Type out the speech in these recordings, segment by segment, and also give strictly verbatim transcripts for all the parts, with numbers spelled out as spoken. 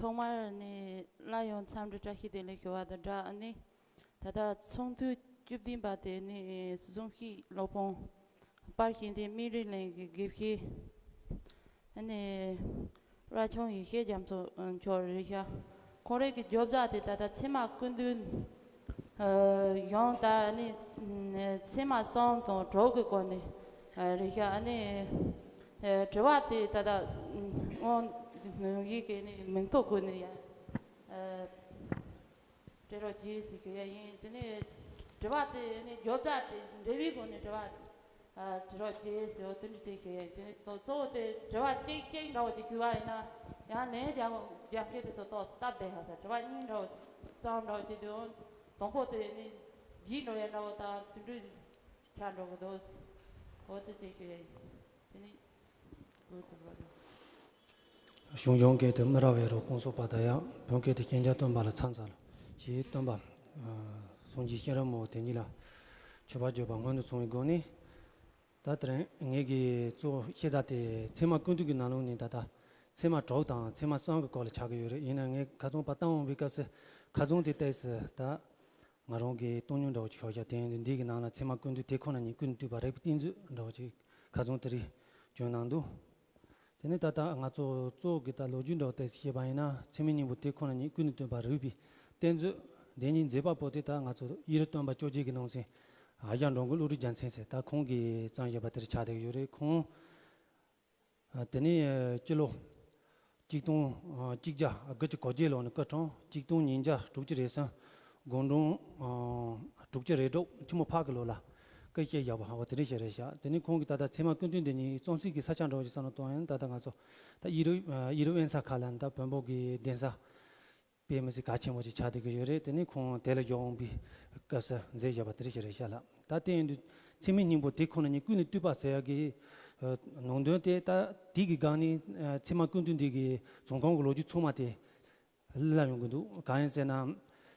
ཐོག་མར་ནི་སླར་ཡང་འཚམས་འདྲི་བཀྲ་ཤིས་བདེ་ལེགས་ཞུ་བ་དང་སྦྲགས། ཨ་ནི་ད་ལྟ་ཚོགས་འདུ་བཅུ་བདུན་པ་དེ་ནི་གཟིམ་ཤག་སློབ་དཔོན་པར་ཤིང་སྡེ་སྨན་རི་གླིང་གི་དགེ་བཤེས། ཨ་ནི་བླ་བྱང་ཡེ་ཤེས་རྒྱ་མཚོ་མཆོག་རེད་ཤག་ཁོང་རང་གི་རྒྱབ་རྩ་དེ་ད་ལྟ་ཚད་མ་ཀུན་བཏུས། ཨ་ཡང་ད་ནི་ཚད་མ་གསུམ་དང་དྲུག་གི་སྐོར་ནས་ཨ་རེད་ཤག་ཨ་ནི་ཨ་དྲི་བ་དེ་ད་ལྟ་དབང་ཡིག་གི་ནི་མིང་ཐོ་བཀོད་ནས་ཡ་ཨ་སྤྲད་རོགས་གྱིས་ཟེར་ཞུ་ཡ་ཡིན། དེ་ནས་དྲི་བ་དེ་ནི་རྒྱབ་རྩ་དེ་འབྲེལ་བའི་སྒོ་ནས་དྲི་བ་ཨ་དྲི་རོགས་གྱིས་ཟེར་བ་དེ་འདྲ་དེ་ཞུ་ཡ་ཡིན། དེ་ནས་གཙོ་གཙོ་བོ་དེ་དྲི་བ་གཅིག་གཅིག་འདྲ་བོ་ཅིག་ཞུ་བ་ཡིན་ན་ཡང་ལན་རྒྱག་རྒྱག་མཁན་དེ་ཚོ་ཏོག་སྟབས་བདེ་ཧ་ས། དྲི་བ་གཉིས་འདྲ་བོ་གསུམ་འདྲ་བོ་ཅིག་འདུག་དང་པོ་དེ་ནི་བརྗེད་འགྲོ་ཡ་འདྲ་བོ་དང་དེ་འདྲ་ཆགས་འགྲོ་གི་འདུག་འོ་དེ་ཅིག་ཞུ་ཡ་ཡིན། དེ་ནི་འོ་དེ་བ་རེད། ཞང་ཞུང་སྐད་དུ་མི་ར་བའི་རོ་ཀུན་སོགས་པ་དང་ཡང་བོད་སྐད་དུ་ཤན་སྦྱར་སྟོན་པ་ལ་ཚང་ཚ་ལ་ཞེས་སྟོན་པ། ཨ་སངས་རྒྱས་བསྐྱོད་རིམ་མོ་དེ་ཉིད་ལ་མཆོད་པ་བརྗོད་པ་སྔོན་དུ་སོང་བའི་སྒོ་ནས། ད་དེ་རིང་ངེད་ཀྱི་གཙོ་བཤད་ས་དེ་ཚད་མ་ཀུན་བཏུས་ཀྱི་ནང་ལོགས་ནས་ད་ལྟ་ཚད་མ་དྲུག་དང་ཚད་མ་གསུམ་གྱི་སྐོར་ལ་ཆགས་ཀྱི་ཡོད་རེད། ཡིན་ན་ངས་ཁ་ཚོན་པ་བཏང་འོང་བའི་སྐབས་སུ་ཁ་ཚོན་དེ་ཏོག་ཙམ་ད་ང་རང་གི་སྟོང་ཉིད་འདྲ་བོ་ཅིག་ཤོར་བཞག་དེ་ཡིན་དུས་འདི་གི་ནང་ལ་ཚད་མ་ཀུན་བཏུས་དེ་ཁོ་ན་ཉིད་ཀུན་ཏུ་བཏུས་པ་རིགས་པའི་གཏན་ཚིགས་འདྲ་བོ་ཅིག་ཁ་ཚོན་དེ་རིགས་བྱུང་གནང་འདུག་དེ་ནས་ད་ལྟ་ང་ཚོ་གཙོ་བོ་གི་ད་ལོ་རྒྱུས་འདྲ་བོ་ཏོག་ཙམ་བཤད་པ་ཡིན་ན་ཚད་མའི་སྙིང་པོ་དེ་ཁོ་ན་ཉིད་ཀུན་ཏུ་བཏུས་པ་རིགས་པའི་གཏན་ཚིགས་དེ་ཉིད་མཛད་པ་པོ་དེ་ད་ང་ཚོ་ཡུལ་སྟོན་པ་བཅོ་བརྒྱད་ཀྱི་ནང་ཚན་ཨ་ཞང་འགྲོ་མགོན་བློ་གྲོས་རྒྱལ་མཚན་ཟེར་ད་ཁོང་གིས་བརྩམས་བཞག་པ་དེར་ཆགས་བསྡད་ཡོད་རེད། ཁོང་ཨ་དེ་ནས་ཨ་སྤྱི་ལོ་གཅིག་སྟོང་ཨ་གཅིག་བརྒྱ་དགུ་བཅུ་གོ་བརྒྱད་ལོ་ནས་སྐུ་འཁྲུངས། གཅིག་སྟོང་ཉིས་བརྒྱ་དྲུག་ཅུ་རེ་གསུམ་དགུང་གྲངས་ཨ་དྲུག་ཅུ་རེ་དྲུག་ཆུ་མོ་ཕག་གི་ལོ་ལ་སྐུ་གཤེགས་བཞག་པ་འོ་དེ་འདྲ་ཞིག་རེད་ཤག་དེ་ནས་ཁོང་གིས་ད་ལྟ་ཚད་མ་ཀུན་བཏུས་འདི་ཉིད་རྩོམ་སྲིད་ཀྱི་ས་ཆ་འདྲ་བོ་ཞིག་བསམ་བློ་གཏོང་ཡ་ཡིན་ན་ད་ལྟ་ང་ཚོ་ད་ཡེ་རུ་ཨ་ཡེ་རུ་དབེན་ས་ཁག་ལ་ད་བོན་པོ་གི་གདན་ས་དཔེ་མི་སྲིད་གལ་ཆེན་པོ་ཅིག་ཆགས་བསྡད་ཀྱི་ཡོད་རེད། དེ་ནས་ཁོང་དེ་ལ་ཡོང་བའི་སྐབས་སུ་མཛད་བཞག་པ་དེ་རེད་ཤག་རེད་ཤག་ལགས། ད་དེ་ཡིན་དུས་ཚད་མའི་སྙིང་པོ་དེ་ཁོ་ན་ཉིད་ཀུན་ནས་བཏུས་པ་ཟེར་ཡག་གི་ཨ་ནང་དོན་དེ་ད་དེ་གི་སྒང་ནས་ཨ་ཚད་མ་ཀུན་བཏུས་འདི་གི་རྫོང་ཁོངས་ཀྱི་ལོ་རྒྱུས་ཚང་མ་དེ་སླེབས་ཡོང་གི་འདུག་གང་ཡིན་ཟེར་ན།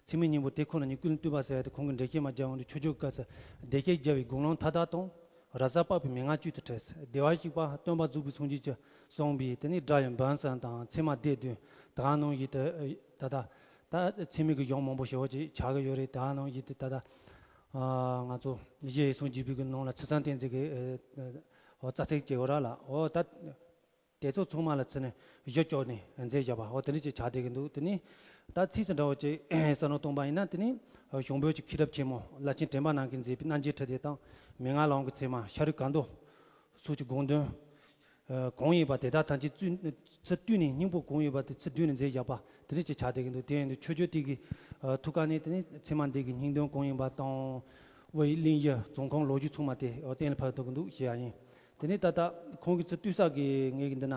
ཚད་མའི་སྙིང་པོ་དེ་ཁོ་ན་ཉིད་ཀུན་ནས་བཏུས་པ་ཟེར་ཡག་དེ་ཁོང་གི་འགྲེལ་བཤད་མར་རྒྱག་ཡོང་དུས་མཆོད་བརྗོད་སྐབས་སུ་བདེ་གཤེགས་རྒྱལ་བའི་དགུང་ལོ་མཐའ་དག་དང་། ར་ས་པགས་པའི་མན་ངག་བཅུད་དུ་འཁྲིལ། བདེ་བར་གཤེགས་པ་སྟོན་པ་རྫོགས་པའི་སངས་རྒྱས་ཀྱི་གསུངས་པའི་དེ་ནས་སྒྲ་ཡི་འབུམ་གསུམ་དང་ཚད་མ་སྡེ་བདུན་དེ་ག་ནང་བཞིན་དུ་ད་ལྟ་ད་ཚད་མའི་གི་གཞུང་མང་པོ་ཞེ་པོ་ཅིག་ཆགས་ཀྱི་ཡོད་རེད། དེ་ག་ནང་བཞིན་དུ་ད་ལྟ་ཨ་ང་ཚོ་གཞི་ཡི་སངས་རྒྱས་པའི་གི་ནང་ལ་ཚུལ་གསུམ་བསྟན་འཛིན་གྱི་ཨ་ཨ་རྩ་ཚིག་ཅིག་ཡོད་ར་ལགས། འོ་ད་དེ་ཚོ་ཚང་མ་ལ་ཚུར་ནས་གཞི་བཅོལ་ནས་མཛད་བཞག་པ་འོ་དེ་འདྲ་ཅིག་ཆགས་བསྡད་ཀྱི་འདུག་དེ་ནས་ད་ཚིག་ཙམ་འདྲ་བོ་ཅིག་བསམ་བློ་གཏོང་པ་ཡིན་ན། དེ་ནས་ཞང་བོད་ཀྱི་མཁས་གྲུབ་ཆེན་མོ་བླ་ཆེན་དྲན་པ་རྣམ་རྒྱལ་མཛད་པའི་རྣམ་འབྱེད་ཁྲི་ལྡེ་དང་། མན་ངག་ལམ་གྱི་ཚད་མ་ཤ་རུས་གང་འདུལ་སོགས་ཀྱི་དགོངས་དོན་ཨ་གང་ཡིན་པ་དེ་དག་ཐམས་ཅད་ཚུར་བཏུས་ནས་སྙིང་པོ་གང་ཡིན་པ་དེ་ཚུར་བསྡུས་ནས་མཛད་བཞག་པ་དེ་འདྲ་ཅིག་ཆགས་བསྡད་ཀྱི་འདུག་དེ་ཡིན་དུས་མཆོད་བརྗོད་དེ་གི་ཨ་ཐུགས་ཀ་ནས་དེ་ནས་ཚད་མ་འདི་གི་སྙིང་དོན་གང་ཡིན་པ་དང་། དབུ་ཡི་གླེང་གཞི་རྫོང་ཁོངས་ལོ་རྒྱུས་ཚང་མ་དེ་ཨ་གཏན་ལ་ཕབ་ཐུབ་ཀྱི་འདུག་ཞུ་ཡ་ཡིན། དེ་ནས་ད་ལྟ་ཁོང་གིས་ཚུར་བཏུས་ས་གི་ངེད་ཀྱི་འདི་ན་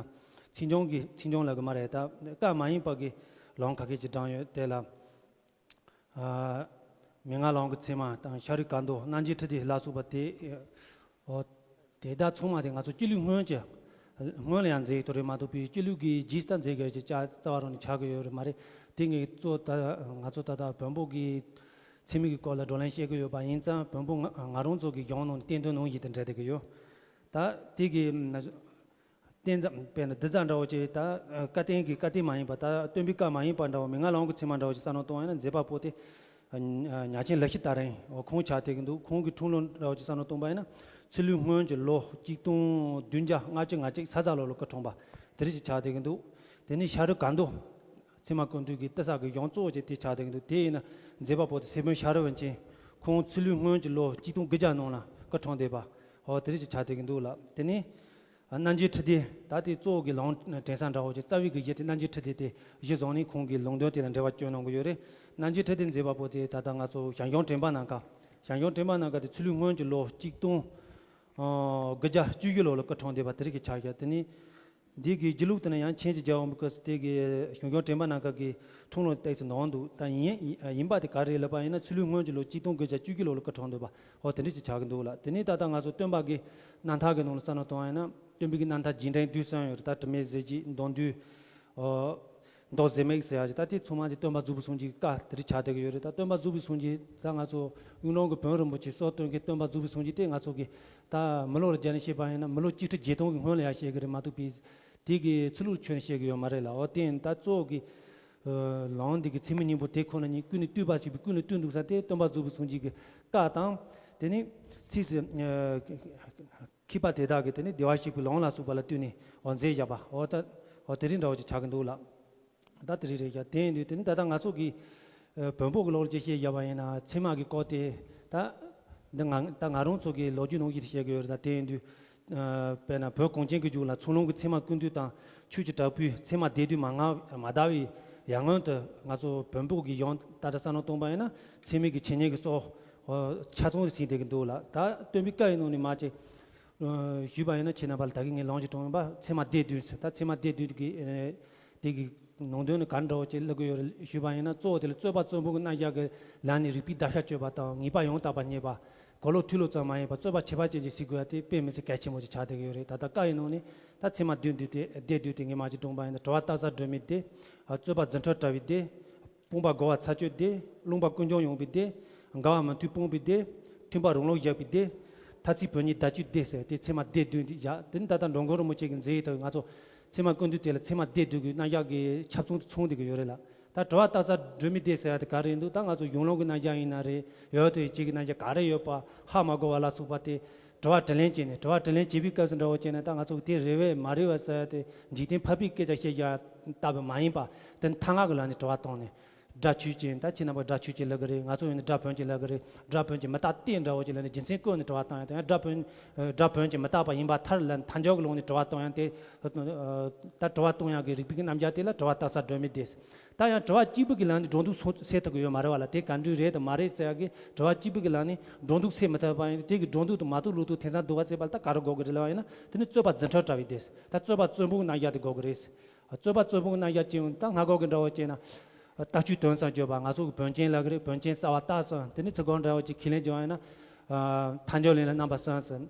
ཚིག་འབྱུང་གི་ཚིག་འབྱུང་ལབ་གི་མ་རེད། ད་བཀའ་མ་ཡིན་པ་གི་ལུང་ཁ་ཤས་ཅིག་དྲངས་ཡོད། དེ་ལ་ཨ་མན་ངག་ལམ་གྱི་ཚད་མ་དང་ཤ་རུས་གང་འདུལ་རྣམ་འབྱེད་ཁྲི་ལྡེ་ལ་སོགས་པ་དེ་ཨོ་དེ་དག་ཚང་མ་དེ་ང་ཚོ་སྐྱེས་ལུས་སྔོན་གྱི་སྔོན་ལ་ཡང་མཛད་ཡོད་དོ་རེད་མ་གཏོགས་པའི་སྐྱེས་ལུས་ཀྱི་རྗེས་ལྟ་མཛད་དགོས་ཀྱི་ཅ་རྩ་བ་རང་ནས་ཆགས་ཀྱི་ཡོད་རེད་མ་རེད། དེ་ངས་གཙོ་ད་ང་ཚོ་ད་ལྟ་བོན་པོ་གི་ཚད་མའི་གི་སྐོར་ལ་བགྲོ་གླེང་བཤད་ཀྱི་ཡོད་པ་ཡིན་ཙང་བོན་པོ་ང་ང་རང་ཚོ་གི་གཞུང་ནང་ནས་བསྟན་དོན་ནང་བཞིན་དུ་འགྲེལ་བསྡད་ཀྱི་ཡོད། ད་དེ་གི་ན་བསྟན་ཙམ་དཔེར་ན་འདི་ཙམ་འདྲ་བོ་ཅིག་ད་བཀའ་བསྟན་གྱི་བཀའ་བསྟན་མ་ཡིན་པ་ད་སྟོན་པའི་བཀའ་མ་ཡིན་པ་འདྲ་བོ་མན་ངག་ལམ་གྱི་ཚད་མ་འདྲ་བོ་ཅིག་བསམ་བློ་གཏོང་ཡ་ན་མཛད་པ་པོ་དེ་ཉ་ཆེན་ལི་ཤི་ད་རིང་ཁོང་ཆགས་བསྡད་ཀྱི་འདུག་ཁོང་གི་འཁྲུངས་ལོ་འདྲ་བོ་ཅིག་བསམ་བློ་གཏོང་པ་ཡིན་ན་ཚུལ་ལུས་སྔོན་གྱི་ལོ་གཅིག་སྟོང་བདུན་བརྒྱ་ལྔ་བཅུ་ང་གཅིག་ས་བྱ་ལོ་ལ་སྐུ་འཁྲུངས་པ་དེ་རིགས་ཅིག་ཆགས་བསྡད་ཀྱི་འདུག་དེ་ནས་ཤ་རུས་གང་འདུལ་ཚད་མ་ཀུན་བཏུས་ཀྱི་བཏུས་ས་གི་གཞུང་གཙོ་བོ་ཅིག་དེ་ཆགས་བསྡད་ཀྱི་འདུག་དེ་ཡིན་ན་མཛད་པ་པོ་དེ་སྲས་བོན་ཤ་རུས་པཎ་ཆེན་ཁོང་ཚུལ་ལུས་སྔོན་གྱི་ལོ་གཅིག་སྟོང་དགུ་བརྒྱ་ནང་ལ་སྐུ་འཁྲུངས་བསྡད་པ་འོ་དེ་རིགས་ཅིག་ཆགས་བསྡད་ཀྱི་འདུག་ལ། དེ་ནས་རྣམ་འབྱེད་ཁྲི་ལྡེ་ད་དེ་གཙོ་བོ་གི་ལུང་དྲན་ས་འདྲ་བོ་ཅིག་རྩ་བའི་གི་གཞི་དེ་རྣམ་འབྱེད་ཁྲི་ལྡེ་དེ་གཞི་བཟུང་ནས་ཁོང་གི་ལུང་དོན་དེ་ལ་འགྲེལ་བ་བསྐྱོན་གནང་གི་ཡོད་རེད། རྣམ་འབྱེད་ཁྲི་ལྡེ་མཛད་པ་པོ་དེ་ད་ལྟ་ང་ཚོ་ཞང་ཞུང་དྲན་པ་ནམ་མཁའ། ཞང་ཞུང་དྲན་པ་ནམ་མཁའ་དེ་ཚུལ་ལུས་སྔོན་གྱི་ལོ་གཅིག་སྟོང་ཨ་དགུ་བརྒྱ་བཅུ་བཞི་ལོ་ལ་སྐུ་འཁྲུངས་བསྡད་པ་དེ་རིགས་ཀྱི་ཆ་བཞག་དེ་ནས་འདི་གི་སྒྱིད་ལུག་དེ་ནས་ཡང་མཆན་གྱི་རྒྱལ་བ་མི་དགོས་སུ་དེ་གི་ཞང་ཞུང་དྲན་པ་ནམ་མཁའ་གི་འཁྲུངས་ལོ་ཏོག་ཙམ་ནོར་འདུག་ད་ཡིན་ཡིན་པ་དེ་ག་རེ་ལབ་པ་ཡིན་ན་ཚུལ་ལུས་སྔོན་གྱི་ལོ་གཅིག་སྟོང་དགུ་བརྒྱ་བཅུ་བཞི་ལོ་ལ་སྐུ་འཁྲུངས་འདུག་པ། ཨོ་དེ་འདྲ་ཅིག་ཆགས་ཀྱི་འདུག་ལ། དེ་ནས་ད་ལྟ་ང་ཚོ་སྟོན་པ་གི་རྣམ་ཐར་གི་ནང་ལ་བསམ་བློ་གཏོང་བ་ཡིན་ན་སྟོན་པའི་གི་རྣམ་ཐར་རྒྱས་འབྲིང་བསྡུས་གསུམ་ཡོད་རེད། ད་དྲི་མེད་གཟི་བརྗིད་མདོ་འདུས་ཨོ་མདོ་གཟེར་མིག་ཟེར་ཡ་ཅིག་ད་དེ་ཚང་མ་དེ་སྟོན་པ་རྫོགས་པའི་སངས་རྒྱས་ཀྱི་བཀའ་དེ་རིགས་ཆགས་བསྡད་ཀྱི་ཡོད་རེད། ད་སྟོན་པ་རྫོགས་པའི་སངས་རྒྱས་ད་ང་ཚོ་དབུས་ལུང་གི་བོན་རིན་པོ་ཆེ་སྲོལ་གཏོད་མཁན་སྟོན་པ་རྫོགས་པའི་སངས་རྒྱས་དེ་ང་ཚོ་གི་ད་མི་ལོ་ལ་སྦྱར་ནས་བཤད་པ་ཡིན་ན་མི་ལོ་གཅིག་ཁྲི་བརྒྱད་སྟོང་གི་སྔོན་ལ་ཡ་བཤད་ཀྱི་རེད་མ་གཏོགས་པའི་དེ་གི་ཚུལ་ལུགས་ཁྱོན་ནས་བཤད་ཀྱི་ཡོད་མ་རེད་ལ། འོ་དེ་ཡིན་ད་གཙོ་བོ་གི་ ལམ་འདི་གི་མཚན་མོ་སྙིང་པོ་དེ་ཁོ་ན་ཉིད་ཀུན་ནས་བཏུས་པ་ཞིག་པའི་ཀུན་ནས་བཏུས་འདུག་ས་དེ་སྟོན་པ་རྫོགས་པའི་སངས་རྒྱས་ཀྱི་བཀའ་དང་། དེ་ནས་ཚིགས་སུ་མཁས་པ་དེ་དག་གིས་དེ་ནས་བདེ་བར་གཤེགས་པའི་ལམ་ལ་སོགས་པ་ལ་བཏུས་ནས་འོ་མཛད་བཞག་པ་འོ་ད་འོ་དེ་རིང་འདྲ་བོ་ཅིག་ཆགས་ཀྱི་འདུག་ལགས། ད་དེ་རིང་རེད་ཡ། དེ་ཡིན་དུས་དེ་ནི་ད་ལྟ་ང་ཚོ་གི་བོན་པོ་གི་ལོག་ལ་ཅིག་བཤད་བཞག་པ་ཡིན་ན་ཚད་མ་གི་སྐོར་དེ་ད་འདི་ང་ད་ང་རང་ཚོ་གི་ལོ་རྒྱུས་ནང་བཞིན་བཤད་གི་ཡོད་རེད། ད་དེ་ཡིན་དུས་དཔེར་ན་བོད་གངས་ཅན་གྱི་ལྗོངས་ལ་ཚུར་ལོང་གི་ཚད་མ་ཀུན་བཏུས་དང་ཆོས་ཀྱི་དྲག་པོའི་ཚད་མ་སྡེ་བདུན་མ་ང་མ་དར་བའི་ཡར་སྔོན་དུ་ང་ཚོ་བོན་པོ་གི་ཡང་ད་ལྟ་བསམ་བློ་གཏོང་པ་ཡིན་ན་ཚད་མའི་གི་འཆད་ཉན་གི་སྲོལ་ཆ་ཚང་ཟིན་བསྡད་ཀྱི་འདུག་ལགས། ད་སྟོན་པའི་བཀའ་ཡི་ནང་ནས་མ་ཅིག་ཞུས་པ་ཡིན་ན་ཁྱེད་རྣམ་པ་ལ་ད་གིན་ངས་ལོངས་ཀྱི་དྲངས་པ་ཚད་མ་སྡེ་བདུན་ཟེར། ད་ཚད་མ་སྡེ་བདུན་གྱི་དེ་གི་ནང་དོན་ནི་ག་འདྲ་བོ་ཅིག་ལབ་ཀྱི་ཡོད་རེད་ཞུས་པ་ཡིན་ན། གཙོ་བོ་དེ་ལ་རྩོད་པ་རྩོད་སྤོང་གི་རྣམ་གཞག་གི་ལམ་ནས་རིགས་པའི་བརྡར་ཤ་གཅོད་པ་དང་ངེས་པ་ཡང་དག་པ་རྙེད་པ། གོ་ལོག་ཐོས་ལོག་ཙམ་མ་ཡིན་པར་རྩོད་པ་ཁྱད་པར་ཅན་ཅིག་སེལ་དགོས་ཡ་དེ་དཔེ་མི་སྲིད་གལ་ཆེན་པོ་ཅིག་ཆགས་བསྡད་ཀྱི་ཡོད་རེད། ད་ལྟ་བཀའ་ཡི་ནང་ནས་ད་ཚད་མ་བདུན་བདུན་དེ་སྡེ་བདུན་དེ་ངས་མ་ཅིག་དྲངས་པ་ཡིན་ན། གྲུབ་པ་རྟགས་གསལ་སྒྲོན་མེ་སྡེ། རྩོད་པ་རྫུ་འཕྲུལ་བྲལ་བའི་སྡེ། སྤོང་བ་རྒོལ་བ་ཚར་གཅོད་སྡེ། རློམ་པ་ཀུན་འབྱུང་ཡོང་བའི་སྡེ། འགལ་བ་མུ་མཐུད་སྤོང་བའི་སྡེ། མཐུན་པ་རང་ལུགས་བཞག་པའི་སྡེ། ཐ་ཚིག་བོན་ཉིད་བརྡ་གཅོད་སྡེ་ཟེར་དེ་ཚད་མ་སྡེ་བདུན་དེ་བཞག་དེ་ནི་ད་ལྟ་འགྲོ་མགོན་རིན་པོ་ཆེ་གི་མཛད་ཡིག་དང་ང་ཚོ་ཚད་མ་ཀུན་བཏུས་དེ་ལ་ཚད་མ་སྡེ་བདུན་གྱི་རྣམ་གཞག་གི་ཁྱབ་ཚང་དུ་ཚང་བསྡད་ཀྱི་ཡོད་རེད་ལགས། ད་གྲུབ་པ་རྟགས་གསལ་སྒྲོན་མེ་སྡེ་ཟེར་ཡ་དེ་ག་རེ་འདུག་ད་ང་ཚོ་གཞུང་ལུགས་ཀྱི་རྣམ་གཞག་ཡིན་ན་རེད། ཡོད་དོ་ཡི་གེ་གི་རྣམ་གཞག་ག་རེ་ཡོད་པ་ཧ་མ་གོ་བ་ལ་སོགས་པ་དེ་དྲི་བ་དྲིས་ལན་བྱས་ནས། དྲི་བ་དྲིས་ལན་བྱེད་པའི་སྐབས་སུ་འདྲ་བོ་བྱས་ན་ད་ང་ཚོ་དེ་རེད་བས་མ་རེད་བས་ཟེར་ཡ་དེ་འཇིག་རྟེན་འཕགས་པའི་སྐད་ཆ་བཤད་བཞག་ལྟ་བུ་མ་ཡིན་པ། དེ་ནི་ཐ་སྙད་ཀྱི་ལམ་ནས་དྲི་བ་བཏང་ནས། སྒྲ་ཆོས་ཅན། ད་ཁྱེད་རྣམ་པ་སྒྲ་ཆོས་ཅན་ལབ་གི་རེད། ང་ཚོ་ཡིན་ན་སྒྲ་བོན་ཅན་ལབ་གི་རེད། སྒྲ་བོན་ཅན་མི་རྟག་སྟེ་འདྲ་བོ་ཅིག་ལབ་ནས་རྒྱུ་མཚན་བཀོད་ནས་དྲི་བ་བཏང་ཡ་དང་ཡང་སྒྲ་བོན་སྒྲ་བོན་ཅན་མི་རྟག་པ་ཡིན་པར་ཐལ་ལབ་ནས་ཐལ་འགྱུར་གྱི་ལམ་ནས་དྲི་བ་བཏང་ཡ་དེ། ད་དྲི་བ་བཏང་ཡ་གི་རིགས་པའི་རྣམ་གཞག་དེ་ལ་དྲི་བ་རྟགས་གསལ་སྒྲོན་མེ་སྡེ། ད་ཡང་དྲི་བ་གཅིག་པུ་གི་ལམ་ནས་སྒྲོ་འདོགས་སོ་སེལ་ཐུབ་ཀྱི་ཡོད་མ་རེད་བ་ལ། དེ་ག་འདྲ་རེད་དང་མ་རེད་ཟེར་ཡ་གི་དྲི་བ་གཅིག་པུ་གི་ལམ་ནས་སྒྲོ་འདོགས་སེལ་མི་ཐུབ་པ་ཡིན་དེ་གི་སྒྲོ་འདོགས་དང་མ་གཏོགས་ལུགས་ལྡོག་དེང་སང་འདུག་བ་བྱས་པ་ལ་ད་ག་རེ་དགོས་ཀྱི་རེད་ལབ་པ་ཡིན་ན། དེ་ནི་རྩོད་པ་རྫུ་འཕྲུལ་བྲལ་བའི་སྡེ། ད་རྩོད་པ་རྩོད་སྤོང་གི་རྣམ་གཞག་དེ་དགོས་ཀྱི་རེད། རྩོད་པ་རྩོད་སྤོང་གི་རྣམ་གཞག་ཅིག་ཡོང་ད་སྔ་གོ་གི་འདྲ་བོ་བྱས་ན། རྟགས་ཆོས་དོན་ཙམ་བརྗོད་པ། ང་ཚོ་གི་བོན་ཅན་ལབ་གི་རེད། བོན་ཅན་གསལ་བ་རྟགས་གསལ། དེ་ནི་ཚིག་གོང་འདྲ་བོ་ཅིག་ཁས་ལེན་བྱས་པ་ཡིན་ན། ཐལ་འགྱུར་ལམ་ལ་རྣམ་པ་གསུམ་ཟེར།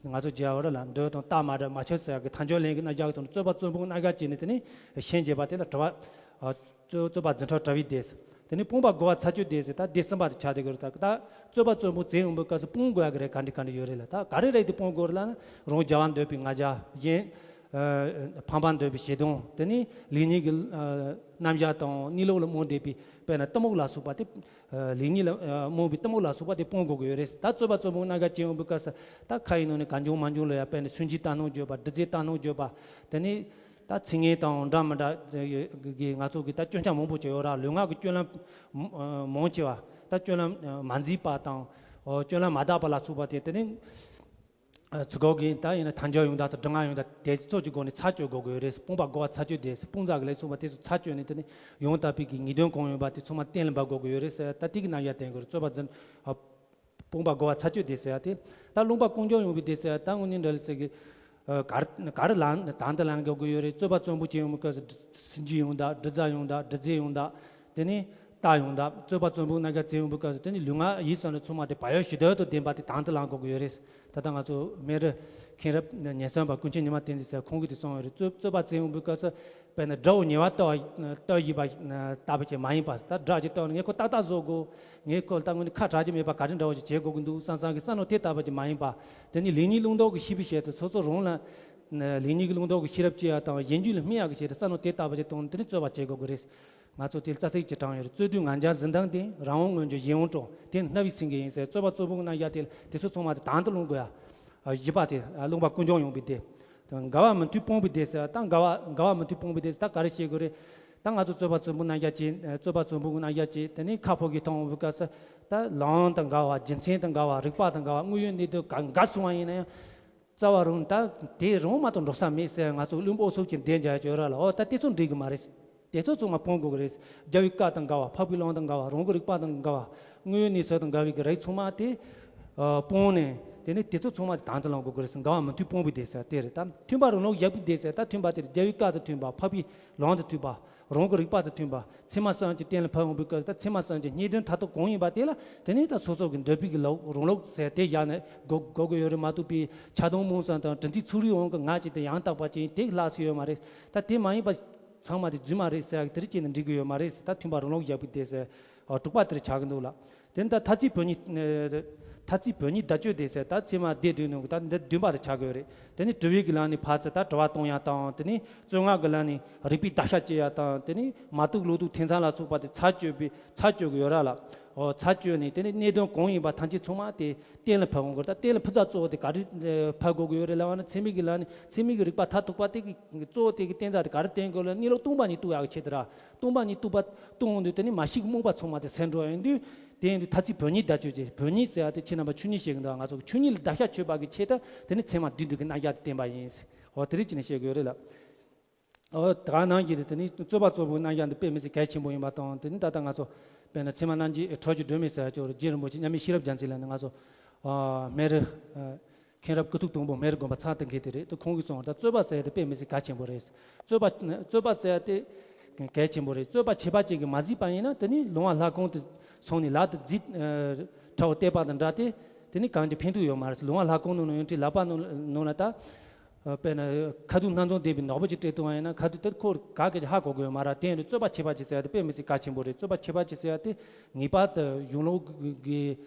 ང་ཚོ་རྒྱ་བོད་ལ་འདོད་དང་རྟགས་མ་འདྲ་མ་ཁྱབ་ཟེར་ཡ་གི་ཐལ་འགྱུར་ལམ་གྱི་རྣམ་གཞག་གི་དོན་རྩོད་པ་རྩོད་སྤོང་གི་རྣམ་གཞག་བྱས་ནས་དེ་ནི་ཤན་འབྱེད་པ་དེ་ལ་དྲི་བ། རྩོད་རྩོད་པ་རྫུ་འཕྲུལ་བྲལ་བའི་སྡེ་ཟེར། དེ་ནི་སྤོང་བ་རྒོལ་བ་ཚར་གཅོད་སྡེ་ཟེར། ད་སྡེ་གསུམ་པ་དེ་ཆགས་བསྡད་ཀྱི་རེད། ད་ད་རྩོད་པ་རྩོད་སྤོང་བྱེད་ཡོང་བའི་སྐབས་སུ་སྤོང་དགོས་ཡ་གི་རེད། ག་འདྲ་ག་འདྲ་ཡོད་རེད་ལ། ད་ག་རེ་རེད་དེ་སྤོང་དགོས་རེད་ལབ་ན། རང་རྒྱལ་བ་འདོད་པའི་ང་རྒྱལ། གཞན་ཕམ་པ་འདོད་པའི་ཞེ་སྡང་། དེ་ནི་ལེགས་ཉེས་ཀྱི་རྣམ་གཞག་དང་གནས་ལུགས་ལ་རྨོངས་བསྡད་པའི་དཔེར་ན་གཏི་མུག་ལ་སོགས་པ་དེ། ལེགས་ཉེས་ལ་རྨོངས་པའི་གཏི་མུག་ལ་སོགས་པ་དེ་སྤོང་དགོས་ཀྱི་ཡོད་རེད། ད་རྩོད་པ་རྩོད་སྤོང་རྣམ་གཞག་བྱེད་ཡོང་བའི་སྐབས་སུ་ད་ཁ་ཡི་ནང་ནས་གང་བྱུང་མང་བྱུང་ལ་ཡ་དཔེར་ན་སུན་འབྱིན་ལྟ་སྣང་བརྗོད་པ། སྒྲིབ་བྱེད་ལྟ་སྣང་བརྗོད་པ། དེ་ནི། ད་ཚིག་ངན་དང་འདྲ་མི་འདྲ་གི་ང་ཚོ་གི་ད་སྐྱོན་ཆ་མང་པོ་ཅིག་ཡོད་ར། ལུས་ངག་གི་སྤྱོད་ལམ་མང་ཆེ་བ། ད་སྤྱོད་ལམ་མ་མཛེས་པ་དང་། སྤྱོད་ལམ་མ་དག་པ་ལ་སོགས་པ་དེ་དེ་ནི། ཚིག་གོ་གི་ད་ཡིན་ན་ཐལ་འགྱུར་ཡོང་དག་དང་སྒྲུབ་ངག་ཡོང་དག་དེ་ཚོ་གི་སྒོ་ནས་ཚར་གཅོད་དགོས་ཀྱི་ཡོད་རེད། སྤོང་བ་རྒོལ་བ་ཚར་གཅོད་སྡེ། སྤོང་བྱ་གི་ལས་ཚོགས་པ་དེ་ཚོ་ཚར་གཅོད་ནས་དེ་ནི་ཡང་དག་པའི་གི་ངེས་དོན་གང་ཡོད་པ་དེ་ཚང་མ་གཏན་ལ་འབེབས་དགོས་ཀྱི་ཡོད་རེད་ཟེར། ད་དེ་གི་རྣམ་གཞག་བསྟན་དགོས་རེད། རྩོད་པ་རྫུ། སྤོང་བ་རྒོལ་བ་ཚར་གཅོད་སྡེ་ཟེར་ཡ་དེ། ད་རློམ་པ་ཀུན་འབྱུང་ཡོང་བའི་སྡེ་ཟེར་ཡ་ད་དངོས་གནས་འདྲ་ལ་ཟེར་གི། ག་རེ་ག་རེ་ལ་དང་དུ་ལངས་དགོས་ཀྱི་ཡོད་རེད། རྩོད་པ་རྩོད་སྤོང་བྱེད་ཡོང་བའི་སྐབས་སུ་སུན་འབྱིན་ཡོང་དག་སྒྲིབ་བྱེད་ཡོང་དག་སྒྲིབ་བྱེད་ཡོང་དག་དེ་ནས་རྟགས་ཡོང་དག་རྩོད་པ་རྩོད་སྤོང་རྣམ་གཞག་བྱེད་ཡོང་བའི་སྐབས་སུ་དེ་ནི་ལུས་ངག་ཡིད་གསུམ་ལ་ཚང་མ་དེ་བག་ཡོད་ཞི་དུལ་དང་ལྡན་པ་དེ་དང་དུ་ལངས་དགོས་ཀྱི་ཡོད་རེད། ད་ལྟ་ང་ཚོ་མེ་རི་མཁན་རབས་ཉེར་གསུམ་པ་ཀུན་མཁྱེན་ཉི་མ་བསྟན་འཛིན་ཟེར་ཁོང་གིས་དེ་གསུངས་ཡོད་རེད། རྩོད་རྩོད་པ་བྱེད་ཡོང་བའི་སྐབས་སུ། དཔེར་ན་དགྲ་བོ་ཉེ་བར་གཏོགས་གཏོགས་བཞིན་པ་ལྟ་བུ་ཅིག་མ་ཡིན་པ། ད་དགྲ་ཅིག་གཏོགས་ནས་ངས་ཁོ་ཏག་ཏག་བཟོ་དགོས། ངས་ཁོ་ལ་ད་དངོས་གནས་ཁ་གྲག་རྒྱུ་མེད་པ་ག་རེ་འདྲ་བོ་ཞིག་བྱེད་དགོས་ཀྱི་འདུག་བསམ་བསམ་གྱི་བསམ་བློ་དེ་ལྟ་བུ་ཅིག་མ་ཡིན་པ། དེ་ནི་ལེགས་ཉེས་བླང་དོར་གྱི་ཤེས་པའི་ཆེད་དུ་སོ་སོ་རང་ལ། ལེགས་ཉེས་ཀྱི་བླང་དོར་གྱི་ཤེས་རབ་སྐྱེ་ཡ་དང་གཞན་རྒྱུད་ལ་སྨིན་ཡ་གི་ཆེད་དུ་བསམ་བློ་དེ་ལྟ་བུ་ཅིག་བཏང་ནས་དེ་ནི་རྩོད་པ་བྱེད་དགོས་ཀྱི་རེད། ང་ཚོ་དེ་ལ་རྩ་ཚིག་ཅིག་དྲངས་ཡོད་རེད། རྩོད་དུས་ངར་འབྱར་གཟི་མདངས་ལྡན། རང་དབང་མངོན་གྱུར་གཞན་དབང་སྐྲག་དེ་ནི་རྣ་བའི་སེང་གེ་ཡིན་ཟེར། རྩོད་པ་རྩོད་སྤོང་གི་རྣམ་གཞག་དེ་ལ་དེ་ཚོ་ཚང་མ་དེ་དང་དུ་ལེན་དགོས་ཡ། བཞི་པ་དེ་རློམ་པ་ཀུན་འབྱུང་ཡོང་བའི་སྡེ། འགལ་བ་མུ་མཐུད་སྤོང་བའི་སྡེ་ཟེར། ད་འགལ་བ་འགལ་བ་མུ་མཐུད་སྤོང་བའི་སྡེ་ཟེར་ད་ག་རེ་བཤད་དགོས་རེད། ད་ང་ཚོ་རྩོད་པ་རྩོད་སྤོང་རྣམ་གཞག་ཅིག་རྩོད་པ་རྩོད་སྤོང་གི་རྣམ་གཞག་ཅིག་དེ་ནས་ཁ་ཕོ་གི་མཐོང་བའི་སྐབས་སུ། ད་ལམ་དང་འགལ་བ། རྒྱུ་མཚན་དང་འགལ་བ། རིགས་པ་དང་འགལ་བ། དངོས་ཡོད་གནས་ཚུལ་ག་འགལ་སོང་བ་ཡིན་ན་ཡང་། རྩ་བ་རང་ད་དེ་རང་མ་གཏོགས་འགྲོ་ས་མེད་ཟེར་ང་ཚོ་བླུན་པོ་ཚོ་གི་འདོད་འཇགས་ཡ་ཅིག་ཡོད་ར་ལ། འོ་ད་དེ་ཚོ་འགྲིག་གི་མ་རེད། དེ་ཚོ་ཚང་མ་སྤོང་དགོས་ཀྱི་རེད། རྒྱལ་བའི་བཀའ་དང་འགལ་བ། འཕགས་པའི་ལམ་དང་འགལ་བ། རང་གི་རིགས་པ་དང་འགལ་བ། དངོས་ཡོད་གནས་ཚུལ་དང་འགལ་བའི་གི་རིགས་ཚང་མ་དེ། ཨ། སྤོང་ནས་དེ་ནས་དེ་ཚོ་ཚང་མ་དེ་དང་དུ་ལེན་དགོས་ཀྱི་རེད་ཟེར། འགལ་བ་མུ་མཐུད་སྤོང་བའི་སྡེ་ཟེར་དེ་རེད། ད་མཐུན་པ་རང་ལུགས་བཞག་པའི་སྡེ་ཟེར། ད་མཐུན་པ་དེ་རེད། རྒྱལ་བའི་བཀའ་དང་མཐུན་པ། འཕགས་པའི་ལམ་དང་མཐུན་པ། རང་གི་རིགས་པ་དང་མཐུན་པ། ཚད་མ་གསུམ་གྱི་གཏན་ལ་ཕབ་ཡོང་བའི་སྐབས་ད་ཚད་མ་གསུམ་གྱི་རྙེད་དོན་མཐར་ཐུག་གང་ཡིན་པ་དེ་ལ་དེ་ནས་ད་སོ་སོ་གི་འདོད་པའི་གི་ལུགས་རང་ལུགས་ཟེར་དེ་བཞག་ནས་དགོས་དགོས་ཀྱི་ཡོད་རེད་མ་གཏོགས་པའི་ཆགས་སྡང་རྨོངས་གསུམ་དང་དྲིན་ཚིག་ཚོགས་རིགས་དབང་གིས་ང་ཅིག་དེ་ཡང་དག་པ་ཅིག་ཡིན་དེ་གི་ལྷག་ས་ཡོད་མ་རེད། ད་དེ་མ་ཡིན་པ། ཚང་མ་དེ་རྫུན་མ་རེད་ཟེར་ཡག་དེ་རིགས་བྱས་ནས་འགྲིག་གི་ཡོད་མ་རེད་ཟེར། ད་མཐུན་པ་རང་ལུགས་བཞག་པའི་དེ་ཟེར། ཨ། དྲུག་པ་དེར་ཆགས་ཀྱི་འདུག་ལ། དེ་ནི་ད་ཐ་ཚིག་བོད་ཉིད། ཨ། ཐ་ཚིག་བོད་ཉིད་བརྡ་སྤྱོད་དེ་ཟེར། ད་ཚད་མ་སྡེ་བདུན་ནང་གི་ད་འདི་བདུན་པ་རུ་ཆགས་ཀྱི་ཡོད་རེད། དེ་ནི་དྲི་བའི་གི་ལམ་ནས་ཕར་ཚུར་ད་དྲི་བ་གཏོང་ཡག་དང་། དེ་ནི་རྩོད་ངག་གི་ལམ་ནས་རིགས་པས་བརྡར་ཤ་བཅད་ཡག་དང་། དེ་ནི་མ་ཐུག་ལོ་ཐུག་ཐེ་ཚོམ་ལ་སོགས་པ་དེ་ཚར་གཅོད་པའི་ཚར་གཅོད་ཀྱི་ཡོད་ར་ལ། ཨོ། ཚར་གཅོད་ནས་དེ་ནི་གནད་དོན་གང་ཡིན་པ་ཐམས་ཅད་ཚང་མ་དེ་གཏན་ལ་ཕབ་འོང་གི་རེད། ད་གཏན་ལ་ཕབ་ཚར་གཙོ་བོ་དེ་ག་རེ་ཕབ་དགོས་ཀྱི་ཡོད་རེད་ལབ་ན། ཚད་མའི་གི་ལམ་ནས་ཚད་མའི་གི་རིགས་པ་མཐར་ཐུག་པ་དེ་གི་གཙོ་བོ་དེ་གི་གཏན་ཚིགས་དེ་ག་རེ་བསྟན་དགོས་ལབ་ན། གནས་ལུགས་སྟོང་པ་ཉིད་རྟོགས་ཡག་གི་ཆེད་དུ་ར། སྟོང་པ་ཉིད་རྟོགས་པ་གཏོང་འོང་དུས་དེ་ནི་མ་ཤེས་ཀྱི་རྨོངས་པ་ཚང་མ་དེ་སེལ་འགྲོ་ཡོང་དུས། དེ་ཡིན་དུས་ཐ་ཚིག་བོད་ཉིད་བརྡ་སྤྱོད་ཅེས། བོད་ཉིད་ཟེར་ཡ་དེ་ཁྱེད་རྣམ་པ་ཆོས་ཉིད་བཤད་གི་འདུག་ང་ཚོ་གི་ཆོས་ཉིད་ལ་བརྡར་ཤ་གཅོད་པ་གི་ཆེད་དུ་དེ་ནི་ཚད་མ་བདུན་བདུན་གི་རྣམ་གཞག་དེ་བསྟན་པ་ཡིན། འོ། དེ་རིགས་བྱས་ནས་བཤད་གི་ཡོད་རེད་ལ། འོ། ད་ག་ནང་བཞིན་དུ་དེ་ནི་རྩོད་པ་གཙོ་བོའི་རྣམ་གཞག་འདི་དཔེ་མི་སྲིད་གལ་ཆེན་པོ་ཡིན་པ་དང་། དེ་ནི་ད་ལྟ་ང་ཚོ་དཔེར་ན་ཚད་མ་རྣམ་འབྱེད་ཁྲོ་ཆུ་སྒྲོན་མེ་ཟེར་ཡ་ཅིག་ཡོད་རེད། རྗེ་རིན་པོ་ཆེ་མཉམ་མེད་ཤེས་རབ་རྒྱ་མཚོ་ལགས་ནས་ང་ཚོ། ཨ། སྨན་རི། ཨ། མཁན་རབས་སྐུ་ཐུགས་དང་པོ་སྨན་རི་དགོན་པ་ཚར་བཏང་མཁན་དེ་རེད། དེ་ཁོང་གིས་གསུངས་པ་ལྟར། རྩོད་པ་ཟེར་ཡ་དེ་དཔེ་མི་སྲིད་གལ་ཆེན་པོ་རེད། རྩོད་པ། རྩོད་པ་ཟེར་ཡ་དེ་གལ་ཆེན་པོ་རེད། རྩོད་པ་ཁྱད་པར་ཅན་གྱིས་མ་གཟིགས་པ་ཡིན་ན། དེ་ནི་ལུང་བ་ལྷ་ཁང་དུ་སོང་ནས་ལག་ཏུ་རྫས། ཨ། ཕྲ་བ་གཏད་པ་དང་འདྲ་སྟེ། དེ་ནི་གང་གི་ཕན་ཐོགས་ཡོད་མ་རེད། ལུང་བ་ལྷ་ཁང་ནང་ན་ཡོད་དུས་ལག་པ་ནང་ལ་ད། ཨ། དཔེར་ན་ཁ་ཐུག་སྣ་ཚོགས་ལྡན་པའི་ནག་པོ་ཅིག་སྤྲད་བཏང་བ་ཡིན་ན། ཁ་ཐུག་དེ་ཁོ་ག་གེ་ཧ་གོ་གི་ཡོད་མ་རེད། དེ་ཡིན་དུས་རྩོད་པ་ཁྱད་པར་ཅན་ཟེར་ཡ་དེ་དཔེ་མི་སྲིད་གལ་ཆེན་པོ་རེད། རྩོད་པ་ཁྱད་པར་ཅན་ཟེར་ཡ་དེ་ངེས་པར་དུ་གཞུང་ལུགས་ཀྱི་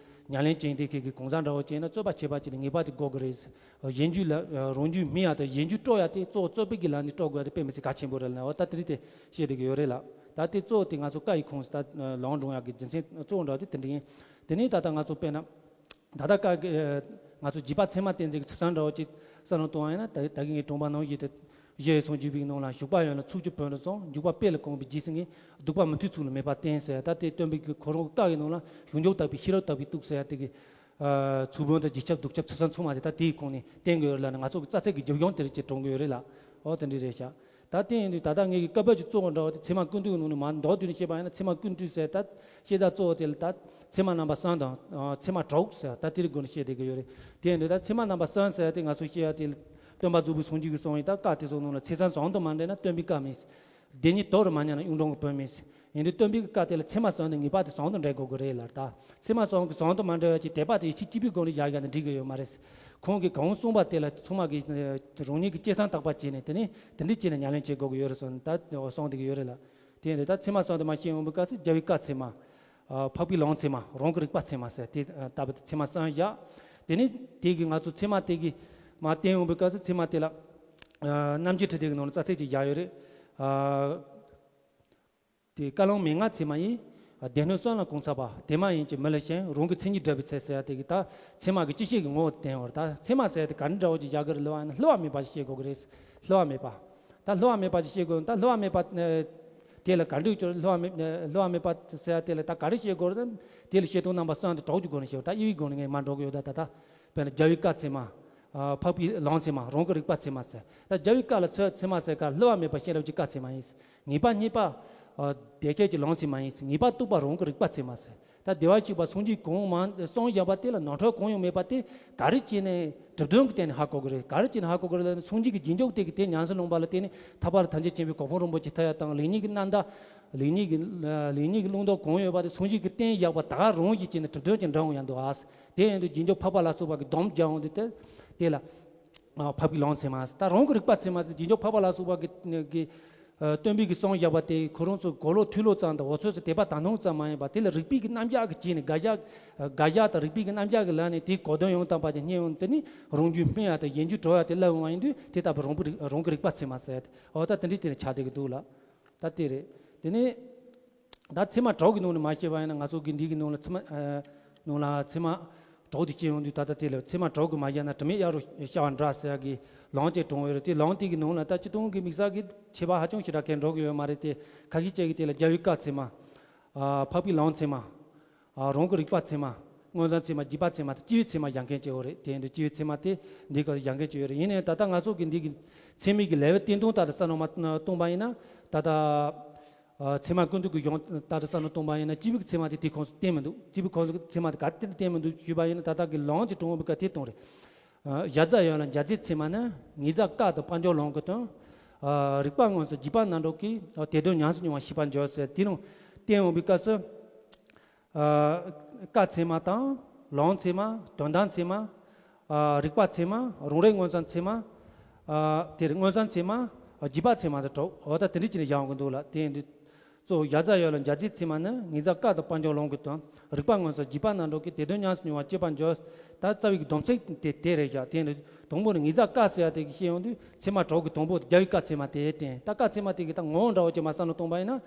ཉམས་ལེན་ཅན་དེ་གི་གང་ཟག་འདྲ་བོ་ཅིག་ཡིན་ན། རྩོད་པ་ཁྱད་པར་ཅན་ངེས་པར་དུ་དགོས་ཀྱི་རེད། གཞན་རྒྱུད་ལ། རང་རྒྱུད་སྨིན་ཡ་དང་གཞན་རྒྱུད་སྐྲོད་ཡ་དེ་གཙོ་བོ་རྩོད་པའི་གི་ལམ་ནས་སྐྲོད་དགོས་ཡ་དེ་དཔེ་མི་སྲིད་གལ་ཆེན་པོ་རེད་ལ། འོ། ད་དེ་རིགས་དེ་བཤད་བསྡད་ཀྱི་ཡོད་རེད་ལ། ད་དེ་གཙོ་བོ་དེ་ང་ཚོ་བཀའ་ཡི་ཁུངས་སུ་ད་ལུང་དྲངས་ཡག་གི་རྒྱུ་མཚན་གཙོ་བོ་འདྲ་བོ་དེ་དེ་འདྲ་ཡིན། དེ་ནས་ད་ལྟ་ང་ཚོ་དཔེར་ན། ད་ལྟ་བཀའ་གི། ཨ། ང་ཚོ་རྒྱུད་པ་ཚད་མ་བསྟན་འཛིན་གྱི་ཚུལ་གསུམ་འདྲ་བོ་ཅིག་བསམ་བློ་གཏོང་བ་ཡིན་ན། ད་ད་གིན་ངས་དྲངས་པ་ནང་བཞིན་དུ། གཞལ་ཡས་སངས་རྒྱས་པའི་ནང་ལ། ཞུགས་པ་ཡོད་ན་ཚོགས་ཀྱི་བོན་དུ་བཟུང་། འཇུག་པ་དཔེ་ལ་གོམས་པའི་རྗེས་སུ་ངེས། སྡུག་པ་མི་མཐུན་ཚུལ་ལ་མེད་པར་བསྟེན་ཟེར། ད་དེ་སྟོན་པའི་གི་ཁོ་རང་བཀའ་ཡི་ནང་ལ་གཞུང་འཇུག་དག་པའི་ཤེས་རབ་དག་པའི་གཏུགས་ཟེར་ཡ་དེ་གི། ཨ། ཚུལ་བོན་དང་རྗེས་ཁྱབ་གདུལ་ཁྱབ་ཚུལ་གསུམ་ཚང་མ་དེ་ད་དེའི་ཁོངས་ནས་བསྟན་གྱི་ཡོད་རེད་ལབ་ནས། ང་ཚོ་གི་རྩ་ཚིག་གི་རྒྱབ་ལྗོངས་དེ་རིགས་ཅིག་དྲངས་གི་ཡོད་རེད་ལ། འོ། དེ་འདྲ་རེད་ཤག་ད་དེ་ཡིན་དུས་ད་ལྟ་ངེད་ཀྱི་བཀའ་པོད་ཀྱི་གཙོ་བོ་འདྲ་བོ་དེ་ཚད་མ་ཀུན་བཏུས་ཀྱི་ནང་ནས་མར་མདོར་བསྡུས་ནས་བཤད་པ་ཡིན་ན། ཚད་མ་ཀུན་བཏུས་ཟེར་ད་བཤད་སྟངས་གཙོ་བོ་དེ་ལ་ད་ཚད་མ་རྣམ་པ་གསུམ་དང་། ཨ། ཚད་མ་དྲུག་ཟེར་ད་དེ་རིགས་སྒོ་ནས་བཤད་བསྡད་ཀྱི་ཡོད་རེད། དེ་ཡིན་དུས་ད་ཚད་མ་རྣམ་པ་གསུམ་ཟེར་དེ་ང་ཚོ་བཤད་ཡ་དེ་ལ། སྟོན་པ་རྫོགས་པའི་སངས་རྒྱས་ཀྱིས་གསུངས་ཡོད། ད་བཀའ་དེ་ཚོ་ནང་ལ་ཚིག་ཟིན་ཟིན་དུ་མ་འདྲེས་ན་སྟོན་པའི་བཀའ་མིན། སྡེ་གཉིས་དོར་རུ་མ་ཉམས་ན་གཡུང་དྲུང་གི་བོན་མིན། ཡིན་དུས་སྟོན་པའི་བཀའ་དེ་ལ་ཚད་མ་གསུམ་དེ་ངེས་པར་དུ་ཟིན་དུ་འདྲེས་དགོས་ཀྱི་རེད་ལ། ད་ཚད་མ་གསུམ་གྱི་ཟིན་དུ་མ་འདྲེས་པ་ཅིག་དད་པ་དེ་ཡིད་ཆེས་སྐྱེས་པའི་སྒོ་ནས་བཞག་ཡ་ནི་འགྲིག་གི་ཡོད་མ་རེད། ཁོང་གིས་གང་གསུངས་པ་དེ་ལ་ཚང་མ་གིས་རང་ཉིད་ཀྱིས་གཅེས་སེམས་དག་པ་བྱས་ནས། དེ་ནས་དེ་འདྲ་བྱས་ནས་ཉམས་ལེན་བྱེད་དགོས་ཀྱི་ཡོད་རེད་གསུངས། ད་གསུངས་བསྡད་ཀྱི་ཡོད་རེད་ལ། དེ་ཡིན་དུས་ད་ཚད་མ་གསུམ་དུ་མ་བཤད་འོང་བའི་སྐབས་སུ་རྒྱལ་བའི་བཀའ་ཚད་མ། ཨ། འཕགས་པའི་ལུང་ཚད་མ། རང་གི་རིག་པ་ཚད་མ་ཟེར་དེ། ཨ། ལྟ་བུ་དེ་ཚད་མ་གསུམ་བཞག་དེ་ནས་དེ་གི་ང་ཚོ་ཚད་མ་དེ་གི་མར་བསྟན་འོང་བའི་སྐབས་སུ་ཚད་མ་དེ་ལ། ཨ། རྣམ་འབྱེད་ཁྲིད་སྡེ་གི་ནང་ལ་རྩ་ཚིག་ཅིག་བཞག་ཡོད་རེད། ཨ། དེ་བཀའ་ལུང་མན་ངག་ཚད་མ་ཡིས། སྡེ་སྣོད་གསུམ་ལ་གང་ཚགས་པ། དེ་མ་ཡིན་གྱི་མི་ལ་ཞེན། རང་གི་མཚན་ཉིད་བསྒྲུབ་པའི་ཚུལ་ཟེར་ཡ་དེ་གི་ད་ཚད་མ་གི་སྤྱི་བཤད་ཀྱི་ངོ་བོ་བསྟན་ཡོད་རེད། ད་ཚད་མ་ཟེར་ཡ་དེ་ག་འདྲ་འདྲ་བོ་ཅིག་བཞག་གི་རེད་ལབ་ན། བསླུ་བ་མེད་པ་ཞིག་བཤད་དགོས་ཀྱི་རེད། བསླུ་བ་མེད་པ། ད་བསླུ་བ་མེད་པ་ཅིག་བཤད་དགོས། ད་བསླུ་བ་མེད་པ། ཨ། དེ་ལ་ག་འདྲ་ཅིག་བསླུ་བ་མེད། ཨ། བསླུ་བ་མེད་པ་ཟེར་ཡ་དེ་ལ་ད་ག་རེ་བཤད་དགོས་རེད། དེ་ལ་བཤད་སྟངས་རྣམ་པ་གསུམ་དང་དྲུག་གི་སྒོ་ནས་བཤད། ད་དབྱེ་བའི་སྒོ་ནས་ངས་མར་འགྲོ་གི་ཡོད། ད་ད་ལྟ་དཔེར་ན་རྒྱལ་བའི་བཀའ་ཚད་མ། ཨ། འཕགས་པའི་ལུང་ཚད་མ། རང་གི་རིག་པ་ཚད་མ་ཟེར། ད་རྒྱལ་བའི་བཀའ་ལ་ཚད་མ་ཟེར་ག་བསླུ་བ་མེད་པ་ཤེས་རབ་ཀྱི་བཀའ་ཚད་མ་ཡིན། ངེས་པ་རྙེད་པ། ཨ། དེ་སྐད་ཀྱི་ལུང་ཚད་མ་ཡིན། ངེས་པ་རྟོགས་པ་རང་གི་རིག་པ་ཚད་མ་ཟེར། ད་བདེ་བར་གཤེགས་པ་སངས་རྒྱས་གང་མང་གསུངས་བཞག་པ་དེ་ལ་ནོར་འཁྲུལ་གང་ཡང་མེད་པ་དེ་ག་རེ་བྱས་ནས་གྲུབ་དོན་གྱི་སྟེང་ནས་ཧ་གོ་གི་རེད། ག་རེ་བྱས་ནས་ཧ་གོ་གི་རེད་ལབ་ན། སངས་རྒྱས་ཀྱི་རྗེས་འཇུག་དེ་གིས་དེ་ཉམས་སུ་བླངས་པ་ལ་བརྟེན་ནས་ཐར་པ་ལ་ཐམས་ཅད་མཁྱེན་པའི་གོ་འཕང་རིན་པོ་ཆེ་ཐོབ་ཡ་དང་། ལེགས་ཉེས་ཀྱི་རྣམ་དག་ལེགས་ཉེས་ཀྱི། ལེགས་ཉེས་ཀྱི་བླང་དོར་གང་ཡོད་པ་དེ་སངས་རྒྱས་ཀྱིས་བསྟན་བཞག་པ་ད་ག་རང་བཞིན་བྱས་ནས་གྲུབ་དོན་གྱི་འགྲེལ་འོང་ཡ་འདུག་ཨ། དེ་ཡིན་དུས་རྗེས་འཇུག་འཕགས་པ་ལ་སོགས་པ་གིས་སྡོམ་རྒྱག་འོང་དུས་དེ་དེ་ལ། ཨ། འཕགས་པའི་ལུང་ཚད་མ། ད་རང་གི་རིག་པ་ཚད་མ་ཟེར། རྗེས་འཇུག་འཕགས་པ་ལ་སོགས་པ་གིས་གི། ཨ། སྟོན་པའི་གིས་གསུངས་བཞག་པ་དེ་ཁོ་རང་ཚོ་གོ་ལོག་ཐོས་ལོག་ཙམ་དང་འོལ་ཚོད་ཀྱི་དད་པ་དག་སྣང་ཙམ་མ་ཡིན་པ། དེ་ལ་རིགས་པའི་གི་རྣམ་གཞག་གི་བྱས་ནས། དགག་བཞག་དགག་བཞག་དང་རིགས་པའི་གི་རྣམ་གཞག་གི་ལམ་ནས་དེའི་གོ་དོན་ཡང་དག་པ་ཅིག་རྙེད་འོང་། དེ་ནི་རང་རྒྱུད་སྨིན་ཡ་དང་གཞན་རྒྱུད་གྲོལ་ཡ་དེ་སླེབས་འོང་བ་ཡིན་དུས། དེ་ལྟ་བུ་རང་བུ་རང་གི་རིག་པ་ཚད་མ་ཟེར་ཏེ། འོ། ད་དེ་འདྲའི་སྟེང་ནས་ཆགས་བསྡད་ཀྱི་འདུག་ལ། ད་དེ་རེད། དེ་ནས་ད་ཚད་མ་དྲུག་གི་ནང་ནས་མར་བཤད་པ་ཡིན་ན། ང་ཚོ་གི་འདི་གི་ནང་ལ་ཚད་མ། ཨ། ནང་ལ་ཚད་མ་དྲུག་དེ་བཤད་ཡོང་དུས། ད་ལྟ་དེ་ལ་ཚད་མ་དྲུག་གི་མར་བཤད་ན་དྲི་མེད་གཡག་རུ་ཤར་བ་འདྲ་ཟེར་ཡ་གི་ལུང་ཅིག་དྲངས་ཡོད་རེད། དེ་ལུང་དེ་གི་ནང་ལ་ད་སྤྱིར་བཏང་གི་དམིགས་བསལ་གྱི་ཁྱད་པར་ཧ་ཅང་ཞེ་དྲག་གང་འགྲོ་གི་ཡོད་མ་རེད་དེ། ཁ་ཤས་ཅིག་གིས་དེ་ལ་རྒྱལ་བའི་བཀའ་ཚད་མ། ཨ། འཕགས་པའི་ལུང་ཚད་མ། ཨ། རང་གི་རིག་པ་ཚད་མ། མངོན་སུམ་ཚད་མ། རྗེས་དཔག་ཚད་མ་དང་སྤྱི་བོའི་ཚད་མ་བཞག་མཁན་ཅིག་ཡོད་རེད། དེ་ཡིན་དུས་སྤྱི་བོའི་ཚད་མ་དེ་འདི་ག་བཞག་མཁན་ཅིག་ཡོད་རེད། ཡིན་ནའི་ད་ལྟ་ང་ཚོ་གི་འདི་གི་ཚད་མའི་གི་ལེའུ་བསྟན་སྟངས་ལྟར་བསམ་བློ་མར་གཏོང་པ་ཡིན་ན། ད་ལྟ། ཨ། ཚད་མ་ཀུན་བཏུས་ཀྱི་གཞུང་ལྟར་བསམ་བློ་གཏོང་པ་ཡིན་ན། སྤྱི་བོའི་ཚད་མ་དེ་དེའི་ཁོངས་སུ་བསྟན་མི་འདུག་སྤྱི་བོའི་ཁོངས་སུ་ཚད་མ་དེ་ག་དེ་བསྟན་མི་འདུག་ཞུས་པ་ཡིན་ན། ད་ལྟ་གི་ལུང་གི་དྲང་པོའི་སྐབས་དེ་གཏོང་རེད། ཨ། བཞག་རྩ་ཡོད་ལ་འཇལ་རྩའི་ཚད་མ་ནི། ངེས་བྱ་བཀའ་དང་དཔལ་འབྱོར་ལུང་གི་དོན། ཨ། རིགས་པ་མངོན་སུམ་རྗེས་དཔག་རྣམ་གྲོལ་གྱིས། ཨ། དེ་དོན་ཉམས་སུ་མྱོང་བ་ཤེས་པར་འགྱུར་ཟེར། དེ་ནང་བསྟན་འོང་བའི་སྐབས་སུ། ཨ། བཀའ་ཚད་མ་དང་། ལུང་ཚད་མ། དོན་དམ་ཚད་མ། ཨ། རིགས་པ་ཚད་མ། རང་རིག་མངོན་སུམ་ཚད་མ། ཨ། དེར་མངོན་སུམ་ཚད་མ། རྗེས་དཔག་ཚད་མ་དང་གྲོགས། འོ་ད་དེ་འདྲ་བྱས་ནས་བཞག་གི་འདུག་ལ། དེ་ཡིན་དུས་གཙོ་བོ་བཞག་རྩ་ཡོད་ལ། འཇལ་རྩའི་ཚད་མ་ནི་ངེས་བྱ་ཀ་དང་དཔལ་འབྱོར་ལོངས་སྐུའི་དོན། རིགས་པ་མངོན་སུམ་རྗེས་དཔག་རྣམ་གྲོལ་གྱི། དེ་དོན་ཉམས་སུ་མྱོང་བ་སྐྱེད་པར་འགྱུར། ད་རྩ་བའི་སྡོམ་ཚིག་དེ་དེ་རེད་བཞག། དེ་ཡིན་དུས་དང་པོ་ནི་ངེས་བྱ་ཀ་ཟེར་ཡ་དེ་གི་བཤད་ཡོང་དུས་ཚད་མ་དྲུག་གི་དང་པོ་རྒྱལ་བའི་ཀ་ཚད་མ་དེ་བསྟན། ད་ཀ་ཚད་མ་དེ་གི་ད་ངོ་བོ་འདྲ་བོ་ཅིག་མ་བསམ་བློ་གཏོང་པ་ཡིན་ན།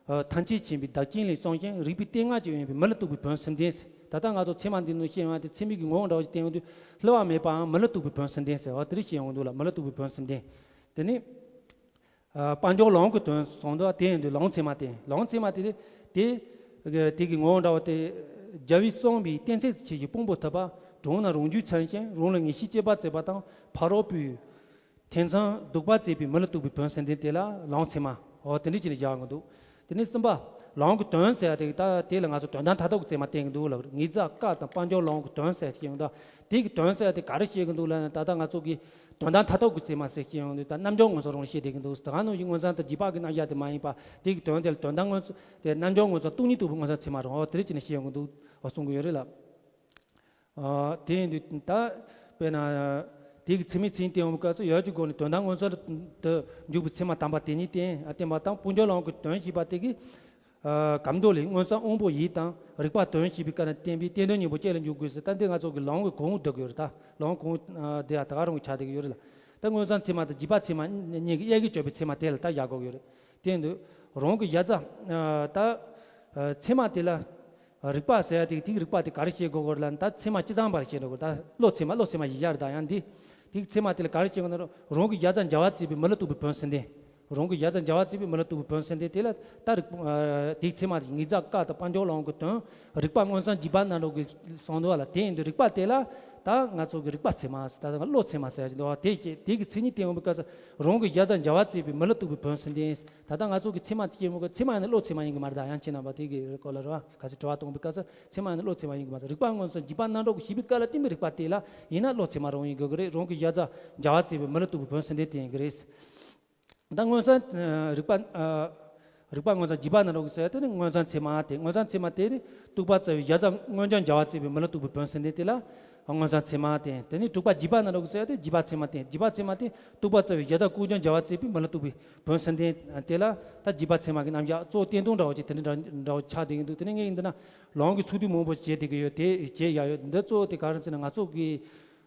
ཨ། ཐམས་ཅད་མཁྱེན་པའི་བདག་རྐྱེན་ལས་གསུངས་ཤིང་། རིགས་པའི་སྟེང་ང་ཅིག་ཡོད་པའི་མི་ལ་ལྟུང་བའི་བོན་གསུམ་ལྡན་ཟེར། ད་ལྟ་ང་ཚོ་ཚད་མ་འདི་ནང་བཤད་ཡོང་བ་དེ་ཚད་མའི་གི་ངོ་བོ་འདྲ་བོ་ཅིག་བསྟན་ཡོང་དུས་བསླུ་བ་མེད་པའམ་མི་ལ་ལྟུང་བའི་བོན་གསུམ་ལྡན་ཟེར་བ་དེ་རིགས་བཤད་ཡོང་གི་འདུག་ལ། མི་ལ་ལྟུང་བའི་བོན་གསུམ་ལྡན། དེ་ནི། ཨ། དཔལ་འབྱོར་ལོངས་སྐུའི་དོན་གསུངས་འདུག། དེ་ཡིན་དུས་ལོངས་ཚད་མ་སྟེ། ལོངས་ཚད་མ་དེ་དེ་དེ་གི་ངོ་བོ་འདྲ་བོ་དེ། རྒྱལ་བས་གསུངས་པའི་གཏན་ཚིགས་ཆེ་ཞིང་དཔང་པོ་ཐུབ་པ། གྲོང་ན་རང་རྒྱུད་ཚིམ་ཞིང་རང་ལ་ངེས་ཤེས་སྐྱེད་པར་བྱེད་པ་དང་། ཕ་རོལ་པོའི་ཐེ་ཚོམ་བཟློག་པར་བྱེད་པའི་མི་ལ་ལྟུང་བའི་བོན་གསུམ་ལྡན་དེ་ལ་ལོངས་ཚད་མ། འོ་དེ་འདྲ་བྱས་ནས་བཞག་གི་འདུག། དེ་ནས་གསུམ་པ། ལོངས་སྐུའི་དོན་ཟེར་ཡ་དེ་ད་དེ་ལ་ང་ཚོ་དོན་དམ་མཐའ་དག་གི་ཚད་མ་བསྟན་གི་འདུག་ལ། ངེས་བྱ་ཀ་དང་དཔལ་འབྱོར་ལོངས་སྐུའི་དོན་ཟེར་ཞིག་ཡོང་ད། དེ་གི་དོན་ཟེར་ཡ་དེ་ག་རེ་བཤད་གི་འདུག་ལབ་ན། ད་ལྟ་ང་ཚོ་གི་དོན་དམ་མཐའ་དག་གི་ཚད་མ་ཟེར་ཞིག་ཡོང་དུས་ད་རྣལ་འབྱོར་མངོན་སུམ་རང་བཤད་བསྡད་གི་འདུག། ད་ག་ནང་བཞིན་མངོན་སུམ་དང་རྗེས་དཔག་གི་རྣམ་གཞག་དེ་མ་ཡིན་པ། དེ་གི་དོན་དེ་ལ་དོན་དམ་མངོན་སུམ་དེ་རྣལ་འབྱོར་མངོན་སུམ་སྟོང་ཉིད་རྟོགས་པའི་མངོན་སུམ་ཚད་མ་རང་འོ་དེ་རིགས་བྱས་ནས་བཤད་ཡོང་གི་འདུག། འོ་གསུང་གི་ཡོད་རེད་ལ། ཨ། དེ་ཡིན་དུས་ད་དཔེར་ན་དེ་གི་ཚད་མའི་མཚན་ཉིད་བསྟན་ཡོང་བའི་སྐབས་སུ་ཡུལ་གྱི་སྒོ་ནས་དོན་དམ་མངོན་སུམ་དུ་འཇུག་པའི་ཚད་མ་དམ་པ་དེ་ཉིད་བསྟན། ཨ། བསྟན་པ་དང་དཔལ་འབྱོར་ལོངས་སྐུའི་དོན་ཞེས་པ་དེ་གིས། ཨ། གང་འདོད་ལས། མངོན་སུམ་དབང་པོ་ཡིད་དང་རིག་པ་དོན་ཞེས་པའི་སྐབས་ན་བསྟན་པའི་བསྟན་དོན་གཉིས་པོ་དཔྱད་ལ་འཇུག་དགོས་ཟེར། ད་འདི་ང་ཚོ་གི་ལོངས་སྐུ་གོང་བསྡུ་དགོས་རེད། ད་ལོངས་གོང་བསྡུ་ཡ་ད་ག་རང་གི་ཆགས་བསྡད་ཀྱི་ཡོད་རེད་ལ། ད་མངོན་སུམ་ཚད་མ་དང་རྗེས་དཔག་ཚད་མ་གཉིས་ཀྱི་དབྱེ་གི་གཅོད་པའི་ཚད་མ་དེ་ལ་ད་བཞག་དགོས་ཀྱི་ཡོད་རེད། དེ་ཡིན་དུས་རང་གི་གཞལ་བྱ། ཨ། ད། ཨ། ཚད་མ་དེ་ལ། རིགས་པ་ཟེར་ཡ་དེ་དེའི་རིགས་པ་དེ་ག་རེ་བྱེད་དགོས་ཀྱི་རེད་ལབ་ན། ད་ཚད་མ་སྤྱི་བཏང་བར་བྱེད་དགོས། ད་བློ་ཚད་མ་བློ་ཚད་མ་ཞེས་བྱ་རེད། ད་ཡང་འདི། དེའི་ཚད་མ་དེ་ལ་ག་རེ་བྱེད་དགོས་ན། རང་གི་གཞལ་བྱ་འཇལ་བར་བྱེད་པའི་མི་ལ་ལྟུང་བའི་བོན་གསུམ་ལྡན། རང་གི་གཞལ་བྱ་འཇལ་བར་བྱེད་པའི་མི་ལ་ལྟུང་བའི་བོན་གསུམ་ལྡན་དེ་ལ་ད་རིགས། ཨ། དེའི་ཚད་མ་དེ་ངེས་བྱ་ཀ་དང་དཔལ་འབྱོར་ལོངས་སྐུའི་དོན། རིགས་པ་མངོན་སུམ་རྗེས་དཔག་རྣམ་གྲོལ་གྱི་གསུངས་འདུག་བ་ལ། དེ་ཡིན་དུས་རིགས་པ་དེ་ལ་ད་ང་ཚོ་གི་རིགས་པ་ཚད་མ་ཟེར། ད་བློ་ཚད་མ་ཟེར་གྱི་འདུག་བ། དེ་བྱེད་དེ་གི་མཚན་ཉིད་བསྟན་ཡོང་བའི་སྐབས་སུ་རང་གི་གཞལ་བྱ་འཇལ་བར་བྱེད་པའི་མི་ལ་ལྟུང་བའི་བོན་གསུམ་ལྡན། ད་ལྟ་ང་ཚོ་གི་ཚད་མ་དེ་བཤད་མོ་གི་ཚད་མ་ཡིན་ན་བློ་ཚད་མ་ཡིན་གི་མ་རེད། ད་ཡང་ཁྱེད་རྣམ་པ་དེ་གི་སྐོར་ལ་རེད་བ། གལ་སྲིད་དྲི་བ་གཏོང་བའི་སྐབས་སུ་ཚད་མ་ཡིན་ན་བློ་ཚད་མ་ཡིན་གི་མ་རེད། རིགས་པ་མངོན་སུམ་རྗེས་དཔག་རྣམ་གྲོལ་གྱི་ཞེས་པའི་སྐབས་ལ་བསྟན་པའི་རིགས་པ་དེ་ལ་ཡིན་ན་བློ་ཚད་མ་རང་ཡིན་དགོས་གི་རེད། རང་གི་གཞལ་བྱ་འཇལ་བར་བྱེད་པའི་མི་ལ་ལྟུང་བའི་བོན་གསུམ་ལྡན་དེ་ཡིན་གི་རེད། ད་མངོན་སུམ། ཨ། རིགས་པ། ཨ། རིགས་པ་མངོན་སུམ་རྗེས་དཔག་རྣམ་གྲོལ་གྱི་ཟེར་དེ་ནི་མངོན་སུམ་ཚད་མ་སྟེ། མངོན་སུམ་ཚད་མ་དེ་ནི་རྟོག་པར་བྱ་བའི་གཞལ་བྱ་མངོན་རྒྱུར་འཇལ་བར་བྱེད་པའི་མི་ལ་ལྟུང་བའི་བོན་གསུམ་ལྡན་དེ་ལ་མངོན་སུམ་ཚད་མ་སྟེ། དེ་ནི་དྲུག་པ་རྗེས་དཔག་རྣམ་གྲོལ་གྱི་ཟེར་དེ་རྗེས་དཔག་ཚད་མ་སྟེ། རྗེས་དཔག་ཚད་མ་དེ་རྟོག་པར་བྱ་བའི་གཞལ་བྱ་ཀུན་རྒྱར་འཇལ་བར་བྱེད་པའི་མི་ལ་ལྟུང་བའི་བོན་གསུམ་ལྡན་དེ་ལ་ད་རྗེས་དཔག་ཚད་མ་གི་རྣམ་གཞག་གཙོ་བོ་བསྟན་སྟངས་འདྲ་བོ་ཅིག་དེ་འདྲ་འདྲ་བོ་ཆགས་བསྡད་ཀྱི་འདུག། དེ་ནི་ངས་འདི་ན་ལོངས་སྐུའི་ཚིག་སྡུད་མང་པོ་བྱས་བསྡད་ཀྱི་ཡོད། དེ་བྱས་ཡ་ཡོད། འདི་གཙོ་བོ་དེ་ག་རེ་ཟེར་ན། ང་ཚོ་གི།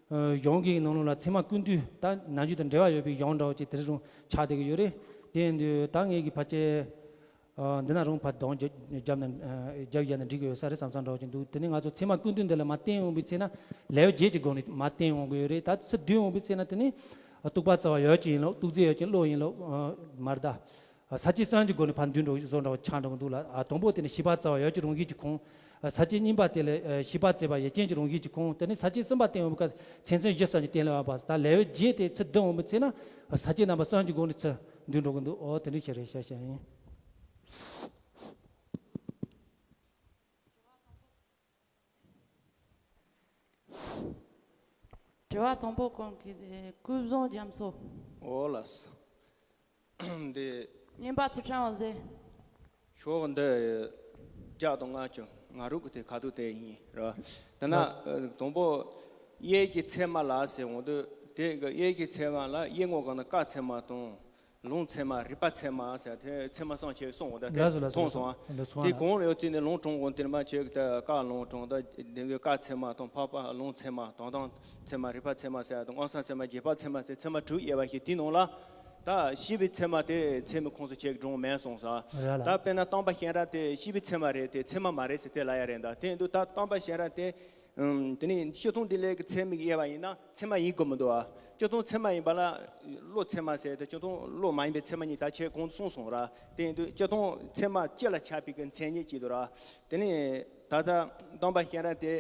ཨ། གཞུང་གི་ནང་ལོགས་ལ་ཚད་མ་ཀུན་བཏུས་ད་ནང་ཆོས་དང་འབྲེལ་བ་ཡོད་པའི་གཞུང་འདྲ་བོ་ཅིག་དེ་རུ་ཆགས་བསྡད་ཀྱི་ཡོད་རེད། དེ་ཡིན་དུས་ད་ངེད་ཀྱི་ཕལ་ཆེར། ཨ། འདི་ན་རུང་ཕར་གདོང་རྒྱབ་རྒྱབ་ན། ཨ། རྒྱབ་བཞག་ན་འགྲིག་གི་ཡོད་ས་རེད་བསམ་བསམ་འདྲ་བོ་ཅིག་འདུག། དེ་ནས་ང་ཚོ་ཚད་མ་ཀུན་བཏུས་འདི་ལ་མར་བསྟན་ཡོང་བའི་ཚེ་ན་ལེའུ་བརྒྱད་ཀྱི་སྒོ་ནས་མར་བསྟན་ཡོང་གི་ཡོད་རེད། ད་ཚིག་བསྡུས་ཡོང་བའི་ཚེ་ན་དེ་ནི། ཨ། རྟོག་པར་བྱ་བ་ཡུལ་གྱི་ཡིན་ལུགས། རྟོག་བྱེད་ཡུལ་གྱི་བློ་ཡིན་ལུགས། ཨ། མར་ད། ས་བཅད་གསུམ་གྱི་སྒོ་ནས་ཕར་བསྡུས་འགྲོ་བཟོ་འདྲ་བོ་ཆགས་འགྲོ་གི་འདུག་ལ། ཨ། དང་པོ་དེ་ནི་ཤེས་པར་བྱ་བ་ཡུལ་གྱི་རང་བཞིན་གྱི་ཁུངས། ཨ། ས་བཅད་གཉིས་པ་དེ་ལ། ཨ། ཤེས་པར་བྱ་བ་ཡུལ་ཅན་གྱི་རང་བཞིན་གྱི་ཁུངས། དེ་ནི་ས་བཅད་གསུམ་པ་བསྟན་ཡོང་བའི་སྐབས་མཚན་མཚོན་བཞི་གསུམ་གྱིས་གཏན་ལ་ཕབ་པ། ད་ལེའུ་བརྒྱད་དེ་ཚིག་བསྡུས་ཡོང་བའི་ཚེ་ན་ས་བཅད་རྣམ་པ་གསུམ་གྱི་སྒོ་ནས་ཚིག་བསྡུས་འགྲོ་གི་འདུག། ཨོ་དེ་འདྲ་ཞིག་རེད་ཤག་ཤག་ཡིན། དྲི་བ་དང་པོ་ཁོང་གིས་སྐུ་གཟུགས་རྒྱ་མཚོ། འོ་ལགས་སོ། འདི། བརྙན་པར་ཚུར་ཕྲེང་བ་ཟེར། ཤོག་འདི་བརྒྱ་དང་ལྔ་བཅུ་ང་རང་གི་དེ་ཁ་ཐུག་དེ་ཡིན་རེད་བ། དེ་ན་ལགས། ཨ། དང་པོ་དབྱེ་གི་ཚད་མ་ལ་ཟེར་འོང་དུས། དེ་གི་དབྱེ་གི་ཚད་མ་ལ་དབྱེ་ངོ་གང་ན་ཀ་ཚད་མ་དང་། ལོངས་ཚད་མ། རིགས་པ་ཚད་མ་ཟེར་དེ་ཚད་མ་གསུམ་ཅིག་གསུངས་འོང་། ད་དེ་ལགས་སོ་ལགས་སོ། མཐོང་སོང་ཨ། ལགས་སོ། དེ་གོང་ལ་ཡོད་ཚུལ་ནི་ལོངས་གྲངས་གོང་དེ་ནི་མ་ཆོད་ཀི། ད་ཀ་ལོངས་གྲངས་ད་དེ་ཀ་ཚད་མ་དང་འཕགས་པ་ལོངས་ཚད་མ། དོན་དམ་ཚད་མ། རིགས་པ་ཚད་མ་ཟེར་དང་། མངོན་སུམ་ཚད་མ། རྗེས་དཔག་ཚད་མ་ཟེར་ཚད་མ་དྲུག་དབྱེ་བ་ཞིག་དེའི་ནང་ལ། ད་ཤེས་པའི་ཚད་མ་དེ་ཚད་མའི་ཁོངས་སུ་ཆེ་གྲངས་མེད་གསུངས་སོང་། རེད་ལ། ད་དཔེར་ན་སྟོང་པ་ཤེས་རབ་དེ་ཤེས་པའི་ཚད་མ་རེད་དེ་ཚད་མ་མ་རེད་ཟེར་དེ་ལབ་ཡ་རེད། ད་དེ་འདུག། ད་སྟོང་པ་ཤེས་རབ་དེ། ཨམ། དེ་ནས་སྤྱིར་བཏང་དེ་ལས་ཀྱི་ཚད་མའི་དབྱེ་བ་ཡིན་ན་ཚད་མ་ཡིན་དགོས་མི་འདུག་ཨ། སྤྱིར་བཏང་ཚད་མ་ཡིན་པ་ལ་བློ་ཚད་མ་ཟེར་ཏེ་སྤྱིར་བཏང་བློ་མ་ཡིན་པའི་ཚད་མ་གཉིས་ད་ཁྱེད་གོང་དུ་གསུངས་སོང་ར། དེ་ཡིན་དུས་སྤྱིར་བཏང་ཚད་མ་སྤྱི་ལ་ཁྱབ་པའི་གི་མཚན་ཉིད་ཅིག་འདུག་ར། དེ་ནས་ད་ལྟ་སྟོང་པ་ཤེས་རབ་དེ་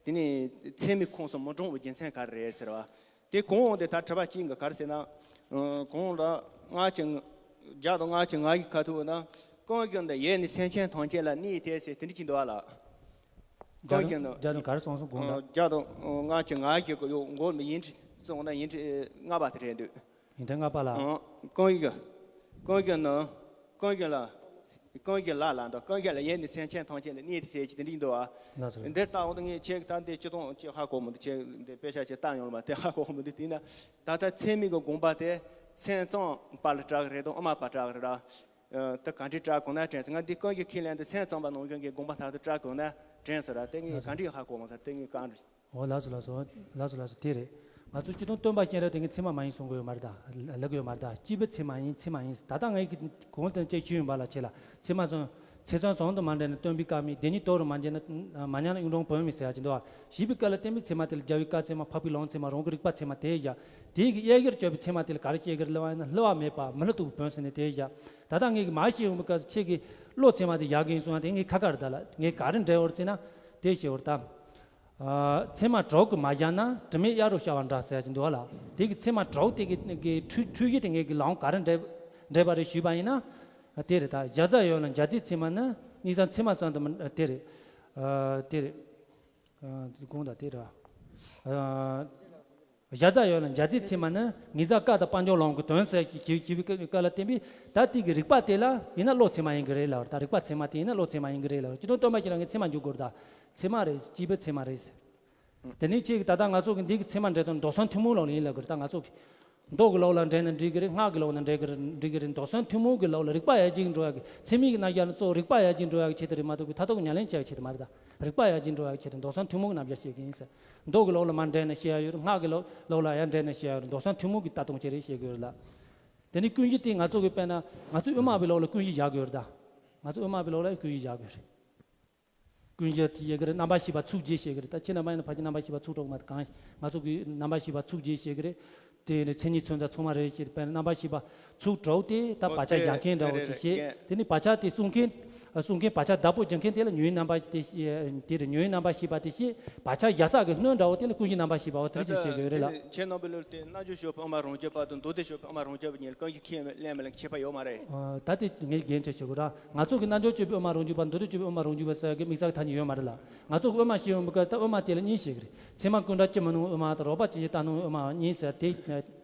དེ་ནས་ཚད་མའི་ཁོངས་སུ་མི་འགྲོ་བའི་རྒྱུ་མཚན་ག་རེ་རེད་ཟེར་བ། དེ་གོང་འོག་དེ་ད་དྲི་བ་གཅིག་གི་ག་རེ་ཟེར་ན། ཨ། གོང་ལ་ལྔ་བཅུ་བརྒྱ་དང་ལྔ་བཅུ་ང་གི་ཁ་ཐུག་ན། ཀུན་གཞི་འདི་ཡེ་ནས་སེམས་ཅན་ཐམས་ཅད་ལ་གནས་ཏེ་ཟེར་དེ་འདྲ་ཅིག་འདུག་ཨ་ལགས། ཀུན་གཞི་འདི། བརྒྱ་དང་ག་རེ་གསུངས་སོང་གོང་ལ། ཨ། བརྒྱ་དང་ལྔ་བཅུ་ང་གི་གོ་ཡོ་མགོ་མི་ཡིན་ཁྲི་སོང་ན་ཡིན་ཁྲི་ལྔ་པ་དེ་རེད་འདུག། ཡིན་ཁྲི་ལྔ་པ་ལ། ཨ། ཀུན་གཞི། ཀུན་གཞི་ནི། ཀུན་གཞི་ལ། ཀུན་གཞི་ལ་ལ་འདི་ཀུན་གཞི་ལ་ཡེ་ནས་སེམས་ཅན་ཐམས་ཅད་ལ་གནས་ཏེ་ཟེར་གྱི་དེ་འདྲ་འདུག་ཨ། ལགས་སོ། འདིར་ལྟ་འོང་དུས་ངས་ཁྱེད་ད་འདི་སྤྱིར་བཏང་ཅིག་ཧ་གོ་མི་འདུག། ཁྱེད་འདི་དཔེ་ཆ་ཅིག་བལྟ་མྱོང་ལ་མ་དེ་ཧ་གོ་མི་འདུག། དེས་ན་ད་ལྟ་ཚད་མའི་གི་དགོངས་པ་དེ་ མཚན་གཙང་པ་ལ་སྐྲག་གི་རེད་དང་ཨ་མ་པ་སྐྲག་གི་རེད་ར། ཨ། ད་ག་འདྲས་སྐྲག་གོ་ན་དྲན་སོང་། ང་འདི་ཀུན་གྱིས་ཁས་ལེན་དུ་མཚན་གཙང་པ་ནང་བཞིན་གྱི་དགོངས་པ་ལྷག་ཏུ་སྐྲག་གོ་ན་དྲན་སོང་ར། དེ་ངས་ག་འདྲས་ཧ་གོ་མ་སོང་། དེ་ངས་གང་རེད། འོ་ལགས་སོ་ལགས་སོ། ལགས་སོ་ལགས་སོ། དེ་རེད། ང་ཚོ་སྤྱི་བཏང་སྟོན་པ་གཤེན་རབ་དེ་ངས་ཚད་མ་མ་ཡིན་གསུང་གི་ཡོད་མ་རེད་ད། ལབ་གི་ཡོད་མ་རེད་ད། སྐྱེས་བུ་ཚད་མ་ཡིན་ཚད་མ་ཡིན། ད་ལྟ་ངས་གོང་དུ་བཅས་ཤེས་ཡོན་པ་ལ་བྱས་ལ་ཚད་མ་བཟང་། ཚེ་བཟང་བཟང་དུ་མ་འདྲེས་ན་སྟོན་པའི་བཀའ་མེད། བདེན་གཉིས་རྟོགས་རུ་མ་འགྱུར་ན་མ་ཉམས་ན་གཡུང་དྲུང་བོན་མེད་ཟེར་ཡ་ཅིག་འདུག་བ། ཞེས་པའི་བཀའ་ལ་བརྟེན་པའི་ཚད་མ་དེ་ལ་རྒྱལ་བའི་བཀའ་ཚད་མ། འཕགས་པའི་ལུང་ཚད་མ། རང་གི་རིག་པ་ཚད་མ་དེ་བཞག་དེའི་གི་གཡས་འགུལ་སྤྱོད་པའི་ཚད་མ་དེ་ལ་ག་རེ་བྱེད་ཀྱི་རེད་ལབ་པ་ཡིན་ན་བསླུ་བ་མེད་པ་མི་བསླུ་རྟོགས་པའི་བོན་ཟེར་ནས་དེ་བཞག་ད་ལྟ་ངས་གི་མ་ཤེས་ཡོང་བའི་སྐབས་སུ་ཁྱེད་ཀྱིས་བློ་ཚད་མ་དེ་བཞག་གི་ཡིན་གསུངས་ཡ་དེ་ངས་ཁ་ཁ་རེད་ད་ལ། ངས་ག་རེ་འགྲེལ་བར་བརྩིས་ན་དེ་ཞེས་པར་ད། ཨ། ཚད་མ་དྲུག་གིས་མ་བཞག་ན་དྲི་མེད་གཡའ་རུ་ཤར་བ་འདྲ་ཟེར་གྱི་འདུག་བ་ལ། དེ་གི་ཚད་མ་དྲུག་དེ་གི་གི་འཁྲུལ་འཁྲུལ་གཞི་དེ་ངས་གི་ལམ་ག་རེ་འགྲེལ་འགྲེལ་པ་རེད་ཞུས་པ་ཡིན་ན། དེ་རེད་ད། གཞལ་བྱ་ཡོད་ལ་འཇལ་རྩིས་ཚད་མ་ནི་ངེས་བཟུང་ཚད་མ་བཟང་དུ་མི་དེ་རེད། ཨ། དེ་རེད། ཨ། དེ་གོང་དང་དེ་རེད། ཨ། གཞལ་བྱ་ཡོད་ལ་འཇལ་རྩིས་ཚད་མ་ནི་ངེས་བཟུང་བཀའ་དང་དཔལ་འབྱོར་ལོངས་སྐུའི་དོན་ཟེར་གྱི་ཞིབ་ཞིབ་པའི་བཀའ་ལ་བརྟེན་པས་ད་དེ་གི་རིགས་པ་དེ་ལ་ཡིན་ན་བློ་ཚད་མ་ཡིན་གྱི་རེད་ལབ་རེད་ད། རིགས་པ་ཚད་མ་དེ་ཡིན་ན་བློ་ཚད་མ་ཡིན་གྱི་རེད་ལབ་རེད། སྤྱི་བཏང་སྟོན་པ་ཁྱེད་རང་གིས་ཚད་མ་འཇོག་དགོས་རེད་ད། ཚད་མ་རེད། སྐྱེས་བུ་ཚད་མ་རེད། དེ་ནས་ཁྱེད་ཀྱིས་ད་ལྟ་ང་ཚོ་གི་འདི་གི་ཚད་མ་འགྲེལ་དོན་མདོ་གསུམ་ཐུན་མོང་ལོགས་ལ་ཡིན་ལབ་དགོས་རེད་ད། ང་ཚོ་གི་མདོ་གི་ལོགས་ལ་འགྲེལ་ན་འགྲིག་གི་རེད། སྔགས་ཀྱི་ལོགས་ལ་འགྲེལ་གི་རེད། འགྲིག་གི་རེད། མདོ་གསུམ་ཐུན་མོང་གི་ལོགས་ལ་རིགས་པ་ཡར་རྒྱས་འགྲོ་ཡག་གི་ཚད་མའི་གི་རྣམ་གཞག་ནི་གཙོ་བོ་རིགས་པ་ཡར་རྒྱས་འགྲོ་ཡག་གི་ཆེད་དུ་རེད་མ་གཏོགས་གི་མཐར་ཐུག་ཉམས་ལེན་བྱེད་ཡག་ཆེད་དུ་མ་རེད་ད། རིགས་པ་ཡར་རྒྱས་འགྲོ་ཡག་གི་ཆེད་དུ་མདོ་གསུམ་ཐུན་མོང་གི་རྣམ་གཞག་བཤད་གི་ཡིན་ཟེར། མདོ་གི་ལོགས་ལ་མར་འགྲེལ་ན་བཤད་ཡག་ཡོད་རེད། སྔགས་ཀྱི་ལོགས་ལོགས་ལ་ཡར་འགྲེལ་ན་བཤད་ཡག་ཡོད་རེད། མདོ་གསུམ་ཐུན་མོང་གི་ལྟ་སྟངས་བྱེད་རེད་བཤད་གི་ཡོད་རེད་ལ། དེ་ནས་ཀུན་གཞི་དེ་ང་ཚོ་གི་དཔེར་ན་ང་ཚོ་དབུ་མ་པའི་ལོགས་ལ་ཀུན་གཞི་བཞག་གི་ཡོད་རེད་ད། ང་ཚོ་དབུ་མ་པའི་ལོགས་ལ་ཀུན་གཞི་བཞག་གི་ཡོད་རེད། ཀུན་གཞི་དེ་བཤད་གི་རེད། རྣམ་པར་ཤེས་པ་ཚུགས་རྗེས་བཤད་གི་རེད། ད་ཁྱེད་རྣམ་པ་ཡིན་ན་ཕལ་ཆེར་རྣམ་པར་ཤེས་པ་ཚུགས་དྲག་མ་གཏོགས་གང་། ང་ཚོ་གི་རྣམ་པར་ཤེས་པ་ཚུགས་རྗེས་བཤད་གི་རེད། དེ་ནས་མཚན་ཉིད་མཚོན་རྟགས་ཚང་མ་རེད་བཤད། དཔེར་ན་རྣམ་པར་ཤེས་པ་ཚུགས་དྲག་དེ་ད་ཨོ་བག་ཆགས་དེ་བཞག་མཁན་འདྲ་བོ་རེད་ཅིག་རེད་བཤད། རེད། དེ་ནས་བག་ཆགས་དེ་གསུང་མཁན། གསུང་མཁན་བག་ཆགས་བདག་པོ་རྒྱག་མཁན་དེ་ལ་ཉོན་རྣམ་པ་དེ་བཤད། དེ་རེད། ཉོན་རྣམ་པར་ཤེས་པ་དེ་བཤད། བག་ཆགས་བཞག་ས་གི་སྣོད་འདྲ་བོ་དེ་ལ་ཀུན་གཞི་རྣམ་པར་ཤེས་པའོ། དེ་འདྲ་ཅིག་བཤད་གི་ཡོད་རེད་ལ། ཁྱེད་རྣམ་པའི་ལུགས་དེ་རྣལ་འབྱོར་སྤྱོད་པའི་དབུ་མ་རང་རྒྱུད་པ་དང་མདོ་སྡེ་སྤྱོད་པའི་དབུ་མ་རང་རྒྱུད་པ་གཉིས་ལ་ཀུན་གཞི་ཁས་ལེན་མི་ལེན་ཁྱད་པར་ཡོད་མ་རེད། ཨ། ད་དེ་ངས་རྒྱས་འགྲེལ་བྱེད་དགོས་ར། ང་ཚོ་གི་རྣལ་འབྱོར་སྤྱོད་པའི་དབུ་མ་རང་རྒྱུད་པ་མདོ་སྡེ་སྤྱོད་པའི་དབུ་མ་རང་རྒྱུད་པ་ཟེར་གི་དམིགས་བསལ་གི་ཐ་སྙད་ཡོད་མ་རེད་ལ། ང་ཚོ་གི་དབུ་མ་ཞེས་ཡོང་བའི་སྐབས་ད་དབུ་མ་དེ་ལ་གཉིས་བཤད་གི་རེད། ཚད་མ་ཀུན་བྲལ་སྤྱི་མི་སྣང་བའི་དབུ་མ་དང་རོལ་པ་ཇི་བཞིན་རྟ་སྣང་བའི་དབུ་མ་གཉིས་ཟེར་དེ།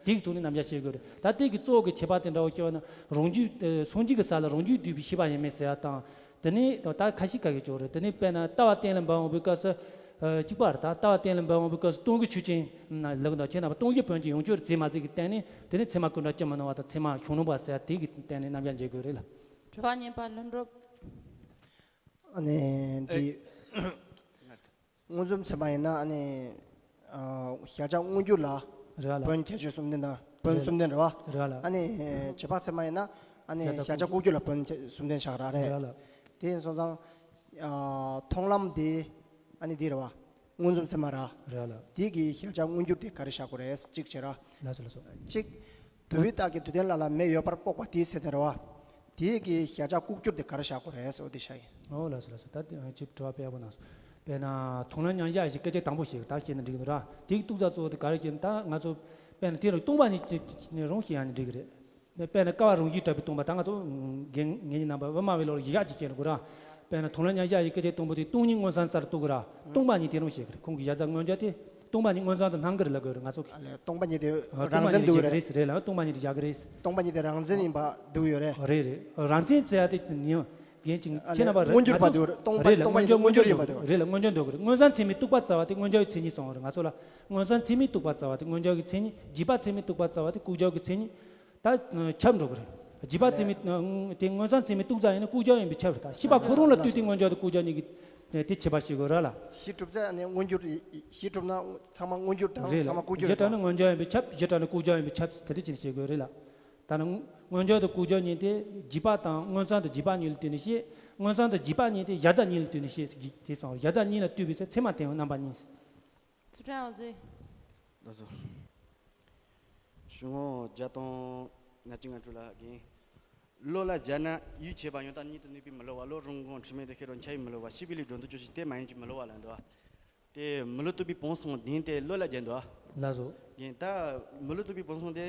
དེ་གི་ཐོག་ནས་རྣམ་གཞག་བཤད་དགོས་རེད། ད་དེ་གི་གཙོ་བོ་གི་ཁྱད་པར་དེ་འདྲ་བོ་ཤེས་པ་ན་རང་རྒྱུད་སངས་རྒྱས་ཀྱི་ས་ལ་རང་རྒྱུད་བསྡུས་པའི་ཤེས་པ་ཡིན་མིན་ཟེར་ཡ་དང་། དེ་ནས་ད་ཁ་ཤས་ཁ་ཤས་ཅིག་རེད། དེ་ནས་དཔེར་ན་ལྟ་བ་གཏན་ལ་འབེབས་འོང་བའི་སྐབས་སུ། ཨ། གཅིག་པ་རེད། ད་ལྟ་བ་གཏན་ལ་འབེབས་འོང་བའི་སྐབས་སུ་སྟོང་གཞི་ཆོས་ཅན། ལག་འདོགས་ཁྱེད་རྣམ་པ་སྟོང་གཞི་བོན་གྱི་ཡོངས་གཅོད་རྫས་མ་རྫས་ཀྱི་སྟེང་ནས་དེ་ནས་ཚད་མ་ཀུན་བྲལ་སྤྱི་མི་སྣང་བ་དང་ཚད་མ་གཞུང་ལུགས་པ་ཟེར་དེ་གི་སྟེང་ནས་རྣམ་གཞག་འབྱེད་དགོས་རེད་ལ། དྲི་བ་གཉིས་པ་ལྷུན་གྲུབ། ཨ་ནི་འདི་མངོན་སུམ་ཚད་མ་ཡིན་ན་ཨ་ནི། ཨ། གཞལ་བྱ་མངོན་གྱུར་ལ། རེད་ལ། བོན་ཁྱད་ཆོས་གསུམ་ལྡན་དང་བོན་གསུམ་ལྡན་རེད་བ། རེད་ལ། ཨ་ནི་རྗེས་དཔག་ཚད་མ་ཡིན་ན་ཨ་ནི་གཞལ་བྱ་ལྐོག་གྱུར་ལ་བོན་ཁྱད་གསུམ་ལྡན་བཞག་ར་རེད། རེད་ལ། དེ་ཡིན་སོང་ཙང་། ཨ། མཐོང་ལམ་དེ་ཨ་ནི་འདི་རེད་བ། མངོན་སུམ་ཚད་མ་ར། རེད་ལ། དེ་གི་གཞལ་བྱ་མངོན་གྱུར་དེ་ག་རེ་བཞག་དགོས་རེད་གཅིག་བྱས་ར། ལགས་སོ་ལགས་སོ། གཅིག་དུ་བའི་རྟགས་ཀྱིས་དུ་ལྡན་ལ་ལ་མེ་ཡོད་པར་དཔོག་པ་དེའི་ཚེ་དེ་རེད་བ། དེའི་གི་གཞལ་བྱ་ལྐོག་གྱུར་དེ་ག་རེ་བཞག་དགོས་རེད་ཟེར་བ་དེ་བཞག་ཡིན། ཨོ་ལགས་སོ་ལགས་སོ། ད་དེ་ཅིག་དྲི་བ་དཔེ་ཡག་པོ་གནང་སོང་། དཔེར་ན་མཐོང་ལམ་མཉམ་གཞག་ཞེས་སྐད་ཆ་དང་པོ་ཞིག་ད་བཤད་ན་འགྲིག་གི་འདུག་ར། དེའི་གཏུག་ཚར་གཙོ་བོ་དེ་ག་རེ་བཤད་ན་ད་ང་ཚོ་དཔེར་ན་དེ་རུ་སྟོང་པ་ཉིད་ཀྱི་ནས་རང་བཤད་ཡང་ནི་འགྲིག་གི་རེད། དཔེར་ན་ཀ་བ་རང་བཞིན་གྲགས་པའི་སྟོང་པ་ད་ང་ཚོ་རྒན་ངེད་ཀྱི་རྣམ་པ་དབུ་མ་པའི་ལོགས་ལ་ཡི་ག་ཅིག་བཤད་ན་དགོས་ར། དཔེར་ན་མཐོང་ལམ་མཉམ་གཞག་ཞེས་སྐད་ཆ་དང་པོ་དེ་སྟོང་ཉིད་མངོན་སུམ་གསལ་རུ་གཏུག་གི་ར། སྟོང་པ་ཉིད་དེ་རང་བཤད་གི་རེད། ཁོང་གི་གཞལ་བྱ་མངོན་གྱུར་དེ། སྟོང་པ་ཉིད་མངོན་སུམ་དུ་སྣང་གི་རེད་ལབ་དགོས་རེད་ང་ཚོ་གིས། ཨ་ལས་སྟོང་པ་ཉིད་དེ་ཨ། སྟོང་པ་རང་ཉིད་བཞག་གི་རེད་ཟེར་རེད་ལ་སྟོང་པ་ཉིད་དེ་བཞག་གི་རེད། སྟོང་པ་ཉིད་དེ་རང་མཚན་ཡིན་པ་འདུག་ཡོད་རེད། རེད་རེད། རང་མཚན་ཟེར་ཡ་དེ་ཉིད་རྒན་ཅིག་ཨ་ཁྱེད་རྣམ་པ་རེད། མངོན་གྱུར་པ་འདུག་རེད། སྟོང་པ་རེད་ལ་སྟོང་པ་མངོན་ཉིད་གྱུར་མངོན་གྱུར་ཡིན་པ་འདུག་རེད་ལ་མངོན་གྱུར་འདུག་གི་རེད། མངོན་སུམ་ཚད་མས་གཏུགས་པ་རྩ་བ་དེ་མངོན་བྱ་བའི་མཚན་ཉིད་སོང་བ་རེད་ང་ཚོ་ལ། མངོན་སུམ་ཚད་མས་གཏུགས་པ་རྩ་བ་དེ་མངོན་བྱ་བའི་མཚན་ཉིད། རྗེས་དཔག་ཚད་མས་གཏུགས་པ་རྩ་བ་དེ་ལྐོག་གྱུར་གྱི་མཚན་ཉིད། ད་ཁྱབ་འགྲོ་གི་རེད། རྗེས་དཔག་ཚད་མས་དེ་མངོན་སུམ་ཚད་མས་གཏུགས་ཚར་ཡིན་ན་ལྐོག་གྱུར་ཡིན་པས་ཁྱབ་རེད་ད། ཤེས་པ་ཁོ་རང་ལ་ལྟོས་ཏེ་མངོན་བྱ་དང་ལྐོག་གྱུར་གཉིས་ཀྱི་དེ་ཁྱད་པར་ཤེས་དགོས་རེད་ལ། གཞི་གྲུབ་ཚེ་ནི་མངོན་གྱུར། གཞི་གྲུབ་ན་ཚང་མ་མངོན་གྱུར་དང་རེད་ལ། ཚང་མ་ལྐོག་གྱུར་གཞི་རེད་གྲགས་ན་དང་། མངོན་བྱ་ཡིན་པས་ཁྱབ། གཞི་གྲགས་ན་ལྐོག་གྱུར་ཡིན་པས་ཁྱབ། དེ་འདྲ་བྱས་ནས་བཤད་དགོས་རེད་ལ། ད་ནི་མངོན་བྱ་དང་ལྐོག་གྱུར་གཉིས་དེ་རྗེས་དཔག་དང་མངོན་སུམ་དང་རྗེས་དཔག་གཉིས་ལ་ལྟོས་ནས་བཤད། མངོན་སུམ་དང་རྗེས་དཔག་གཉིས་དེ་གཞལ་བྱ་གཉིས་ལ་ལྟོས་ནས་བཤད་ཟེར་གྱི་དེ་སོང་། གཞལ་བྱ་གཉིས་ལ་ལྟོས་པའི་ཚེ་ཚད་མ་དེའང་རྣམ་པ་གཉིས། ཚུལ་ཁྲིམས་འོད་ཟེར། ལགས་སོ། ཞུ་ངོ་བརྒྱ་དང་ང་གཅིག་ང་དྲུག་ལ་རྒན། བློ་ལ་སྦྱར་ན་ཡིད་ཆེས་པ་ཡང་དག་ཉིད་དུ་གནས་པས་མི་བསླུ་བ། བློ་རང་ངོ་འཁྲུལ་མེད་དུ་ཤེས་རབ་འཆར་བས་མི་བསླུ་བ། ཤེས་པའི་ལུས་སྒྲོ་འདོགས་གཅོད་ཅིང་དེ་མ་ཡིན་གྱི་མི་བསླུ་བ་ལ་འདུག་པ། དེ་མི་བསླུ་རྟོགས་པའི་བོན་གསུམ་ལྡན་དེ་བློ་ལ་སྦྱར་འདུག་པ། ལགས་སོ། རྒན་ད་མི་བསླུ་རྟོགས་པའི་བོན་གསུམ་དེ་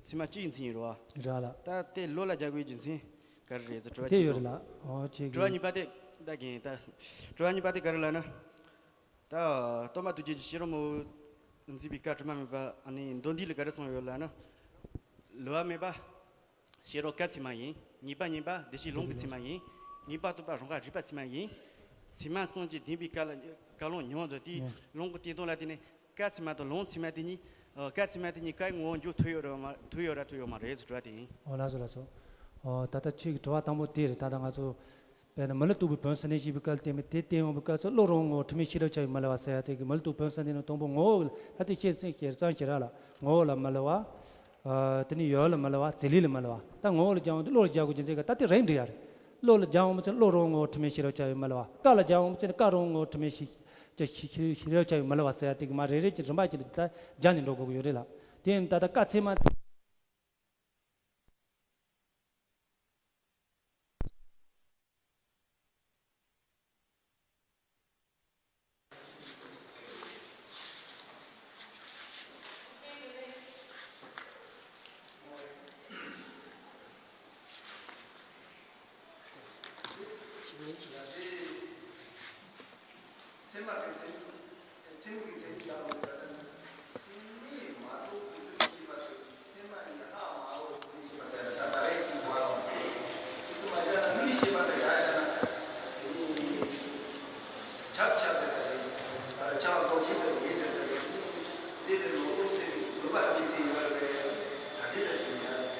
ཚད་མ་གཅིག་ཡིན་ཚུལ་ཡིན་རོ། ར་ལ། ད་དེ་བློ་ལ་སྦྱར་དགོས་རྒྱུ་མཚན་ག་རེ་རེད་ཟེར་དྲི་བ་དེ་གཅིག་ཡོད་རེད་འདུག་ལ། ཨོ་ཅིག་དྲི་བ་གཉིས་པ་དེ་ད་རྒན་ད་དྲི་བ་གཉིས་པ་དེ་ག་རེ་ལབ་ན། ད་སྟོན་པ་ཐུགས་རྗེ་ཆེ་ཤེས་རབ་མང་པོས་མཛད་པའི་བཀའ་དྲི་མ་མེད་པ་ཨ་ནི་མདོ་འདི་ལ་ག་རེ་གསུངས་ཡོད་ལབ་ན། བསླུ་བ་མེད་པ་ཤེས་རབ་བཀའ་ཚད་མ་ཡིན། ངེས་པ་གཉིས་པ་བདེ་གཤེགས་ལུང་གི་ཚད་མ་ཡིན། ངེས་པ་རྟོགས་པ་རང་དབང་རིག་པ་ཚད་མ་ཡིན། ཚད་མ་གསུམ་གྱིས་བསྡུས་པའི་བཀའ་ལ་བཀའ་ལུང་མྱོང་ཟེར་དེའི་ལུང་གི་བསྟན་སྟངས་ལ་བརྟེན་ནས་བཀའ་ཚད་མ་དང་ལུང་ཚད་མ་དེ་གཉིས་ ཨ། སྐད་ཚིག་མ་དེ་གཉིས་ཀའི་ངོ་བོ་འཇུག་ཐུབ་ཡོད་རེད་མ་ཐུབ་ཡོད་ར་ཐུབ་ཡོད་མ་རེད་ཟེར་དྲི་བ་དེ་ཡིན། ཨོ་ལགས་སོ་ལགས་སོ། ཨོ་ད་ལྟ་ཁྱེད་ཀྱི་དྲི་བ་དང་པོ་དེ་རེད། ད་ལྟ་ང་ཚོ་དཔེར་ན་མི་ལུས་སྟོབས་པའི་བོན་ཟེར་ནས་ཞེས་པའི་སྐབས་དེ་མི་དེ་བསྟན་ཡོང་བའི་སྐབས་སུ་བློ་རུང་ངོ་བོ་དྲི་མེད་ཤེས་རབ་ཆ་ཡི་མི་ལུས་པ་ཟེར་ཡ་དེ་གི་མི་ལུས་སྟོབས་པའི་བོན་ཟེར་ནས་ནི་དང་པོ་ངོ་བོ་ལ་ད་དེ་ཤེས་ཚིག་ཤེས་ཙང་ཤེས་ར་ལ་ངོ་བོ་ལ་མི་ལུས་པ། ཨ། དེ་ནི་ཡུལ་ལ་མི་ལུས་པ། རྫས་ལས་ལ་མི་ལུས་པ། ད་ངོ་བོ་ལ་སྦྱར་འོང་དུས་བློ་ལ་སྦྱར་དགོས་ཀྱི་འཛིན་ག་ད་དེ་རེད་འགྲིག་ཡ་རེད། བློ་ལ་སྦྱར་འོང་མི་ཚེ་བློ་རུང་ངོ་བོ་དྲི་མེད་ཤེས་རབ་ཆ་ཡི་མི་ལུས་པ། ཀ་ལ་སྦྱར་འོང་མི་ཚེ་ནི་ཀ་རུང་ངོ་བོ་དྲི་མེད་ཤེས་ཤེས་ཤེས་ཤེས་རབ་ཆ་ཡི་མི་ལུས་པ་ཟེར་ཡ་དེ་གི་མ་རེ་རེ་གྱི་རིམ་པ་གྱི་ད་སྦྱར་ནས་འགྲོ་དགོས་ཀྱི་ཡོད་རེད་ལ། དེ་ཡིན་ད་ལྟ་ཀ་ཚད་མ། ཚད་མ་གི་མཚན་ཉིད། ཚད་མ་གི་མཚན་ཉིད་ཀྱང་མི་འདྲ་ལ། ཚད་མས་མ་རྟོགས་པའི་ལུགས་ཤེས་པ་ཟེར། ཚད་མ་ཡིན་ན་ཧ་མ་གོ་ལུགས་ཤེས་པ་ཟེར་ན་ད་ད་རེས་ཀྱི་བར་རོ། ཚད་མ་ཡིན་ན་ལུགས་ཤེས་པ་དང་ཡང་བྱས་ན་དེ་ནི་ཁྱབ་ཁྱབ་པའི་ཚ་རེད། ཁྱབ་ལྡོག་ཆེན་པའི་ཡིན་པའི་ཚ་རེད། དེ་ནི་ལོག་རྟོག་སེལ་བའི་ནུས་པ་དམིགས་བསལ་ཡོད་རེད། ད་དེ་ལ་བྱས་ན་ཡང་ཟེར།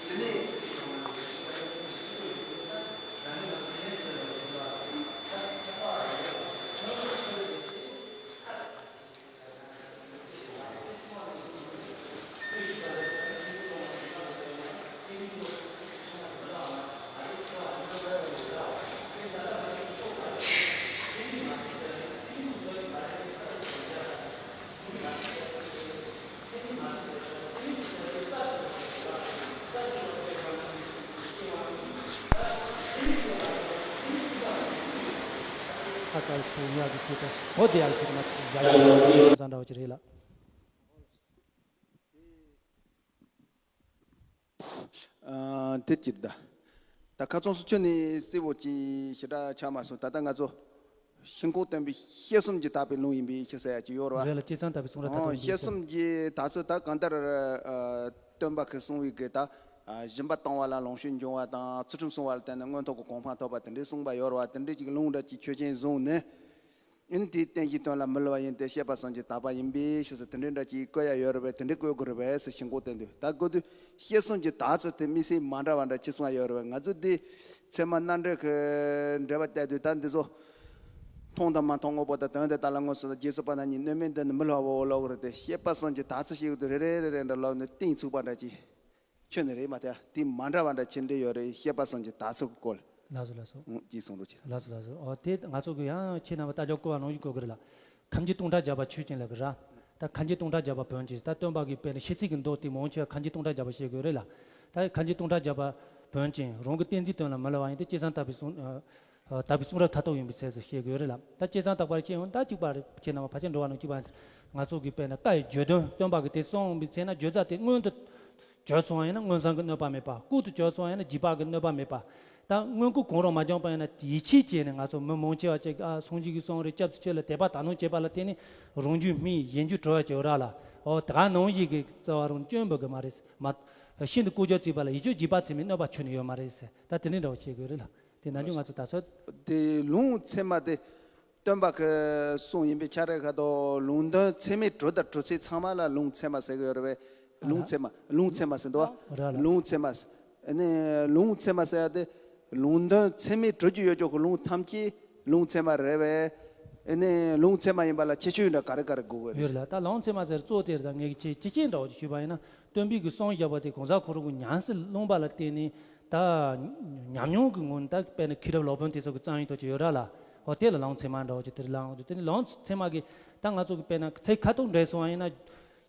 དེ་ནི། ཁ་གསལ་ཞུ་ཡག་གི་ཆེད་དུ་གོ་བདེ་ཡག་གི་ཆེད་དུ་མ་རྒྱ་ཡག་གི་ས་འདྲ་བ་ཅིག་རེད་ལ། ཨ། དེ་ཅིག་ད། ད་ཁ་ཚོན་སུ་ཆུ་ནི་སྲིད་པོ་ཅིག་ཞེ་དྲག་ཆགས་མ་སོང་། ད་ལྟ་ང་ཚོ་ཤིན་ལྐོག་སྟོན་པའི་དཔྱད་གསུམ་གྱིས་དག་པའི་ལུང་ཡིན་པའི་ཕྱིར་ཟེར་ཡ་ཅིག་ཡོད་རེད་བ། རེད་ལ། དཔྱད་གསུམ་དག་པའི་གསུང་རབ་མཐར་ཐུག་ཡིན་པའི་ཕྱིར། ཨོ། དཔྱད་གསུམ་གྱིས་དག་ཚོད་ད་གང་ལྟར་ཨ་སྟོན་པ་གིས་གསུངས་པའི་གི་ད་ཨ་སྦྱིན་པ་བཏང་བ་ལ་ལོངས་སྤྱོད་འབྱུང་བ་དང་ཚུལ་ཁྲིམས་སྲུང་བ་ལ་བརྟེན་ནས་མངོན་མཐོ་གི་གོ་འཕང་ཐོབ་པ་དེ་འདྲའི་གསུངས་པ་ཡོད་རེད་བ། དེ་འདྲའི་ཅིག་ལུང་འདྲ་ཅིག་ཆོས་ཅན་བཟུང་ནས། ཨ་ནི་དེའི་རྟེན་གཞིའི་དོན་ལ་མི་སླུ་བ་ཡིན་ཏེ། བཤད་པ་གསུམ་གྱིས་དག་པ་ཡིན་པའི་ཕྱིར་ཟེར་དེ་འདྲའི་འདྲ་ཅིག་བཀོད་ཡ་ཡོད་རེད་པས། དེ་འདྲའི་བཀོད་དགོས་རེད་པས་ཟེར་ཤིན་ལྐོག་བསྟན་དུས། ད་བཀོད་དུས་དཔྱད་གསུམ་གྱིས་དག་ཚོད་དེ་དམིགས་བསལ་མ་འདྲ་བ་འདྲ་ཅིག་གསུང་ཡ་ཡོད་རེད་པས། ང་ཚོ་འདི་ཚད་མ་རྣམ་འགྲེལ་གྱི་འགྲེལ་པ་བལྟས་དུས་ད་འདི་ཚོ་མཐོང་དང་མ་མཐོང་དངོས་པོ་དང་དོན་དེ་དག་ལ་དངོས་སུ་རྗེས་སུ་དཔག་ན་ཉིད་སྣོད་མིན་འདི་ནི་མི་སླུ་བའོ་ལབ་དགོས་རེད་དེ། བཤད་པ་གསུམ་གྱིས་དག་ཚོད་བཤད་དུས་རེ་རེ་རེ་རེ་འདྲ་ལབ་ནས་གཏིང་ཚུགས་པ་འདྲ་ཅིག་ཁྱོན་ནས་རེད་མ་ཐལ། དེ་མ་འདྲ་བ་འདྲ་ཆེ་འདྲ་ཡོད་རེད། བཤད་པ་གསུམ་གྱིས་དག་ཚོད་ཀྱི་སྐོར། ལགས་སོ་ལགས་སོ། ཨང་། ཅིག་གསུང་རོགས་གྱིས། ལགས་སོ་ལགས་སོ། ཨོ་དེ་ང་ཚོ་གི་ཡང་ཁྱེད་རྣམ་པ་ལྟ་རྒྱ་བསྐོར་བ་ནང་བཞིན་བསྐོར་གི་རེད་ལ། ཁམས་ཀྱི་སྟོང་ཕྲག་བརྒྱ་པ་ཆོས་ཅན་ལབ་གི་ར། ད་ཁམས་ཀྱི་སྟོང་ཕྲག་བརྒྱ་པ་བོན་ཅན། ད་སྟོན་པ་གི་དཔེར་ན་ཤེས་ཚིག་གི་མདོ་དེ་མང་ཆེ་བ་ཁམས་ཀྱི་སྟོང་ཕྲག་བརྒྱ་པ་བཤད་གི་ཡོད་རེད་ལ། ད་ཁམས་ཀྱི་སྟོང་ཕྲག་བརྒྱ་པ་བོན་ཅན་རང་གི་བསྟན་འཛིན་དོན་ལ་མི་སླུ་བ་ཡིན་ཏེ། སྤྱན་བཟང་དག་པའི་གསུང་། ཨ། དག་པའི་གསུང་རབ་མཐར་ཐུག་ཡིན་པའི་ཚད་ཟེར་བཤད་གི་ཡོད་རེད་ལ། ད་སྤྱན་བཟང་དག་པར་བཤད་ཡོང་ད་གཅིག་པ་རེད། ཁྱེད་རྣམ་པ་ཕལ་ཆེར་འགྲོ་བ་རྣམས་གཅིག་པ་ཡིན་ཟེར། ང་ཚོ་གི་དཔེར་ན་བཀའ་ཡི་བརྗོད་དོན་སྟོན་པ་གི་དེ་གསུངས་པའི་ཚེ་ན། བརྗོད་བྱ་དེ་མངོན་དུ་བརྗོད་སོང་བ་ཡིན་ན་མངོན་སུམ་གྱི་གནོད་པ་མེད་པ། ལྐོག་ཏུ་བརྗོད་སོང་བ་ཡིན་ན་རྗེས་དཔག་གི་གནོད་པ་མེད་པ། ད་མངོན་ལྐོག་གང་རུང་མ་འགྱངས་པ་ཡིན་ན་ཡིད་ཆེས་བྱས་ནས། ང་ཚོ་མི་མང་ཆེ་བ་ཅིག་ཨ་སངས་རྒྱས་ཀྱི་གསུང་རེད། སྐྱབས་སུ་མཆི་ལ་དད་པ་དག་སྣང་བྱེད་པ་ལ་བརྟེན་ནས་རང་རྒྱུད་སྨིན། གཞན་རྒྱུད་གྲོལ་བ་ཅིག་ཡོད་ར་ལ། ཨོ་དེ་ག་ནང་བཞིན་གྱི་རྩ་བ་རང་སྐྱོན་འབུད་གི་མ་རེད་མ། ཤིན་ཏུ་ལྐོག་གྱུར་བརྩིས་པ་ལ་ཡིད་དཔྱོད་རྗེས་དཔག་ཚད་མས་གནོད་པ་ཁྱོན་ནས་ཡོད་མ་རེད་ཟེར། ད་དེ་འདྲའི་འདྲ་བོ་བཤད་དགོས་རེད་ལ། དེ་ནམ་རྒྱུན་ང་ཚོ་ད་ཚོད། དེ་ལུང་ཚད་མ་དེ་སྟོན་པ་གི་གསུང་ཡིན་པའི་ཆ་རེ་ཁ་དོག་ལུང་དོན་ཚད་མའི་གྲུབ་དང་གྲུབ་ཚད་ཚང་མ་ལ་ལུང་ཚད་མ་ཟེར་གི་ཡོད་རེད་པས། ཨ་ལུང་ཚད་མ། ལུང་ཚད་མ་ཟེར་འདུག་བ། ར་ལ། ལུང་ཚད་མ་ཟེར། ཨ་ནི་ལུང་ཚད་མ་ཟེར་ཡ་དེ་ལུང་དོན་ཚད་མའི་གྲུབ་ཀྱི་ཡོད་ཀྱོག་གི་ལུང་ཐམས་ཅད་ལུང་ཚད་མ་རེད་པས། ཨ་ནི་ལུང་ཚད་མ་ཡིན་པ་ལ་ཁྱད་ཆོས་འདྲ་ག་རེ་ག་རེ་དགོས་གི་ཡོད་རེད། ལ། ད་ལུང་ཚད་མ་ཟེར་གཙོ་བོ་དེ་རེད། ད་ངས་ཅི་ཅི་ཅན་འདྲ་བོ་ཅིག་ཞུས་པ་ཡིན་ན། སྟོན་པའི་གི་གསུང་བཞག་པ་དེ་གང་ཟག་ཁོ་རང་གི་ཉམས་སུ་བླངས་པ་ལ་བརྟེན་ནས། ད་ཉམས་མྱོང་གི་ངོས་ནས་ད་དཔེར་ན་མཁས་རབ་སློབ་དཔོན་དེ་ཚོ་གི་རྩོམ་ཡིག་ཐོག་ཅིག་ཡོད་ར་ལ། འོ་དེ་ལ་ལུང་ཚད་མ་འདྲ་བོ་ཅིག་དེར་ལའང་འོ་དེ་ནི་ལུང་ཚད་མ་གི་ད་ང་ཚོ་གི་དཔེར་ན་ཚིག་ཁ་ཐུག་འགྲེལ་སོང་བ་ཡིན་ན།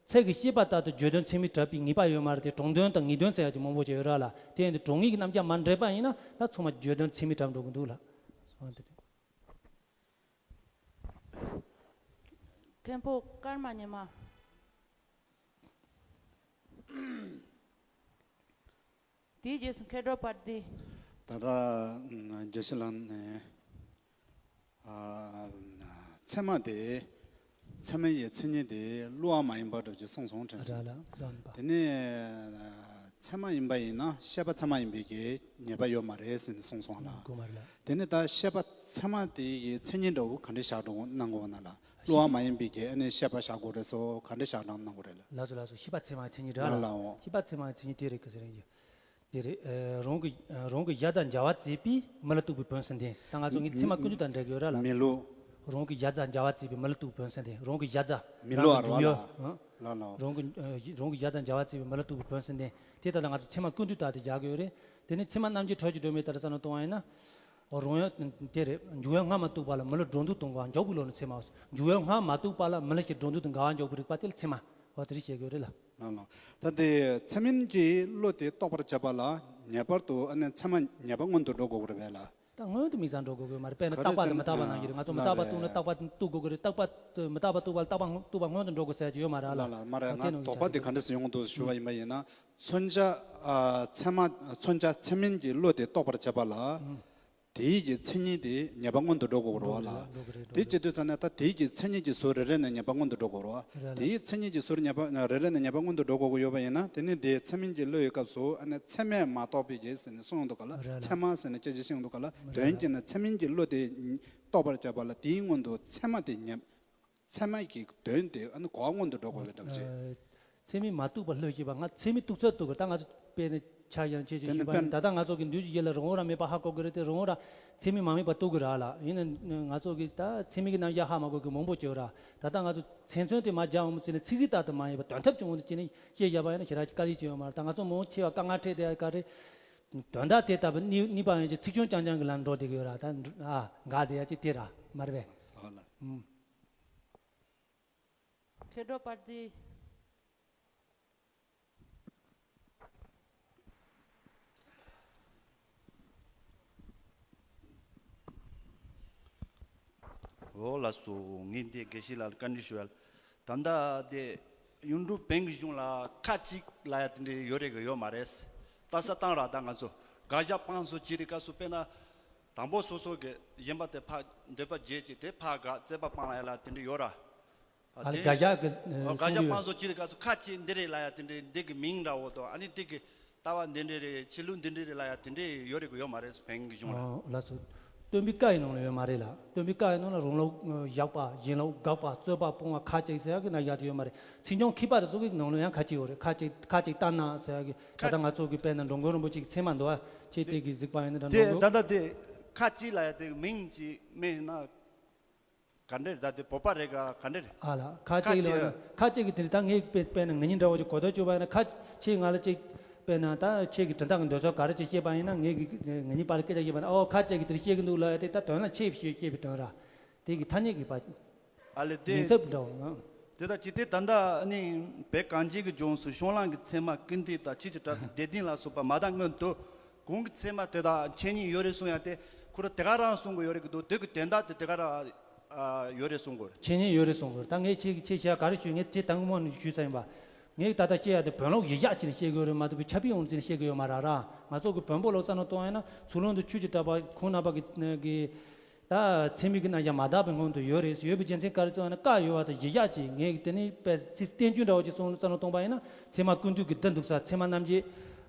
ཚིག་གི་བཤད་པ་ལྟར་དུ་བརྗོད་དོན་ཚད་མས་གྲུབ་པའི་ངེས་པ་ཡོད་མ་རེད་དེ། དྲང་དོན་དང་ངེས་དོན་ཟེར་ཡ་ཅིག་མང་པོ་ཅིག་ཡོད་ར་ལ། དེ་ཡིན་དུས་དྲང་ངེས་ཀྱི་རྣམ་གཞག་མ་འགྲིག་པ་ཡིན་ན་ད་ཚང་མ་བརྗོད་དོན་ཚད་མས་གྲུབ་འགྲོ་གི་འདུག་ལ། འོ་དེ་རེད། མཁན་པོ་ཀརྨ་ཉི་མ། དེའི་རྗེས་སུ་མཁས་གྲུབ་དཔལ་ལྡན། ད་ལྟ་ཨ་རྒྱལ་སྲས་ལགས་ནས་ཨ་ཚད་མ་དེ་ཚད་མ་ཡི་མཚན་ཉིད་དེ་བསླུ་བ་མ་ཡིན་པ་འདྲ་ཅིག་གསུངས་སོང་དྲན་སོང་། ར་ལ་བསླུ་བ་མིན་པ། དེ་ནས་ཨ་ཚད་མ་ཡིན་པ་ཡིན་ན་བཤད་པ་ཚད་མ་ཡིན་པའི་གི་ཉེས་པ་ཡོད་མ་རེད་ཟེར་ནས་གསུངས་སོང་ལ། དགོས་མ་རེད་ལ། དེ་ནས་ད་བཤད་པ་ཚད་མ་དེ་ཡི་མཚན་ཉིད་འདྲ་བོ་ག་འདྲ་བཞག་འགྲོ་གནང་དགོས་ན་ལ། བསླུ་བ་མ་ཡིན་པའི་གི་ཨ་ནི་ཤེས་པ་བཞག་དགོས་རེད་སོ། ག་འདྲ་བཞག་གནང་གནང་དགོས་རེད་ལ། ལགས་སོ་ལགས་སོ། ཤེས་པ་ཚད་མ་མཚན་ཉིད་རེད་ལ། ལ་ལའོ། ཤེས་པ་ཚད་མ་མཚན་ཉིད་དེ་རེད། ག་ཟེར་རེད། དེ་རེད། ཨ། རང་གི་རང་གི་གཞལ་བྱ་འཇལ་བར་བྱེད་པའི་མི་ལ་གཏུགས་པའི་བོན་ཟེར་དེ། ད་ང་ཚོ་ངའི་ཚད་མ་ཀུན་བཏུས་དང་འགྲིག་གི་ཡོད་ར་ལ། མི་བསླུ། རང་གི་གཞལ་བྱ་འཇལ་བར་བྱེད་པའི་མི་ལ་གཏུགས་པའི་བོན་ཟེར་དེ། རང་གི་གཞལ་བྱ། མི་བསླུ་བ་རང་གི་རེད་བ་འཇུག་ཡུལ། ལ། ལ་ལའོ། རང་གི་ཨ། རང་གི་གཞལ་བྱ་འཇལ་བར་བྱེད་པའི་མི་ལ་གཏུགས་པའི་བོན་ཟེར་དེ། དེ་ལྟར་ལ་ང་ཚོ་ཚད་མ་ཀུན་བཏུས་ལྟར་དེ་རྒྱག་གི་ཡོད་རེད། དེ་ནི་ཚད་མ་རྣམ་འབྱེད་འཕྲོས་ཀྱི་སྒྲོན་མེ་ལྟར་བསམ་བློ་གཏོང་བ་ཡིན་ན། རང་ཡང་དེ་རེད། འཇུག་ཡུལ་སྔ་མ་གཏུགས་པ་ལ་མི་ལ་སྒྲོ་འདོགས་གཏོང་དགོས། འཇོག་གི་ལོག་ནས་ཚད་མ། འཇུག་ཡུལ་སྔ་མ་གཏུགས་པ་ལ་མི་ལ་ཞིག་སྒྲོ་འདོགས་དང་འགལ་བ་འཇོག་པའི་རིགས་པ་དེ་ལ་ཚད་མ། འོ་དེ་རིགས་བཤད་དགོས་རེད་ལ། ལགས་ལགས། ད་དེ་ཚད་མིན་གྱི་བློ་དེ་རྟོགས་པར་བྱེད་པ་ལ་ངེས་པར་དུ་ཨ་ནི་ཚད་མ་ངེས་པ་སྔོན་དུ་འགྲོ་དགོས་ཀྱི་རེད་པས་ལ། ད་སྔོན་དུ་དམིགས་བསལ་འགྲོ་དགོས་ཀྱི་མ་རེད། དཔེར་ན་ག་རེ་རྟག་པ་དང་ཟེར་ན། མི་རྟག་པ་ནང་བཞིན་རེད། ང་ཚོ་མི་རྟག་པ་ལགས་རེད། གཏུགས་ན་རྟག་པ་གཏུགས་དགོས་ཀྱི་རེད། རྟག་པ་མི་རྟག་པ་གཏུགས་པ་ལ་རྟག་པ་གཏུགས་པ་སྔོན་དུ་འགྲོ་དགོས་ཟེར་གྱི་ཡོད་མ་རེད་ལ། ལགས་ལགས། མ་རེད། ད་དེ་ནང་གི་ལྡོག་པ་དེ་ག་འདྲ་སེ་ཡོང་འདུག་ཞུ་བ་ཡིན་པ་ཡིན་ན། མཚོན་བྱ། ཨ། ཚད་མ། མཚོན་བྱ་ཚད་མིན་གྱི་བློ་དེ་རྟོགས་པར་བྱེད་པ་ལ། ཨང་། དེའི་གི་མཚན་ཉིད་དེ་ངེས་པ་སྔོན་དུ་འགྲོ་དགོས་རེད་བ་ལ། འགྲོ་གི་རེད། འགྲོ་གི་རེད། དེ་བྱེད་དུས་ཙ་ན་ད་དེའི་གི་མཚན་ཉིད་ཀྱི་ཟུར་རེ་རེ་ནས་ངེས་པ་སྔོན་དུ་འགྲོ་དགོས་རེད་བ། རེད་ལ། དེའི་མཚན་ཉིད་ཀྱི་ཟུར་ངེས་པ་རེ་རེ་ནས་ངེས་པ་སྔོན་དུ་འགྲོ་དགོས་ཀྱི་ཡོད་པ་ཡིན་ན། དེ་ནི་དེའི་ཚད་མིན་གྱི་བློ་ཡི་སྐབས་སུ་ཨ་ནི་ཚད་མས་མ་རྟོགས་པའི་གི་ཟེར་ནས་གསུངས་འདུག་ག་ལ། རེད་ལ། ཚད་མ་ཟེར་ནས་སྐད་ཆ་བཤད་འདུག་ག་ལ། རེད་ལ། དོན་གྱིས་ན་ཚད་མིན་གྱི་བློ་དེ་རྟོགས་པར་བྱ་བ་ལ་དེའི་སྔོན་དུ་ཚད་མ་དེ་ངེས། ཚད་མ་གི་དོན་དེ་ཨ་ནི་གོ་བ་སྔོན་དུ་འགྲོ་དགོས་པའི་འདྲ་པོ་ཅིག། ཨ། ཚད་མས་མ་རྟོགས་པ་ལྷོད་ཤེས་པ། ང་ཚད་མས་རྟོགས་ཚད་རྟོགས་གི། ད་ང་ཚོ་དཔེར་ན་ཆ་ཡང་ཆེ་ཆེ་དེ་ནི་ཞུས་པ་ཡིན། དཔེར་ད་ལྟ་ང་ཚོ་གི་འདུས་ཀྱི་ཡུལ་ལ་རང་དབང་རང་མེད་པ་ཧ་གོ་གི་རེད་དེ། རང་དབང་རང་ཚད་མས་མ་དམིགས་པ་རྟོགས་གི་ར་ལ། ཡིན་ན་ང་ཚོ་གི་ད་ཚད་མིན་གྱི་རྣམ་གཞག་ཧ་མ་གོ་གི་མང་པོ་ཅིག་ཡོད་ར། ད་ལྟ་ང་ཚོ་མཚན་མཚོན་དེ་མ་སྦྱངས་འོང་ཟེར་ནས་ཚིག་ཟིན་ལྟར་དུ་མ་ཡིན་པ་དོན་ཐབས་ཀྱི་དབང་དུ་བྱས་ནས་བཤད་བཞག་པ་ཡིན་ན་ཞེ་དྲག་དཀའ་ལས་ཅིག་ཡོད་མ་རེད། ད་ང་ཚོ་མང་ཆེ་བ་དཀའ་ངལ་འཕྲད་བསྡད་ཡ་ག་རེ། དོན་དག་དེ་ལྟ་བུ་གཉིས་གཉིས་པ་ཡན་གྱི་ཚིག་སྐྱོན་རྐྱང་རྐྱང་གི་ལམ་འགྲོ་བསྡད་ཀྱི་ཡོད་ར། ད་ཨ་འགག་བསྡད་ཡ་ཅིག་དེ་ར་མ་རེད་པས། སོ་ལ། ཨུམ། མཁས་གྲུབ་དཔལ་ལྡན། འོ་ལགས་སོ། ངས་འདི་དགེ་བཤེས་ལགས་ལ་བཀའ་འདྲི་ཞུ་ཡ་ལ། ད་ལྟ་དེ་གཡུང་དྲུང་བོན་གྱི་གཞུང་ལ་ཁ་ཅིག་ལབ་ཡ་དེ་འདྲ་ཡོད་རེད་གི་ཡོད་མ་རེད། ལྟ་ས་བཏང་ར། ད་ང་ཚོ་དགག་བཞག་སྤང་སོགས་བྱེད་དུས་སྐབས་སུ་དཔེར་ན། དང་པོ་སོ་སོ་གི་གཞན་པ་དེ་ཕར་འདོད་པ་བརྗེད་ཅིག་དེ་ཕར་དགག་རྩོད་པ་སྤང་ལ་ཡ་ལ་དེ་འདྲ་ཡོད་ར། ཨ། ཨ་ལ་དེ་དགག་བཞག་གི་ཨ་དགག་བཞག་སྤང་སོགས་བྱེད་དུས་སྐབས་སུ་ཁ་ཅིག་འདི་རེད་ལབ་ཡ་དེ་འདྲ། འདི་གི་མིང་འདྲ་བོ་དང་། ཨ་ནི་འདི་གི་ལྟ་བ་འདི་འདྲ་རེད། ཆོས་ལུགས་འདི་འདྲ་རེད་ལབ་ཡ་དེ་འདྲ་ཡོད་རེད་གི་ཡོད་མ་རེད། བོན་གྱི་གཞུང་ལ། ཨ་ལགས་སོ། སྟོན་པའི་བཀའ་ཡི་ནང་ལ་ཡོད་མ་རེད་ལ། སྟོན་པའི་བཀའ་ཡི་ནང་ལ་རང་ལུགས་བཞག་པ། གཞན་ལུགས་དགག་པ། རྩོད་པ་སྤོང་བ་ཁ་ཅིག་ཟེར་ཡ་གི་ན་ཡ་དེ་ཡོད་མ་རེད། ཚིག་རྐྱང་མཁས་པ་དེ་ཚོ་གི་ནང་ལ་ཡང་ཁ་ཅིག་ཡོད་རེད། ཁ་ཅིག་ཁ་ཅིག་ལྟ་ན་ཟེར་ཡ་གི། ད་ལྟ་ང་ཚོ་གི་དཔེར་ན་འགྲོ་མགོན་རིན་པོ་ཆེ་གི་ཚད་མ་འདུག་བ། ཁྱེད་དེ་གི་གཟིགས་པ་ཡིན་ན་འདྲ། དེ་འགྲོ་མགོན། ད་ལྟ་དེ་ཁ་ཅིག་ལབ་ཡ་དེ་མིང་ཅིག་མིན་ན། ག་འདྲ་རེད། ད་དེ་བོད་པ་རེད་ག་ག་འདྲ་རེད། ཨ་ལ། ཁ་ཁ་ཅིག་ལ་ཅིག་ཁ་ཅིག་གི་དེ་རེད། ད་ངས་དཔེ་དཔེར་ན་ང་གཉིས་འདྲ་བོ་ཅིག་གོ་བརྡ་བཅུག་པ་ཡིན་ན། ཁ་ཁྱེད་ང་ལ་ཅིག་དཔེར་ན་ད་ཁྱེད་ཀྱི་དྲན་རྟགས་ཀྱི་འདོད་ཚུལ་ག་རེ་ཅིག་བཤད་པ་ཡིན་ན། ངས་ཀྱི་ང་གཉིས་བར་ལ་སྐད་ཆ་བཤད་པ་ན། ཨོ་ཁ་ཅིག་གི་དེ་རེད་བཤད་ཀྱི་འདུག་ལབ་ཡ་དེ་ད་དོན་ལ་ཆེ་བཤད་བཤད་པའི་དོན་ར། དེ་གི་ཐ་སྙད་ཀྱི་བ། ཨ་ལས་དེ་ཡིན་ཚབ་འདྲ་བོ་ང་། དེ་དག་ཅིག་དེ་ད་ལྟ་ནི་བོད་གངས་ཅན་གྱི་ལྗོངས་སུ་ཤོང་ལང་གི་ཚད་མ་ཀུན་བཏུས་དང་ཆོས་ཀྱི་གྲགས་པའི་སྡེ་བདུན་ལ་སོགས་པ་མ་དར་སྔོན་དུ་གོང་གི་ཚད་མ་དེ་དག་འཆད་ཉན་ཡོད་རེད་གསུང་ཡ་དེ། ཁོ་རང་དེ་ག་རང་གསུང་གི་ཡོད་རེད་གི་འདུག་དེ་གི་དོན་དག་དེ་དེ་ག་རང་ཨ་ཡོད་རེད་གསུང་གི་ཡོད་རེད། འཆད་ཉན་ཡོད་རེད་གསུང་གི་ཡོད་རེད། ད་ངས་ཁྱེད་ཁྱེད་ཤ་ག་རེ་ཞུས། ངས་ཁྱེད་དང་མོ་ནས་ཞུས་ཚར་ཡིན་པ། ངས་ད་ལྟ་བཤད་ཡ་དེ་བོན་ལུགས་གཞི་བཞག་ཅིག་ནས་བཤད་གི་ཡོད་རེད་མ་གཏོགས་པའི་ཆ་པའི་དབང་ཚད་ནས་བཤད་གི་ཡོད་མ་རེད་ར། ང་ཚོ་གི་བོན་པོ་ལུགས་བསམ་བློ་གཏོང་ཡ་ན་ཚུར་ལོང་དུ་ཆོས་ཀྱི་གྲགས་པ་ཁོང་རྣམ་པ་གི་གི་ད་ཚད་མིན་གྱི་རྣམ་གཞག་མ་དར་བའི་སྔོན་དུ་ཡོད་རེད། ཡོད་པའི་རྒྱུ་མཚན་ག་རེ་ཟེར་བ་ན་བཀའ་ཡོད་པ་དང་གཞི་བཞག་ཅིག་ངས་དེ་ནི་དཔེ་ཚིག་བསྟན་བཅོས་འདྲ་བོ་ཅིག་གསུང་བསམ་བློ་གཏོང་པ་ཡིན་ན། ཚད་མ་ཀུན་བཏུས་ཀྱི་འདི་འདུག་ས། ཚད་མ་རྣམ་འབྱེད།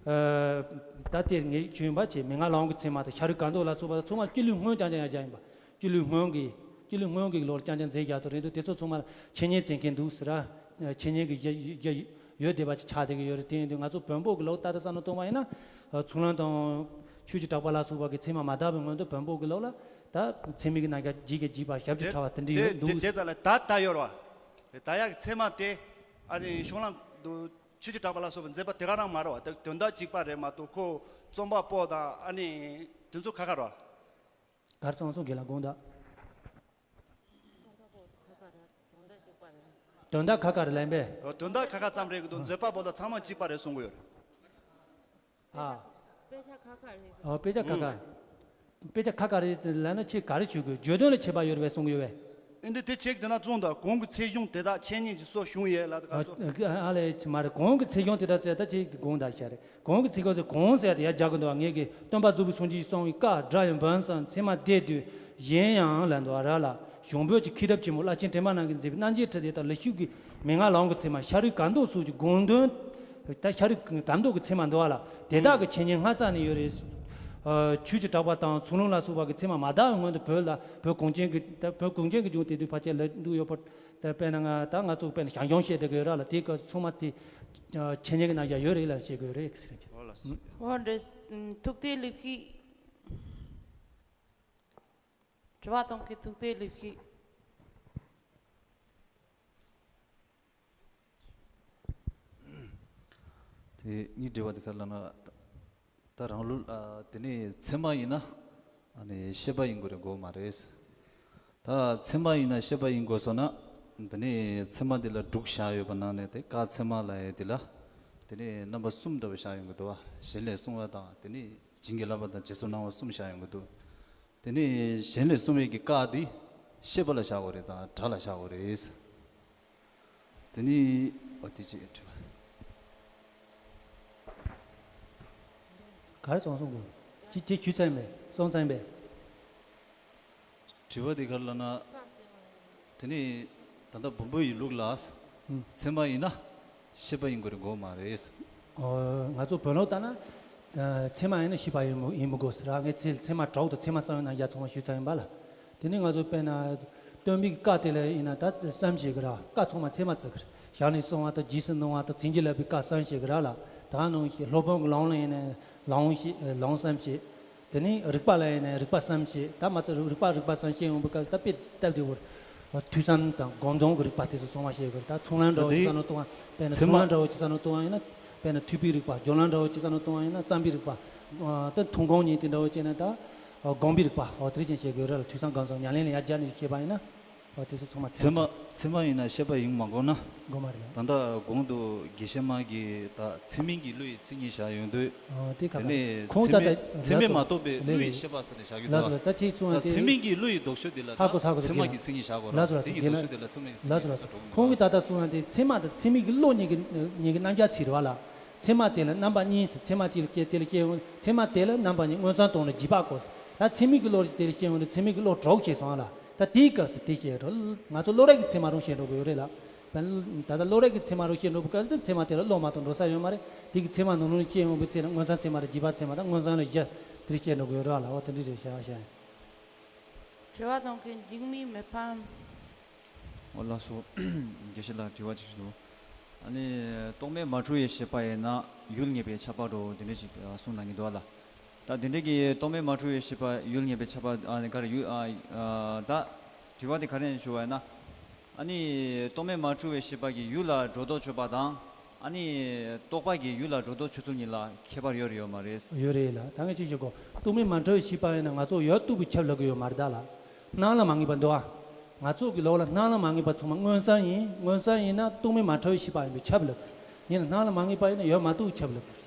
ཨ། ད་དེར་ངས་ཞུས་ཡིན་པ་བྱས། མན་ངག་ལམ་གྱི་ཚད་མ་དང་ཤ་རུས་གང་འདོད་ལ་སོགས་པ་ཚང་མ་སྤྱི་ལུས་སྔོན་རྐྱང་རྐྱང་ཡང་བཞག་ཡིན་པ། སྤྱི་ལུས་སྔོན་གྱི་སྤྱི་ལུས་སྔོན་གྱི་ལོགས་རྐྱང་རྐྱང་མཛད་རྒྱག་ཏུ་རེད་འདུག་དེ་ཚོ་ཚང་མ་འཆད་ཉན་མཛད་མཁན་འདུག་ཟེར་ར། འཆད་ཉན་གྱི་གཞི་གཞི་ཡོད་བསྡད་པ་ཅིག་ཆགས་བསྡད་ཀྱི་ཡོད་རེད། དེ་ཡིན་དུས་ང་ཚོ་བོན་པོ་གི་ལོགས་ལྟར་དུ་བསམ་བློ་གཏོང་བ་ཡིན་ན། ཚུར་ལོང་དང་ཆོས་ཀྱི་གྲགས་པ་ལ་སོགས་པ་གི་ཚད་མ་མ་དར་བའི་སྔོན་དུ་བོན་པོ་གི་ལོགས་ལ་ད་ཚད་མིན་གྱི་རྣམ་གཞག་བརྗོད་ཀྱི་བརྗོད་པ་ཞབས་ཀྱིས་ཕྲ་བ་དེ་འདྲ་ཡོད་འདུག་དེ་ཙམ་ལ་ད་ད་ཡོད་རེད་བ། ད་ཡག་གི་ཚད་མ་དེ་ཨ་ནི་ཤོང་ལང་དུ་ཆོས་ཀྱི་གྲགས་པ་ལ་སོགས་པ་མཛད་པ་དེ་ག་རང་མ་རེད་བ། དོན་དག་གཅིག་པ་རེད་མ་གཏོགས་ཁོ་རྩོམ་པ་པོ་དང་ཨ་ནི་དེ་ཚོ་ཁ་ཁ་རེད་བ། གར་ཚང་སོང་གི་ལ་དགོངས་དག་དོན་དག་ཁ་ཁ་རེད་ལན་པས། དོན་དག་ཁ་ཁ་ཙམ་རེད་གི་འདུག་མཛད་པ་པོ་དང་ཚང་མ་གཅིག་པ་རེད་གསུང་གི་ཡོད་རེད། ཨ། དཔེ་ཆ་ཁ་ཁ་རེད། ཨོ་དཔེ་ཆ་ཁ་ཁ། དཔེ་ཆ་ཁ་ཁ་རེད་ལབ་ན་ཁྱེད་ག་རེ་ཞུ་དགོས། བརྗོད་དོན་ལ་ཁྱད་པར་ཡོད་རེད་པས་གསུང་གི་ཡོད་པས། ཨེ་འདི་དེ་ཁྱེད་དེ་ན་གསུངས་དང་གོང་གི་ཚིག་གཞུང་དེ་དག་འཆད་ཉན་གྱི་སྲོལ་བྱུང་ཡོད་ལ་དགའ་སོ། ཨ་ལས་ཁྱེད་མ་རེད། གོང་གི་ཚིག་གཞུང་དེ་དག་ཟེར་ད་ཁྱེད་ཀྱི་དགོངས་དག་ཤ་རེད། གོང་གི་ཚིག་གཞུང་ཟེར་གོང་ཟེར་དེ་ཡར་རྒྱག་གི་འདུག་ངེད་ཀྱི་སྟོན་པ་རྫོགས་པའི་སངས་རྒྱས་གསུང་བའི་བཀའ་སྒྲ་ཡི་འབུམ་གསུམ་ཚད་མ་སྡེ་བདུན་གཞན་ཡང་ལ་འདུག་ར་ལ། གཞུང་པོད་ཀྱི་མཁས་གྲུབ་ཆེན་པོ་བླ་ཆེན་དྲི་མ་རྣམས་ཀྱིས་མཛད་པའི་རྣམ་འབྱེད་ཁྲིད་དེ་དང་ལེགས་བཤད་ཀྱི་མན་ངག་ལམ་གྱི་ཚད་མ་ཤ་རུས་གང་འདོད་སོགས་ཀྱི་དགོངས་དོན། ད་ཤ་རུས་གང་འདོད་ཀྱི་ཚད་མ་འདུག་བ་ལ། དེ་དག་གི་འཆད་ཉན་སྔ་ས་ནས་ཡོད་རེད། ཆོས་ཀྱི་གྲགས་པ་དང་ཚུལ་ལུང་ལ་སོགས་པ་གི་ཚད་མ་མ་དག་པའི་སྔོན་དུ་བོད་ལ་བོད་གངས་ཅན་གྱི་ད་བོད་གངས་ཅན་གྱི་ལྗོངས་དེ་དུས་ཕལ་ཆེར་ལ་འདུག་ཡོད་པར། ད་དཔེར་ན་ང་ད་ང་ཚོ་དཔེར་ན་ཞང་ཞུང་བཤད་བསྡད་ཀྱི་ཡོད་ར་ལ། དེའི་སྐབས་ཚང་མ་དེ་འཆད་ཉན་གྱི་རྣམ་གཞག་ཡོད་རེད་ལ་བཤད་དགོས་རེད་ཟེར་གྱི། འོ་ལགས་སོ། འོ་འདྲ། ཐུགས་གཏད་ལེགས་ཤིག་དྲི་བ་གཏོང་མཁན་ཐུགས་གཏད་ལེགས་ཤིག་དེ་ངའི་དྲི་བ་དེ་ག་རེ་ལབ་ན། ད་རང་ལུགས་ཨ་དེ་ནས་ཚད་མ་ཡིན་ན་ཨ་ནི་ཤེས་པ་ཡིན་དགོས་རེད་དགོས་མ་རེད། ད་ཚད་མ་ཡིན་ན་ཤེས་པ་ཡིན་དགོས་སོང་ན། དེ་ནས་ཚད་མ་དེ་ལ་དྲུག་བཞག་ཡོད་པ་ནང་ནས་དེ་བཀའ་ཚད་མ་ལབ་ཡས་དེ་ལ། དེ་ནས་རྣམ་པ་གསུམ་འདྲ་བོ་བཞག་ཡོང་གི་འདུག་བ། གཞན་ལས་གསུང་བ་དང་དེ་ནས་བྱིན་གྱིས་བརླབས་པ་དང་རྗེས་སུ་གནང་བ་གསུམ་བཞག་ཡོང་གི་འདུག་དེ་ནས་གཞན་ལས་གསུང་བའི་གི་བཀའ་དེ་ཤེས་པ་ལ་བཞག་དགོས་རེད་དང་སྒྲ་ལ་བཞག་དགོས་རེད། དེ་ནི་འོ་དེ་ཅིག་དྲི་བ། ག་རེ་གསུངས་སོང་གོ། ཅི་ཅི་ཞུས་ཚར་མེད་གསུངས་ཚར་མེད། དྲི་བ་དེ་ག་རེ་ལབ་ན། དེ་ནི་ད་ལྟ་བོན་པོ་ཡི་ལུགས་ལ། ཨུམ། ཚད་མ་ཡིན་ན་ཤེས་པ་ཡིན་དགོས་རེད་དགོས་མ་རེད། ཨོ། ང་ཚོ་བོན་ལུགས་ལྟར་ན། ཨ། ཚད་མ་ཡིན་ན་ཤེས་པ་ཡིན་མི་ཡིན་མི་དགོས་ཟེར་ར། ངས་ཚད་ཚད་མ་དྲུག་དང་ཚད་མ་གསུམ་ཡོད་ན་ཡ་ཚང་མ་ཞུས་ཚར་ཡིན་པ་ལ། དེ་ནི་ང་ཚོ་དཔེར་ན་སྟོན་པའི་བཀའ་དེ་ལ་ཡིན་ན་ད་བསམ་བྱེད་ཀྱི་ར། བཀའ་ཚང་མ་ཚད་མ་བརྩི་གི་ར། ཞལ་ནས་གསུང་བ་དང་རྗེས་སུ་གནང་བ་དང་བྱིན་གྱིས་བརླབས་པའི་བཀའ་བསམ་བྱེད་ཀྱི་ར་ལ། ད་ནང་བཞིན་སློབ་དཔོན་གྱི་ལུང་ལ་ཡིན་ན་ལུང་ཞེས་ལུང་བསམ་བྱེད། དེ་ནས་རིགས་པ་ལ་ཡིན་ན་རིགས་པ་བསམ་བྱེད། ད་མ་ཚད་རིགས་པ་རིགས་པ་བསམ་བྱེད་ཡོང་བའི་སྐབས་ད་དཔེ་སྟབས་བདེ་བོར། ཐོས་བསམ་དང་སྒོམ་བྱུང་གི་རིགས་པ་དེ་ཚོ་ཚང་མ་བཤད་དགོས། ད་ཚུར་ལན་འདྲ་བོ་ཅིག་བསམ་བློ་གཏོང་བ། དཔེར་ན་ཚུར་ལན་འདྲ་བོ་ཅིག་བསམ་བློ་གཏོང་བ་ཡིན་ན། དཔེར་ན་ཐོས་པའི་རིགས་པ། སྦྱོར་ལམ་འདྲ་བོ་ཅིག་བསམ་བློ་གཏོང་བ་ཡིན་ན་བསམ་པའི་རིགས་པ། ད་མཐོང་སྒོམ་གཉིས་དེ་འདྲ་བོ་བྱས་ན་ད་སྒོམ་པའི་རིགས་པ། འོ་དེ་རིགས་ཅན་བཤད་དགོས་རེད་ལ། ཐོས་བསམ་སྒོམ་གསུམ་ཉམས་ལེན་ལ་ཡར་སྦྱར་ནས་བཤད་པ་ཡིན་ན། འོ་དེ་ཚོ་ཚང་མ་ཚད་མ་ཚད་མ་ཡིན་ན་ཤེས་པ་ཡིན་མ་དགོས་ན། དགོས་མ་རེད། ད་ལྟ་གོང་དུ་དགེ་བཤེས་མ་གིས་ད་ཚད་མིན་གྱི་བློ་ཡི་མཚན་ཉིད་བཞག་ཡོང་དུས། ཨོ་དེ་ག་ག་ཁོང་ད་ལྟ་ཚད་མས་མ་རྟོགས་པའི་བློ་ཡི་ཤེས་པ་ཟེར་ནས་བཞག་གི་འདུག་ལགས་སོ། ད་ཅིག་གསུངས་ཡ་ད་དེ་ཚད་མིན་གྱི་བློ་ཡི་ལྡོག་ཕྱོགས་དེ་ལ་ཧ་གོ་ཧ་གོ་ཚད་མ་གི་མཚན་ཉིད་བཞག་དགོས་ར། ལགས་སོ། དེ་གི་ལྡོག་ཕྱོགས་དེ་ལ་ཚད་མ་གི་མཚན་ཉིད་བཞག་དགོས་ར། ཁོང་གིས་ད་ལྟ་གསུངས་ཡ་དེ་ཚད་མ་དང་ཚད་མིན་གྱི་བློ་གཉིས་ཀྱི་གཉིས་ཀྱི་རྣམ་གཞག་ཚིག་རེད་བ་ལ། ཚད་མ་དེ་ལ་རྣམ་པ་གཉིས་ཟེར། ཚད་མ་དེ་ལ་སྐྱེ་དེ་ལ་སྐྱེ་ཡོང་། ཚད་མ་དེ་ལ་རྣམ་པ་གཉིས་མངོན་སུམ་སྟོང་ལ་རྗེས་དཔག་དགོས་ཟེར། ད་ཚད་མིན་གྱི་བློ་དེ་ལ་སྐྱེ་ཡོང་དུས་ཚད་མིན་གྱི་བློ་དྲུག་ཤེས་སོང་བ་ལ། ད་དེའི་སྐབས་སུ་དེ་བཤད་འགྲོ། ང་ཚོ་བློ་རིག་གི་ཚད་མ་རང་བཤད་འགྲོ་གི་ཡོད་རེད་ལ། ད་ལྟ་བློ་རིག་གི་ཚད་མ་རང་བཤད་འགྲོ་བའི་སྐབས་སུ་ཚད་མ་དེ་ལ་བློ་མ་གཏོགས་འགྲོ་ས་ཡོད་མ་རེད། དེ་གི་ཚད་མ་ནང་ལོགས་སྐྱེ་ཡོང་བའི་ཚེ་ལ་མངོན་སུམ་ཚད་མ་རེད། རྗེས་དཔག་ཚད་མ་རེད། མངོན་སུམ་ལ་བཞི་དེ་བཤད་འགྲོ་གི་ཡོད་རེད་ལ། འོ་དེ་འདྲ་རེད་བཤད་བཤད། དྲི་བ་གཏོང་མཁན་འཇིགས་མེད་མི་ཕམ། འོ་ལགས་སོ། དགེ་བཤེས་ལགས་དྲི་བ་ཅིག་ཞུ་འདུག་ཨ་ནི་རྟོག་མེད་མ་འཁྲུལ་བའི་ཤེས་པ་ཡིན་ན་ཡུལ་ངེས་པའི་ཁྱབ་པ་འགྲོ་དེ་འདྲ་ཞིག་གསུང་གནང་གི་འདུག་ལ། ད་དེ་འདྲ་གི་རྟོག་མེད་མ་འཁྲུལ་བའི་ཤེས་པ་ཡུལ་ངེས་པའི་ཁྱབ་པ་ཨ་ནི་ག་རེ་ཡུལ་ཨ་ཨ་ད་དྲི་བ་དེ་ག་རེ་ཞུ་བ་ཡིན་ན། ཨ་ནི་རྟོག་མེད་མ་འཁྲུལ་བའི་ཤེས་པ་གིས་ཡུལ་ལ་སྒྲོ་འདོགས་ཆོད་པ་དང་། ཨ་ནི་རྟོག་པ་གིས་ཡུལ་ལ་སྒྲོ་འདོགས་ཆོད་ཚུལ་གཉིས་ལ་ཁྱད་པར་ཡོད་རེད་ཡོད་མ་རེད། ཡོད་རེད་ལ། ད་ངས་ཅིག་ཞུ་དགོས། རྟོག་མེད་མ་འཁྲུལ་བའི་ཤེས་པ་ཡིན་ན་ང་ཚོ་ཡུལ་རྟོགས་པའི་ཁྱབ་ལབ་ཀྱི་ཡོད་མ་རེད་ད་ལ། སྣང་ལ་མ་ངེས་པ་འདུག་ཨ། ང་ཚོ་གི་ལུགས་ལ་སྣང་ལ་མ་ངེས་པ་ཚང་མ་མངོན་སུམ་ཡིན། མངོན་སུམ་ཡིན་ན་རྟོག་མེད་མ་འཁྲུལ་བའི་ཤེས་པ་ཡིན་པས་ཁྱབ་ལབ་ཀྱི་རེད། ཡིན་ན་སྣང་ལ་མ་ངེས་པ་ཡིན་ན་ཡུལ་མ་རྟོགས་པའི་ཁྱབ་ལབ་ཀྱི་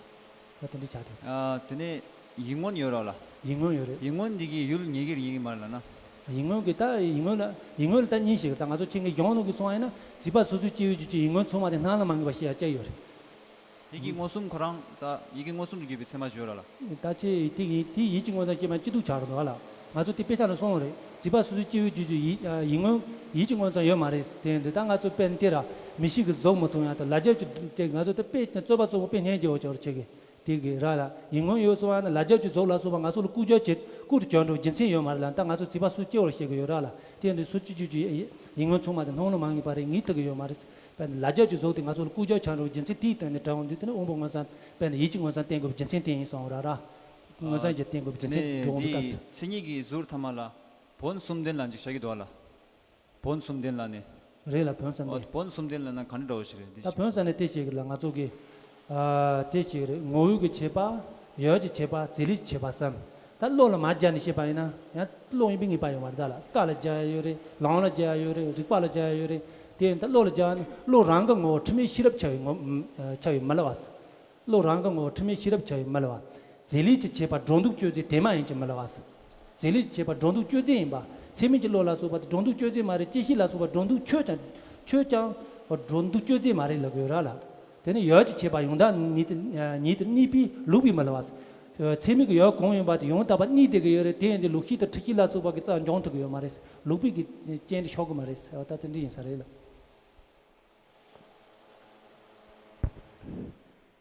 རེད། ད་དེ་འདྲ་ཆགས་ཏེ། ཨ། དེ་ནས་ཡིད་མངོན་ཡོད་ར་ལ། ཡིད་མངོན་ཡོད་རེད། ཡིད་མངོན་འདི་གིས་ཡུལ་ངེས་ཀྱི་རེད་ངེས་ཀྱི་མ་རེད་ལབ་ན། ཡིད་མངོན་གྱི་ད་ཡིད་མངོན་ལ་ཡིད་མངོན་ལ་ད་གཉིས་ཤིག་ད་ང་ཚོ་ཁྱེད་ཀྱི་གཞུང་ནང་གི་སོང་བ་ཡིན་ན་རྫས་པ་སོ་སོའི་སྐྱེ་བོའི་རྒྱུད་ཀྱི་ཡིད་མངོན་ཚང་མ་དེ་སྣང་ལ་མ་ངེས་པ་ཞེས་ཡ་བཅས་ཡོད་རེད། ཡིད་ཀྱི་མངོན་སུམ་ཁོ་རང་ད་ཡིད་ཀྱི་མངོན་སུམ་དུ་གྱུར་པའི་ཚད་མ་ཞིག་ཡོད་ར་ལ། ད་ཅི་དེ་ཡིད་དེ་ཡིད་ཀྱི་མངོན་སུམ་སྐྱེས་པ་སྐྱིད་སྡུག་ཆགས་རེད་འདུག་ལ། ང་ཚོ་དེ་དཔེ་ཆ་ནས་གསུངས་རེད། རྫས་པ་སོ་སོའི་སྐྱེ་བོའི་རྒྱུད་ཀྱི་ཡིད་ཡིད་མངོན་ཡིད་ཀྱི་མངོན་སུམ་ཡོད་མ་རེད་ཟེར། དེ་འདི་ད་ང་ཚོ་དཔེར་ན་དེ་ར་མི་ཤིག་གི་གཟུགས་མི་མཐོང་ཡ་ད་ལ་རྒྱབ་ཀྱི་དེ་ང་ཚོ་ད་དཔེ་རྩོད་པ་རྩོད་པོ་དཔེ་སྙན་རྒྱས་འོ་ཅོག་རེ་ཆེ་གི། དེ་གི་ར་ལ་ཡིད་མངོན་ཡོད་སོང་བ་ན་ལ་རྒྱབ་ཀྱི་གཟུགས་ལ་སོགས་པ་ང་ཚོ་ལ་ཀུ་ཅོ་བྱེད་ཀུ་རུ་བྱོན་འགྲོ་རྒྱུ་མཚན་ཡོད་མ་རེད་ལ། ད་ང་ཚོ་རྫས་པ་སུ་སྐྱེ་བར་བཤད་གི་ཡོད་ར་ལ། དེ་འདི་སུ་ཅི་ཅི་ཅི་ཡིད་མངོན་ཚང་མ་དེ་སྣང་ལ་མ་ངེས་པ་རེད་ངེས་ཐུབ་གི་ཡོད་མ་རེད། དཔེར་ན་ལ་རྒྱབ་ཀྱི་གཟུགས་དེ་ང་ཚོ་ལ་ཀུ་ཅོ་བྱོན་འགྲོ་རྒྱུ་མཚན་དེའི་སྟེང་ནས་དྲན་འོང་དུས་དེ་ནི་དབང་པོ་མངོན་སུམ་དཔེར་ན་ཡིད་ཀྱི་མངོན་སུམ་བསྟན་དགོས་པའི་རྒྱུ་མཚན་དེ་ཡིན་གསུངས་ར་ར། མངོན་སུམ་ཞིག་བསྟན་དགོས་པའི་རྒྱུ་མཚན་འགྲོ་འོང་གི་སྐབས་སུ། མཚན་ཉིད་ཀྱི་ཟུར་ཐ་མ་ལ་བོན་གསུམ་ལྡན་ལ་འཇིགས་བྱ་གི་འདུག་ལ། བོན་གསུམ་ལྡན་ལ་ནི། རེད་ལ་བོན་གསུམ་ལྡན། བོན་གསུམ་ལྡན་ལ་ན་ག་འདྲ་འདྲ་བོ་ཞིག་རེད་འདི་ད་ཞིག་བོན་ཟེར་ནས་དེ་ཞིག་ལ་ང་ཚོ་གི། ཨ། དེ་ཞིག་རེད། ངོ་བོ་གི་ཁྱད་པར། ཡུལ་གྱི་ཁྱད་པར། རྫས་ལས་ཀྱི་ཁྱད་པར་གསུམ། ད་བློ་ལ་མ་སྦྱར་ནས་བཤད་པ་ཡིན་ན་ཡང་བློ་ཡིན་པའི་ངེས་པ་ཡོད་མ་རེད་ད་ལ། བཀའ་ལ་སྦྱར་ཡ་ཡོད་རེད། ལུང་ལ་སྦྱར་ཡ་ཡོད་རེད། རིགས་པ་ལ་སྦྱར་ཡ་ཡོད་རེད། དེ་ཡིན་ད་བློ་ལ་སྦྱར་ན་བློ་རང་གི་ངོ་བོ་འཁྲུལ་མེད་ཤེས་རབ་འཆར་བའི་ངོ་འཆར་བའི་མི་སླུ་བ་ཟེར། བློ་རང་གི་ངོ་བོ་འཁྲུལ་མེད་ཤེས་རབ་འཆར་བའི་མི་སླུ་བ། རྫས་ལས་ཀྱི་ཁྱད་པར་སྒྲོ་འདོགས་གཅོད་རྫས་དེ་མ་ཡིན་གྱི་མི་སླུ་བ་ཟེར། རྫས་ལས་ཀྱི་ཁྱད་པར་སྒྲོ་འདོགས་གཅོད་རྫས་ཡིན་པ། ཚད་མིན་གྱི་བློ་ལ་སོགས་པ་དེ་སྒྲོ་འདོགས་གཅོད་རྫས་མ་རེད། བཅད་ཤེས་ལ་སོགས་པ་སྒྲོ་འདོགས་ཆོད་ཀྱང་ཆོད་ཀྱང་སྒྲོ་འདོགས་གཅོད་རྫས་མ་རེད་ལབ་དགོས་ར་ལ། དེ་ནི་ཡུལ་གྱི་ཁྱད་པར་ཡང་དག་ཉིད་དུ་ཉིད་དུ་གནས་པས་ལུགས་པའི་མི་སླུ་བ་ཟེར། ཚད་མིན་གྱི་ཡུལ་གང་ཡིན་པ་དེ་ཡང་དག་པར་གནས་བསྡད་ཀྱི་ཡོད་རེད། དེ་ཡིན་དུས་ལུགས་ཤེས་དང་འཁྲུལ་ཤེས་ལ་སོགས་པ་གི་རྩ་འབྱུང་ཐུབ་ཀྱི་ཡོད་མ་རེད། ལུགས་པའི་གི་རྐྱེན་དེ་ཤོག་གི་མ་རེད་ཟེར་བ་ད་དེ་འདྲ་ཡིན་ས་རེད་ལ།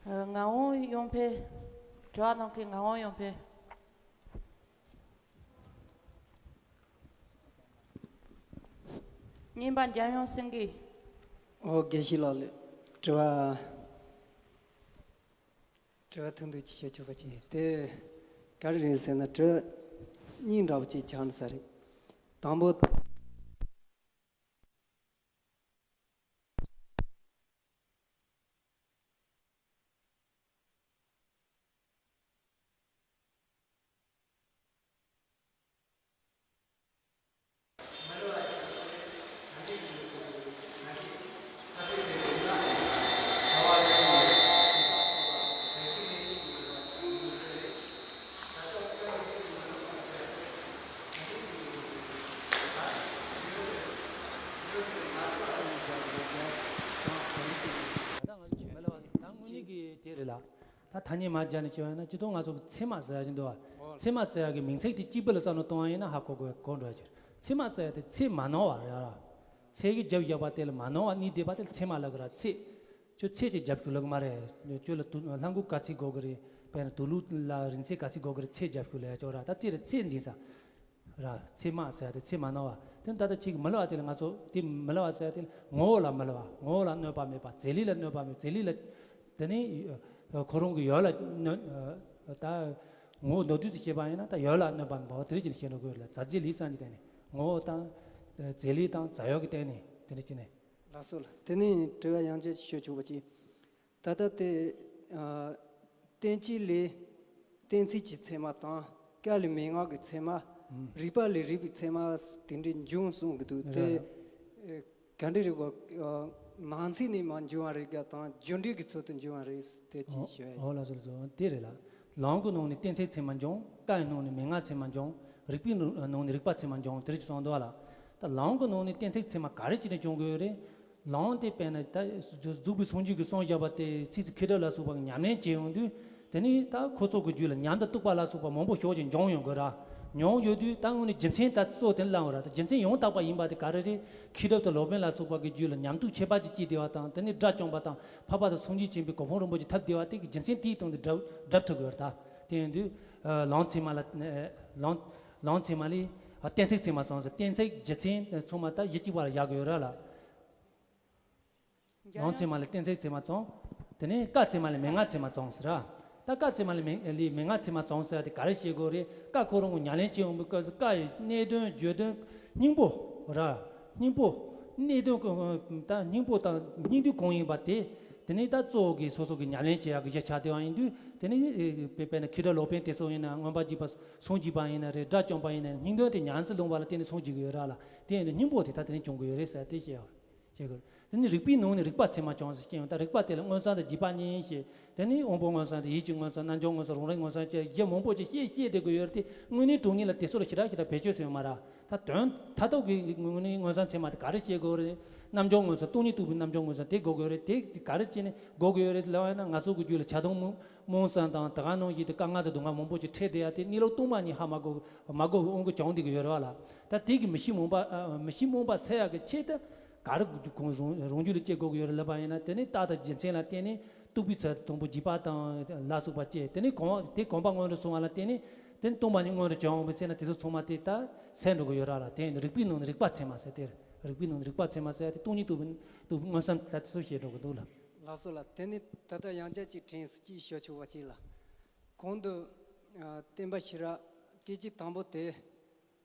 ངག་དབང་ཡོང་འཕེལ། དྲི་བ་གཏོང་མཁན་ངག་དབང་ཡོང་འཕེལ། གཉིས་པ་འཇམ་དབྱངས་སེང་གེ། ཨོ་དགེ་བཤེས་ལགས་ལ་དྲི་བ། དྲི་བ་ཐུང་ཐུང་ཅིག་ཞུ་ཆོག་པ་ཅིག་དེ་ག་རེ་རེད་ཟེར་ན། དྲི་བ་གཉིས་འདྲ་པོ་ཅིག་ཆགས་ནས་ས་རེད། དང་པོ། ད་ང་ཚོ་མི་ལ་བ་ད་དངོས་གནས་ཀྱི་དེ་རེད་ལ། ད་ཐ་སྙད་མ་སྦྱར་ནས་བྱས་པ་ཡིན་ན། སྤྱིར་བཏང་ང་ཚོ་གི་ཚད་མ་ཟེར་ཡ་ཅིག་འདུག་བ། ཨོ། ཚད་མ་ཟེར་ཡ་གི་མིང་ཚིག་དེ་གཅིག་པུ་ལ་བསམ་བློ་གཏོང་བ་ཡིན་ན་ཧ་གོ་དགོས་གོ་འགྲོ་ཡ་ཅིག་ཚད་མ་ཟེར་ཡ་དེ་ཚད་མ་ནོར་བ་རེད་ར། ཚད་ཀྱི་རྒྱབ་བཞག་པ་དེ་ལ་མ་ནོར་བ་གནས་བསྡད་པ་དེ་ལ་ཚད་མ་ལབ་གི་ར། ཚད། ཁྱོད་ཚད་ཅིག་རྒྱབ་ཤོག་ལབ་གི་མ་རེད། ཁྱོད་ལ་དུ་ལྷ་མགོ་ག་ཚད་དགོས་གི་རེད། དཔེར་ན་དུག་ལོག་ལ་རིང་ཚད་ག་ཚད་དགོས་གི་རེད། ཚད་རྒྱབ་ཤོག་ལབ་ཡ་ཅིག་ཡོད་ར། ད་དེ་ལ་ཚད་འཛིན་ས། ར། ཚད་མ་ཟེར་ཡ་དེ་ཚད་མ་ནོར་བ། དེ་ད་ལྟ་ཁྱེད་ཀྱི་མི་ལ་བ་དེ་ལ་ང་ཚོ་དེ་མི་ལ་བ་ཟེར་ཡ་དེ་ལ་ངོ་བོ་ལ་མི་ལ་བ། ངོ་བོ་ལ་གནོད་པ་མེད་པ། རྫས་ལས་ལ་གནོད་པ་མེད། རྫས་ལས་ལ། དེ་ནི་ཁོ་རང་གི་ཡོད་ལ་གནོད། ད་ངོ་བོ་མདོར་བསྡུས་སུ་བཤད་པ་ཡིན་ན་ད་ཡོད་ལ་གནོད་པ་མེད་པ་དེ་རིགས་ཅིག་ལ་བཤད་འགྲོ་དགོས་ལ། རྫས་རྫས་ལས་བསམ་གྱི་དེ་ནི་ངོ་བོ་དང་། རྫས་ལས་དང་རྫས་ཡོད་ཀྱི་དེ་ནི་དེ་འདྲ་ཅིག་ནི། ལགས་སོ་ལགས། དེ་ནི་དྲི་བ་ཡང་བསྐྱར་ཞུ་ཆོག་པ་ཅིག་ད་ལྟ་དེ། ཨ། གཏན་ཚིགས་ལས་གཏན་ཚིགས་ཀྱི་ཚད་མ་དང་། སྐབས་ལས་མན་ངག་གི་ཚད་མ། ཨུམ། རིགས་པ་ལས་རིགས་པའི་ཚད་མ་དེ་འདྲའི་འབྱུང་གསུང་གི་འདུག་དེ། རེད་རེད། ཨེ། ག་འདྲ་རེད་གོ། ཨ། ནང་ཚན་ནས་མར་འབྱུང་བ་རེད་ག་དང་རྒྱུ་འབྲས་ཀྱི་ཚུལ་དུ་འབྱུང་བ་རེད་དེ་ཅིག་ཞུ་ཡ་ཡིན། ཨོ་ལགས་སོ་ལགས་སོ། དེ་རེད་ལ། ལམ་གྱི་ནང་ནས་གཏན་ཚིགས་ཚད་མ་འབྱུང་། སྐབས་ནང་ནས་མན་ངག་ཚད་མ་འབྱུང་། རིགས་པའི་ནང་ནས་རིགས་པ་ཚད་མ་འབྱུང་། དེ་རིགས་ཀྱི་གསུང་འདུག་བ་ལ། ད་ལམ་གྱི་ནང་ནས་གཏན་ཚིགས་ཚད་མ་ག་རེ་བྱས་ནས་འབྱུང་དགོས་རེད། ལམ་དེ་དཔེར་ན་ད་རྫོགས་པའི་སངས་རྒྱས་ཀྱིས་གསུངས་བཞག་པ་དེ་ཚིག་ཚིག་ཁེ་ཏོ་ལ་སོགས་པ་ཉམས་ལེན་བྱེད་ཡོང་དུས། དེ་ནི་ད་ཁོ་ཚོ་གི་རྒྱུད་ལ་ཉམས་དང་རྟོགས་པ་ལ་སོགས་པ་མང་པོ་ཞེ་པོ་ཅིག་འབྱུང་ཡོང་གི་ར། མྱོང་ཡོད་དུས་ད་དངོས་གནས་རྒྱུ་མཚན་ད་གཙོ་དེ་ལ་ལངས་པ་ར། ད་རྒྱུ་མཚན་ཡང་དག་པ་ཡིན་པ་དེ་ག་རེ་རེད། མཁས་གྲུབ་དང་སློབ་དཔོན་ལ་སོགས་པ་གི་རྒྱུད་ལ་ཉམས་རྟོགས་ཁྱད་པར་ཅིག་སྐྱེས་བསྡད་པ་དང་། དེ་ནི་དགྲ་བཅོམ་པ་དང་འཕགས་པ་དང་སངས་རྒྱས་ཆེན་པོའི་གོ་འཕང་རིན་པོ་ཆེ་ཐོབ་བསྡད་པ་དེ་གི་རྒྱུ་མཚན་དེའི་སྟེང་དུ་སྒྲུབ་སྒྲུབ་ཐུབ་དགོས་ར། ད་དེ་ཡིན་དུས། ལམ་ཚད་མ་ལ། ལམ། ལམ་ཚད་མ་ལས། གཏན་ཚིགས་ཚད་མ་སོང་ཟེར། གཏན་ཚིགས་རྒྱུ་མཚན་ཚང་མ་ད་གཞི་གཅིག་པ་ལ་བཞག་དགོས་ར་ལ། ལམ་ཚད་མ་ལས་གཏན་ཚིགས་ཚད་མ་ཚང་། དེ་ནས་སྐབས་ཚད་མ་ལས་མན་ངག་ཚད་མ་ཚང་ཟེར་ར། ད་སྐབས་ཚད་མ་ལས་མན་ལས་མན་ངག་ཚད་མ་ཚང་ཟེར་ཡ་དེ་ག་རེ་བཤད་དགོས་རེད། སྐབས་ཁོ་རང་གི་ཉམས་ལེན་བྱེད་འོང་བའི་སྐབས་སུ་སྐབས་ཡི་གནད་དོན་བརྗོད་དོན་སྙིང་པོ་ར། སྙིང་པོ། གནད་དོན་གོ་ད་སྙིང་པོ་དང་སྙིང་དོན་གང་ཡིན་པ་དེ། དེ་ནས་ད་གཙོ་བོ་གི་སོ་སོ་གི་ཉམས་ལེན་བྱེད་ཡག་གི་གཞི་ཆགས་བསྡད་པ་ཡིན་དུས། དེ་ནས་དཔེ་དཔེར་ན་མཁས་གྲུབ་སློབ་དཔོན་དེ་ཚོ་ཡིན་ན། མངོན་པར་རྗེས་པ་སངས་རྒྱས་པ་ཡིན་ན་རེད། དགྲ་བཅོམ་པ་ཡིན་ན་རེད། སྙིང་དོན་དེ་ཉམས་སུ་བླངས་པ་ལ་བརྟེན་ནས་སངས་རྒྱས་ཀྱི་ཡོད་ར་ལ། དེ་ཡིན་དུས་སྙིང་པོ་དེ་ད་དེ་ནས་བྱུང་གི་ཡོད་རེད་ཟེར་དེ་བཤད་ཡོད། བྱེད་དགོས། དེ་ནི་རིགས་པའི་ནང་ནས་རིགས་པ་ཚད་མ་བྱུང་ཟེར་བཤད་ཡོང་། ད་རིགས་པ་དེ་ལ་མངོན་སུམ་དང་རྗེས་དཔག་གཉིས་བཤད། དེ་ནི་དབང་པོ་མངོན་སུམ་དང་ཡིད་ཀྱི་མངོན་སུམ། རྣམ་འཇོག་མངོན་སུམ། རང་རིག་མངོན་སུམ་བཅས་བཤད་མང་པོ་ཅིག་བཤད་བཤད་བསྡད་དགོས་ཡོད་རེད་དེ། དངོས་གནས་དྲང་གནས་ལ་དེ་ཚོ་ལ་ཞེ་དྲག་ཞེ་དྲག་བེད་སྤྱོད་བཟོས་ཡོད་མ་རེད། ད་དོན་མཐའ་དག་གི་དངོས་གནས་མངོན་སུམ་ཚད་མ་དེ་ག་རེ་བཤད་དགོས་རེད། རྣམ་འཇོག་མངོན་སུམ། སྟོང་ཉིད་རྟོགས་པའི་རྣམ་འཇོག་མངོན་སུམ་དེ་དགོས་དགོས་རེད། དེ་ག་རེ་བྱས་ནས་དགོས་དགོས་ཡོད་རེད་ལབ་པ་ཡིན་ན། ང་ཚོ་གི་རྒྱུད་ལ་ཆགས་སྡང་རྨོངས་རྨོངས་གསུམ་དང་། དེ་ག་ནང་བཞིན་དུ་སྐབས་ལྔ་དང་སྡུག་བསྔལ་མང་པོ་ཅིག་འཕྲད་བསྡད་ཡ་དེ་གནས་ལུགས་སྟོང་པ་ཉིད་ཧ་མ་གོ་མ་གོ་བའི་དབང་གིས་བྱུང་བསྡད་ཀྱི་ཡོད་རེད་བ་ལ། ད་དེ་གི་མི་ཤེས་རྨོངས་པ། ཨ། མི་ཤེས་རྨོངས་པ་སེལ་ཡག་གི་ཆེད་དུ་ག་རེ་གོང་རང་རང་རྒྱུད་ལ་སྐྱེ་དགོས་ཀྱི་ཡོད་རེད་ལབ་པ་ཡིན་ན། དེ་ནི་རྟགས་དང་རྒྱུ་མཚན་ལ་བརྟེན་ནས་རྟོག་པའི་ཚུལ་དང་པོ་རྗེས་དཔག་དང་ལ་སོགས་པ་སྐྱེ། དེ་ནི་གོམས་དེ་གོམས་པ་སྔོན་དུ་སོང་བ་ལ་བརྟེན་ནས་དེ་ནི་སྟོང་པ་ཉིད་སྔོན་དུ་བྱུང་བའི་ཚེ་ན་དེ་ཚོ་ཚང་མ་དེ་ད་སེལ་འགྲོ་གི་ཡོད་རེད་ལ། དེ་ཡིན་དུས་རིགས་པའི་ནང་ནས་རིགས་པ་ཚད་མ་ཟེར་དེ་རེད། རིགས་པའི་ནང་ནས་རིགས་པ་ཚད་མ་ཟེར་ཡ་དེ་སྟོང་ཉིད་རྟོགས་པའི་རྟོགས་པའི་མངོན་སུམ་ད་དེ་ཚོ་བཤད་འགྲོ་གི་འདུག་ལ། ལགས་སོ་ལགས། དེ་ནི་ད་ལྟ་ཡང་བསྐྱར་ཅིག་དྲན་གསོ་ཅིག་ཞུ་ཆོག་པ་ཅིག་ལ། གོང་དུ་ཨ་སྟོན་པ་ཤེས་རབ་སྐད་ཅིག་དང་པོ་དེ།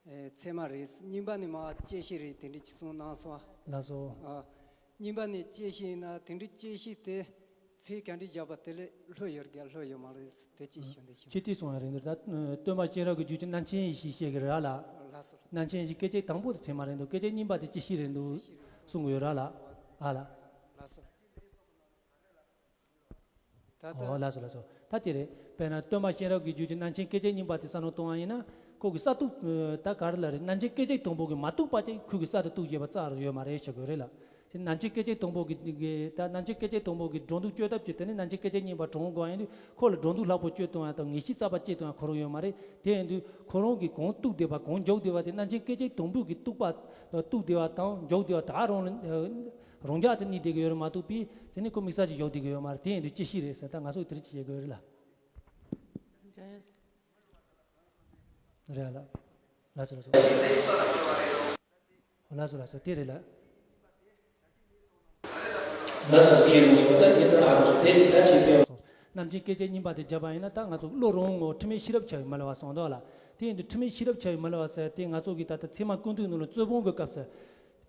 ཨེ། ཚད་མ་རེད། གཉིས་པ་ནི་མར་བཅད་ཤེས་རེད། དེ་འདྲ་ཅིག་གསུངས་གནང་སོང་། ལགས་སོ། ཨ། གཉིས་པ་ནི་བཅད་ཤེས་ཡིན་ན། དེ་འདྲའི་བཅད་ཤེས་དེ་ཚད་ག་འདྲ་བཞག་པ་དེ་ལས་ལྷོད་ཡོད་རྒྱ་ལྷོད་ཡོད་མ་རེད། དེ་ཅིག་ཞུ་འདི་ཞུ། ཁྱེད་དེ་གསུངས་ཡ་རེད་འདུག་ད་སྟོན་པ་ཤེས་རབ་ཀྱི་རྒྱུད་ཀྱི་རྣམ་མཁྱེན་ཡེ་ཤེས་བཤད་ཀྱི་རེད་ལ། ལགས་སོ། རྣམ་མཁྱེན་ཡེ་ཤེས་སྐད་ཅིག་དང་པོ་དེ་ཚད་མ་རེད་འདུག་སྐད་ཅིག་གཉིས་པ་དེ་བཅད་ཤེས་རེད་འདུག་གསུང་གི་ཡོད་ར་ལ། ཨ་ལ། ལགས་སོ། ད་ལྟ། ཨོ་ལགས་སོ་ལགས་སོ། ད་དེ་རེད། དཔེར་ན་སྟོན་པ་ཤེས་རབ་ཀྱི་རྒྱུད་ཀྱི་རྣམ་མཁྱེན་སྐད་ཅིག་གཉིས་པ་དེ་བསམ་བློ་གཏོང་བ་ཡིན་ན། ཁོ་གི་གསར་གཏོད་ད་ག་རེ་ལ་རེད། རྣམ་མཁྱེན་སྐད་ཅིག་དང་པོ་གི་མ་གཏོགས་པ་ཅིག་ཁོ་གི་གསར་དུ་གཏོད་བྱས་པ་རྩ་རུ་ཡོད་མ་རེད་ཞུ་དགོས་རེད་ལ། དེ་རྣམ་མཁྱེན་སྐད་ཅིག་དང་པོ་གི་གི་ད་རྣམ་མཁྱེན་སྐད་ཅིག་དང་པོ་གི་སྒྲོ་འདོགས་གཅོད་ཐབས་ཀྱི་དེ་ནི་རྣམ་མཁྱེན་སྐད་ཅིག་གཉིས་པ་དྲངས་དགོས་ཡིན་དུས། ཁོ་ལ་སྒྲོ་འདོགས་ལྷག་པོ་གཅོད་གཏོང་ཡ་དང་ངེས་ཤེས་གསར་པ་སྐྱེ་གཏོང་ཡ་ཁོ་རང་ཡོད་མ་རེད། དེ་ཡིན་དུས་ཁོ་རང་གི་གང་གཏོད་བསྡད་པ་གང་འཇོག་བསྡད་པ་དེ་རྣམ་མཁྱེན་སྐད་ཅིག་དང་པོ་གི་གཏོད་པ་གཏོད་བསྡད་པ་དང་འཇོག་བསྡད་པ་ད་རང་ལ། རང་རྒྱ་དེ་གནས་བསྡད་ཀྱི་ཡོད་རེད་མ་གཏོགས་པའི་དེ་ནི་ཁོ་དམིགས་བསལ་ཅིག་ཡོད་བསྡད་ཀྱི་ཡོད་མ་རེད། དེ་ཡིན་དུས་བཅད་ཤེས་རེད་ཟེར། ད་ང་ཚོ་དེ་རིགས་ཅིག་བྱེད་དགོས་རེད་ལ། རེད་ལ། ལགས་སོ་ལགས་སོ། ལགས་སོ་ལགས་སོ། དེ་རེད་ལ། ང་ཚོ་ཚོ་ཁྱེད་རང་ཚོ་ད་ཡིན་ད་ཨ་རོ་ཚོ་དེ་ཅི་ད་ཅི་སྤེལ་བ། རྣམ་མཁྱེན་སྐད་ཅིག་སྙིམ་པ་དེ་བརྒྱབ་པ་ཡིན་ན། ད་ང་ཚོ་བློ་རུང་ངོ་། འཁྲུལ་མེད་ཤེས་རབ་འཆར་བའི་མི་ལ་བ་གསུངས་འདུག་ལ། དེ་ཡིན་དུས་འཁྲུལ་མེད་ཤེས་རབ་འཆར་བའི་མི་ལ་བ་ཟེར་དེ་ང་ཚོ་གི་ད་ལྟ་ཚད་མ་ཀུན་བཏུས་ནང་ལ་རྩོད་སྤོང་གི་སྐབས་སུ།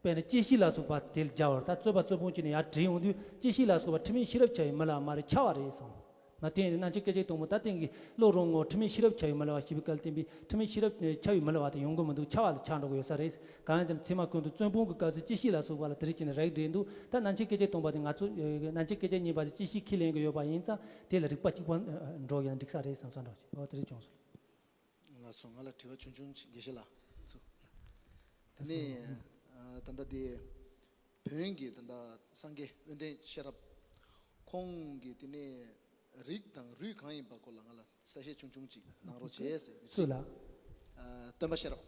དཔེར་ན་བཅད་ཤེས་ལ་སོགས་པ་དེ་ལ་སྦྱར་བར། ད་རྩོད་པ་རྩོད་སྤོང་བྱས་ནས་ཡར་བྲིས་ཡོང་དུས། བཅད་ཤེས་ལ་སོགས་པ་འཁྲུལ་མེད་ཤེས་རབ་འཆར་བའི་མི་ལ་མ་རེད། འཆར་བ་རེད་གསུངས། ན་དེ་ཡིན་དུས་རྣམ་མཁྱེན་སྐད་ཅིག་སྟོང་པ། ད་དེང་གི་བློ་རུང་ངོ་། འཁྲུལ་མེད་ཤེས་རབ་འཆར་བའི་མི་ལ་བ་ཞེས་པའི་སྐབས་ལ་བརྟེན་པའི་འཁྲུལ་མེད་ཤེས་རབ་འཆར་བའི་མི་ལ་བ་དེ་ཡོང་གི་མི་འདུག་འཆར་བ་ལ་ཆགས་འགྲོ་གི་ཡོད་ས་རེད། གང་ཡིན་ཟེར་ན་ཚད་མ་ཀུན་བཏུས་རྩོད་སྤོང་གི་སྐབས་སུ་བཅད་ཤེས་ལ་སོགས་པ་ལ་དེ་རིགས་བྱས་ནས་རིགས་འགྲེ་འདུག་ད་རྣམ་མཁྱེན་སྐད་ཅིག་སྟོང་པ་དེ་ང་ཚོ། རྣམ་མཁྱེན་སྐད་ཅིག་སྙིམ་པ་དེ་བཅད་ཤེས་ཁས་ལེན་གྱི་ཡོད་པ་ཡིན་ཙང་། དེ་ལ་རིགས་པ་གཅིག་པ་འགྲོ་ཡང་འགྲིག་ས་རེད་བསམ་བསམ་འདྲ་བ་ཅིག་འོ་དེ་རིགས་བྱུང་སོང་། ལགས་སོ། ང་ལ་དྲི་བ་ཆུང་ཆུང་ཅིག་དགེ་བཤེས་ལགས། དེ་ནས་ད་ལྟ་དེ་བོན་གྱི་ད་ལྟ་སངས་རྒྱས་དབོན་ལྡན་ཤེས་རབ་ཁོང་གིས་དེ་ནས་རིགས་དང་རུས་གང་ཡིན་པ་སྐོར་ལ་ང་ལ་གསལ་བཤད་ཆུང་ཆུང་ཅིག་གནང་རོགས་བྱས་ཟེར་གྱི། སུ་ལགས། ཨ། སྟོན་པ་ཤེས་རབ་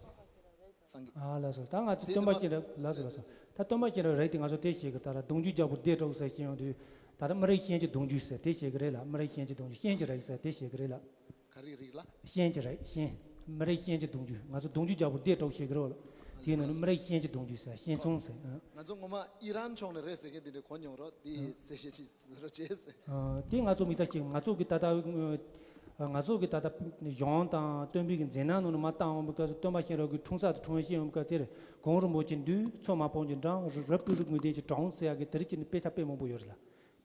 སངས་རྒྱས། ཨ་ལགས་སོ། ད་ང་ཚོ་དེ་སྟོན་པ་ནི་མ། ཤེས་རབ། ལགས་སོ་ལགས་སོ། ད་སྟོན་པ་ཤེས་རབ་རིགས་དེ་ང་ཚོ་དེ་ཤེས་ཀྱི། ད་ར་གདུང་རྒྱུད་རྒྱལ་པོ་སྡེ་དྲུག་ཟེར་ཤེས་ཡོང་དུས། ད་ར་མི་རིགས་གཤེན་གྱི་གདུང་རྒྱུད་ཟེར་དེ་ཤེས་ཀྱི་རེད་ལ། མི་རིགས་གཤེན་གྱི་གདུང་རྒྱུད། གཤེན་གྱི་རིགས་ཟེར་དེ་ཤེས་ཀྱི་རེད་ལ། ག་རེ་རིགས་ལ། གཤེན་གྱི་རིགས། གཤེན། མི་རིགས་གཤེན་གྱི་གདུང་རྒྱུད། ང་ཚོ་གདུང་རྒྱུད་རྒྱལ་པོ་སྡེ་དྲུག་ཤེས་ཀྱི་རེད་ལ། དེའི་ནང་ནས་མི་རིགས་གཤེན་གྱི་གདུང་རྒྱུད་ཟེར། གཤེན་ཚང་ཟེར། ཨ། ང་ཚོ་ངོ་མ་ཨི་རན་ཕྱོགས་ནས་རེད་ཟེར་མཁན་དེ་འདྲ་གོ་མྱོང་རོགས། དེ་ཡི་གསལ་བཤད་ཅིག་རོགས་བྱས་ཟེར། ཨ། དེ་ང་ཚོ་མི་ཚ་ཞིག་ང་ཚོ་གི་ད་ལྟ་ང་ཚོ་གི་ད་ལྟ་གཞུང་དང་སྟོན་པའི་གི་མཛད་རྣམ་ནང་ནས་མར་བཏང་འོང་བའི་སྐབས་སུ། སྟོན་པ་ཤེས་རབ་ཀྱི་འཁྲུངས་ས་དང་འཁྲུངས་ཡུལ་ཤེས་འོང་བའི་སྐབས་དེར། གོང་རིན་པོ་ཆེ་འདུས། མཚོ་དམར་སྤུངས་ཀྱི་འགྲམ། རབ་ཏུ་རིགས་ངོས་ལྡན་གྱི་གྲོང་ཟེར་ཡག་གི་དེ་རིགས་ཀྱི་ནི་དཔེ་ཆ་དཔེ་མང་པོ་ཡོད་རེད་ལ།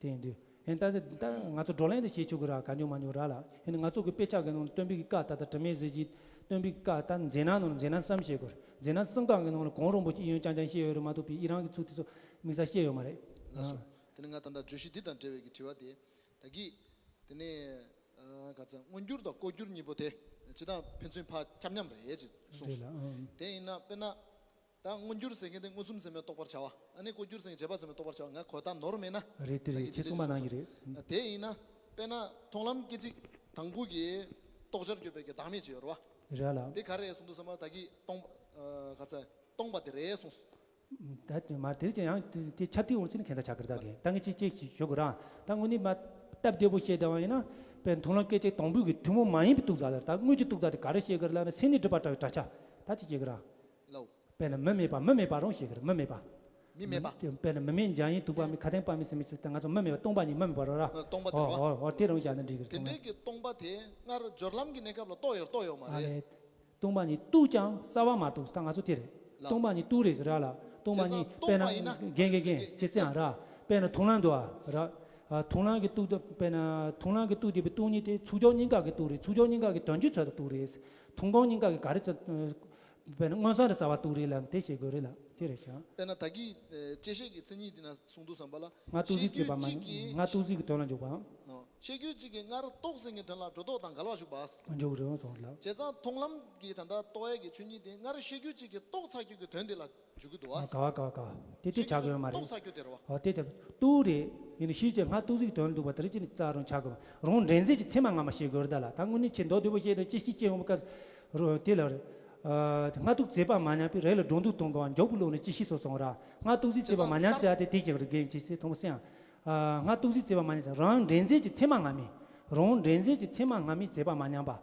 དེ་ཡིན་དུས་ཡིན་ད་ད་ང་ཚོ་བགྲོ་གླེང་དེ་བྱེད་ཆོག་གི་ར། ག་འཇོག་མ་འཇོག་ར་ལ། ཡིན་ན་ང་ཚོ་གི་དཔེ་ཆ་གི་ནང་སྟོན་པའི་གི་བཀའ་ད་ལྟ་དྲི་མེད་ཟེར་གྱི། སྟོན་པའི་བཀའ་ད་མཛད་རྣམ་ནང་མཛད་རྣམ་གསུམ་བཤད་དགོས་རེད། མཛད་རྣམ་གསུམ་ཀ་གི་ནང་ལ་གོང་རིན་པོ་ཆེ་ཨི་ཡོན་རྐྱང་རྐྱང་བཤད་ཡོད་རེད་མ་གཏོགས་པའི་ཨི་རན་གྱི་ཚུལ་དེ་ཚོ་དམིགས་བསལ་བཤད་ཡོད་མ་རེད། ལགས་སོ། ཨ། དེ་ནས་ང་ད་ལྟ་བརྗོད་གཞི་འདི་དང་འབྲེལ་བའི་གི་དྲི་བ་དེ། ད་གི། དེ་ནས་ཨ་ག་ཚོད་མངོན་གྱུར་དང་ལྐོག་གྱུར་གཉིས་པོ་དེ་ཇི་ལྟར་ཕན་ཚུན་ཕར་ཁྱབ་མཉམ་རེད་ཅེས་གསུངས་རེད་ལ། སོང་། ཨང་། དེ་ཡིན་ན་དཔེར་ན། ད་མངོན་གྱུར་ཟེར་མཁན་དེ་མངོན་སུམ་ཚད་མས་རྟོགས་པར་བྱ་བ། ཨ་ནི་ལྐོག་གྱུར་ཟེར་མཁན་རྗེས་དཔག་ཚད་མས་རྟོགས་པར་བྱ་བ། ང་གོ་བརྡ་ནོར་མེད་ན། རེད། དེ་རེད། ད་གི་དེ་ཁྱེད་གསུངས་པ་ནང་བཞིན་རེད། ཨ། དེ་ཡིན་ན། དཔེར་ན་མཐོང་ལམ་སྐད་ཅིག་དང་པོ་གི་རྟོགས་བྱར་གྱུར་པའི་གི་བདག་མེད་ཅིག་ཡོད་རེད་བ། རེད་ལ། དེ་ག་རེ་གསུངས་འདུག་བསམ་པ། ད་གི་སྟོང་པ། ཨ། ག་ཚད་སྟོང་པ་དེ་རེད་གསུངས། ད་དེ་མ་དེར་ཀྱང་ཡང་དེ་ཆ་དེ་འོང་ཚེ་ནི་ཁྱད་མཚར་ཆགས་ཀྱི་རེད། ད་གི་ད་ངས་ཅིག་ཅིག་ཞུ་དགོས་ར། ད་དངོས་གནས་མ་སྟབས་བདེ་པོ་བཤད་བསྡད་པ་ཡིན་ན། དཔེར་མཐོང་ལམ་སྐད་ཅིག་དང་པོའི་གི་ཐུན་མོང་མ་ཡིན་པའི་རྟོགས་བྱ་ལ། ད་དངོས་ཀྱི་རྟོགས་བྱ་དེ་ག་རེ་བཤད་ཀྱི་རེད་ལབ་ན། སེམས་ནི་སྒྲིབ་པ་བྲལ་བའི་གྲགས་ཆ་ད་དེ་བཤད་ཀྱི་ར། ལའོ། དཔེར་ན་མི་མེད་པ། མི་མེད་པ་རང་བཤད་ཀྱི་རེད། མི་མེད་པ། མི་མེད་པ། དཔེར་ན་མི་མེད་འཇའ་ཡིན་དུག་པ་མེད། ཁ་དན་པ་མེད་ཟེར་མི་ཟེར་ད་ང་ཚོ་མི་མེད་པ། སྟོང་པ་ཉིད་མི་མེད་པ་རེད་ར། སྟོང་པ་དེ་རེད་བ། ཨོ་ཨོ་ཨོ། དེ་རང་བཞག་ན་འགྲིག་གི་རེད། དེ་འདྲའི་གི་སྟོང་པ་དེ་སྔར་སྦྱོར་ལམ་གྱི་གནས་སྐབས་ལ་རྟོགས་ཡོད་རྟོགས་ཡོད་མ་རེད། ཨ་ལས། སྟོང་པ་ཉིད་རྟོགས་ཀྱང་གསལ་བར་མ་རྟོགས། ད་ང་ཚོ་དེ་རེད། ལགས། སྟོང་པ་ཉིད་རྟོགས་རེད་ཟེར་ར་ལ། སྟོང་པ་ཉིད། བྱས་ཙང་སྟོང་པ་ཡིན་ན། དཔེར་ན་རྒན་རྒན་རྒན་བྱས་ཙང་ར། དཔེར་ན་མཐོང་ལམ་འདུག་ཨ་ར། ཨ། མཐོང་ལམ་གྱི་རྟོགས་དེ། དཔེར་ན་མཐོང་ལམ་གྱི་རྟོགས་དེ་པའི་སྟོང་ཉིད་དེ་ཚུལ་འཆོས་གཉིས་ཀ་གི་རྟོགས་རེད། ཚུལ་འཆོས་གཉིས་ཀ་གི་དོན་སྤྱིའི་ཚུལ་དུ་རྟོགས་རེད། མཐོང་སྒོམ་གཉིས་ཀ་གི་ག་རེ་ཚུལ། དཔེར་ན་མངོན་སུམ་རེད་གསལ་བར་རྟོགས་རེད་ལབ་དེ་བཤད་དགོས་རེད་ལ། དེ་རེད་ཤག་དཔེར་ན་ད་གིན་ཨེ་བཅད་ཤེས་ཀྱི་མཚན་ཉིད་འདི་ན་གསུངས་འདུག་བསམ་པ་ལ། སྔར་རྟོགས་ཚིག་བྱས་པ་མ། ཤེས་རྒྱུད་གཅིག་གིས། སྔར་རྟོགས་ཚིག་གི་དོན་ལ་འཇོག་པའམ། ཨོ། ཤེས་རྒྱུད་གཅིག་གིས་སྔར་རྟོགས་ཟིན་གྱི་དོན་ལ་སྒྲོ་འདོགས་དང་འགལ་བ་ཞུགས་པ། འཇོག་རེད་སོང་ལ། བྱས་ཙང་མཐོང་ལམ་གྱི་ད་ལྟ་རྟོགས་ཡས་ཀྱི་ཆོས་ཉིད་དེ་སྔར་ཤེས་རྒྱུད་གཅིག་གིས་རྟོགས་ཚར་རྒྱུ་གི་དོན་དེ་ལ་འཇུག་གི་འདུག་བ། ག་བ་ག་བ་ག་བ། དེ་དེ་ཆགས་ཀྱི་ཡོད་མ་རེད། རྟོགས་ཚར་རྒྱུ་དེ་རེད་བ། ཨོ། དེ་དེ་རྟོགས་རེད། ཡིན་ན་ཤེས་བྱ་སྔར་རྟོགས་ཚིག་གི་དོན་ལ་འདུག་པ་དེ་རེད། ཅི་ནི་རྩ་རུང་ཆགས་དགོས། རང་འདྲེན་ཚད་ཀྱི་ཚད་མ་སྔ་མ་ཤེས་དགོས་རེད་ད་ལ། ད་དངོས་གནས་ཆེས་མདོར་བསྡུས་པ་བཤད་ན་བཅད་ཤེས་བཤད་འོང་བའི་སྐབས་རུ་དེ་ལ་རེད། ཨ། སྔར་རྟོགས་ཚད་པ་མ་ཉམས་པའི་རེ་ལ་སྒྲོ་འདོགས་གཏོང་དགོས་པ། མགྱོགས་པོ་ལོག་ནས་བཅད་ཤེས་སོགས་སོང་ར། སྔར་རྟོགས་ཚིག་ཚད་པ་མ་ཉམས་ཟེར་ཡ་དེ་དེ་ཞིག་རེད། རྒན་ཅི་སེ་ཐོང་སེང་། ཨ། སྔར་རྟོགས་ཚིག་ཚད་པ་མ་ཉམས་ཟེར། རང་འདྲེན་ཚད་ཀྱི་ཚད་མ་སྔ་མའི། རང་འདྲེན་ཚད་ཀྱི་ཚད་མ་སྔ་མའི་ཚད་པ་མ་ཉམས་པ།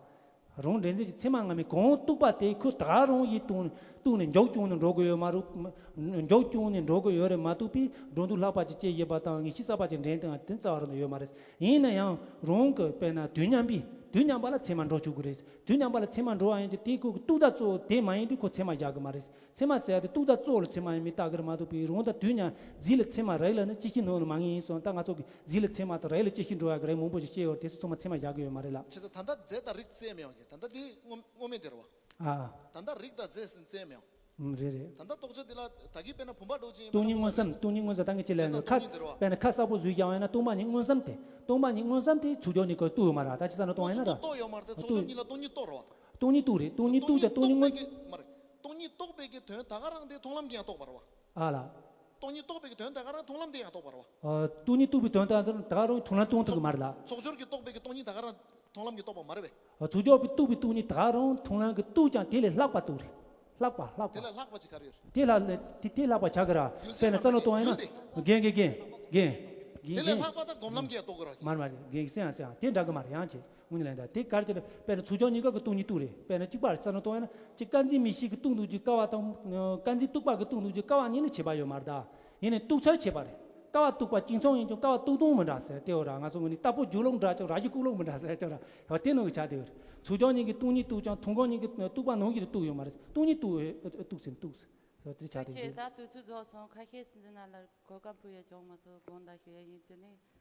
རང་འདྲེན་ཚད་ཀྱི་ཚད་མ་སྔ་མའི་གང་རྟོགས་པ་དེ་ཁོ་ད་རུང་ཡིད་གཏོང་གཏོང་ནས་མགྱོགས་བྱུང་ནས་འགྲོ་དགོས་ཡོད་མ་རེད། མགྱོགས་བྱུང་ནས་འགྲོ་དགོས་ཡོད་རེད་མ་གཏོགས་པའི་སྒྲོ་འདོགས་ལྷག་པ་ཅིག་བཅད་ཡོད་པ་དང་ངེས་ཤེས་གསར་པ་ཅིག་འདྲེན་སྟངས་དེ་རྩ་བ་རང་ནས་ཡོད་མ་རེད། ཡིན་ན་ཡང་རང་གི་དཔེར་ན་དུས་མཉམ་པའི། དུས་མཉམ་པ་ལ་ཚད་མ་འགྲོ་བཅུག་གི་རེད། དུས་མཉམ་པ་ལ་ཚད་མ་འགྲོ་བ་ཡིན་ཙང་དེ་ཁོ་གི་རྟོགས་དང་གཙོ་བོ་དེ་མ་ཡིན་དུས་ཁོ་ཚད་མ་བཞག་གི་མ་རེད། ཚད་མ་ཟེར་ཡ་དེ་རྟོགས་དང་གཙོ་བོ་ལ་ཚད་མ་ཡིན་མིན་བལྟ་གི་རེད་མ་གཏོགས་པའི་རང་དང་དུས་མཉམ་རྫས་ལ་ཚད་མ་རེད་ལབ་ན་བཅད་ཤེས་ནོར་ནི་མ་ངེས་ཡིན་སོང་། ད་ང་ཚོ་གི་རྫས་ལ་ཚད་མ་དང་རེད་ལ་བཅད་ཤེས་འགྲོ་ཡ་གི་རེད་མང་པོ་ཞིག་བཤད་ཡོད་རེད། དེ་ཚོ་ཚང་མ་ཚད་མ་བཞག་གི་ཡོད་མ་རེད་ལ། བྱས་ཙང་ད་ལྟ་རྫས་དང་རིགས་བཙལ་མི་ཡོང་གི། ད་ལྟ་དེ་དངོས་དངོས་མེད་དེ་རེད་བ། ཨ། ད་ལྟ་རིགས་དང་རྫས་ཟེར་བཙལ་མི་ཡོང་། ཨུམ། རེད་རེད། ད་ལྟ་རྟོགས་བྱ་དེ་ལ་ད་གིན་དཔེར་ན་བུམ་པ་འདྲ་བོ་ཅིག་ཡིན་པ་ན། སྟོང་ཉིད་མངོན་སུམ། སྟོང་ཉིད་མངོན་སུམ། ད་ངས་ཅི་ལབ་ན། བྱས་ཙང་ཁ། སྟོང་ཉིད་དེ་རེད་བ། དཔེར་ན་ཁ་གསལ་པོ་བཟོས་བཞག་པ་ཡིན་ན་སྟོང་པ་ཉིད་མངོན་སུམ་དེ། སྟོང་པ་ཉིད་མངོན་སུམ་དེ་ཚུལ་འཆོས་གཉིས་ཀ་རྟོགས་ཡོད་མ་རེད། ད་ཅི་ཙམ་ན་སྟོང་པ་ཡིན་ན་ར། རྟོགས་ཡོད་མ་རེད་དེ། ཚུལ་འཆོས་གཉིས་ལ་སྟོང་ཉིད་རྟོགས་རེད་བ། སྟོང་ཉིད་རྟོགས་རེད། སྟོང་ཉིད་རྟོགས་དང་སྟོང་ཉིད་མངོན། སྟོང་ཉིད་རྟོགས་པའི་གི། མ་རེད། སྟོང་ཉིད་རྟོགས་པའི་གི་དོན་ད་ག་རང་དེ་མཐོང་ལམ་གྱིས་ཡང་རྟོགས་པ་རེད་བ། ཨ་ལ། སྟོང་ཉིད་རྟོགས་པའི་གི་དོན་ད་ག་རང་མཐོང་ལམ་དེ་ཡང་རྟོགས་པ་རེད་བ། ཨ། སྟོང་ཉིད་རྟོགས་པའི་དོན་ད་ག་རང་མཐོང་ལམ་མཐོང་ཐུབ་ཀྱི་མ་རེད་ལ། ཚོགས་སྦྱོར་གྱིས་རྟོགས་པའི་གི་སྟོང་ཉིད་ད་ག་རང་མཐོང་ལམ་གྱིས་རྟོགས་པ་མ་རེད་པས། ཨ། ཚོགས་སྦྱོར་གྱིས་རྟོགས་པའི་སྟོང་ཉིད་ད་ག་རང་མཐོང་ལམ་གྱིས་རྟོགས་ཀྱང་དེ་ལས་ལྷག་པ་རྟོགས་རེད། ལྷག་པ། ལྷག་པ། དེ་ལས་ལྷག་པ་ཅིག་ག་རེ་ཡོད་རེད། དེ་ལ་དེ་དེ་ལྷག་པ་ཆགས་ཀྱི་ར། ཡུལ་དཔེར་ན་ཅན་བསམ་བློ་གཏོང་བ་ཡིན་ན། ཡུལ་དེ། རྒན་རྒན་རྒན་རྒན། དེ་ལས་ལྷག་པ་ད་སྒོམ་ལམ་གྱིས་ཡང་རྟོགས་ཀྱི་ར། མ་རེད་མ་རེད། རྒན་གྱིས་སེམས་ཡང་སེམས་ཡང་དེ་འདྲ་གི་མ་རེད། ཡང་ཅིག་དངོས་གནས་ལ་ཡིན་ད་དེ་གར་གྱི་རེད། དཔེར་ན་ཚུལ་འཆོས་གཉིས་ཀ་གི་སྟོང་ཉིད་རྟོགས་རེད། དཔེར་ན་གཅིག་པ་རེད་བསམ་བློ་གཏོང་བ་ཡིན་ན། ཅིག་ཀ་འཛིན་མིག་ཤེས་ཀྱིས་རྟོགས་འདུག་ཅིག་ཀ་བ་དང་། ཀ་འཛིན་རྟོག་པ་གིས་རྟོགས་འདུག་ཅིག་ཀ་བ་གཉིས་ནི་ཁྱད་པར་ཡོད་མ་རེད་ད། ཡིན་ནའི་རྟོགས་ཚུལ་ཁྱད་པར་རེད། ལྟ་བ་གཏུགས་པ་གཅིག་མཚུངས་ཡིན་ཀྱང་ལྟ་བ་གཏུགས་སྟངས་མི་འདྲ་ཟེར་དེ་འོ་ར། ང་ཚོ་ངོས་ནས་ལྟ་བུ་རྒྱུ་ལོག་འདྲ་ཅིག་ར་གཞི་ལྐུགས་ལོག་མི་འདྲ་ཟེར་ཅིག་ར། དེ་ནང་གི་ཆ་དེ་འོ་ར། ཚུལ་ཁྲིམས་གཉིས་ཀྱིས་གཏུགས་ནི་གཏུགས་ཀྱང་ཐོན་ཁུངས་གཉིས་ཀྱིས་གཏུགས་ཡོད་མ་རེད། གཏུགས་ནི་གཏུགས་གཏུགས་ཟིན་གཏུགས་ཟིན། དེ་ཆ་དེ་ཁྱེད་འདུག་ད་དུས་ཚོད་རྫོགས་སོང་། ཁ་ཤས་ཤིག་འདི་ན་ལ་གོ་སྐབས་ཕུལ་ཡ་བྱུང་མ་སོང་། དགོངས་དག་ཞུ་ཡ་ཡིན། དེ་ནས།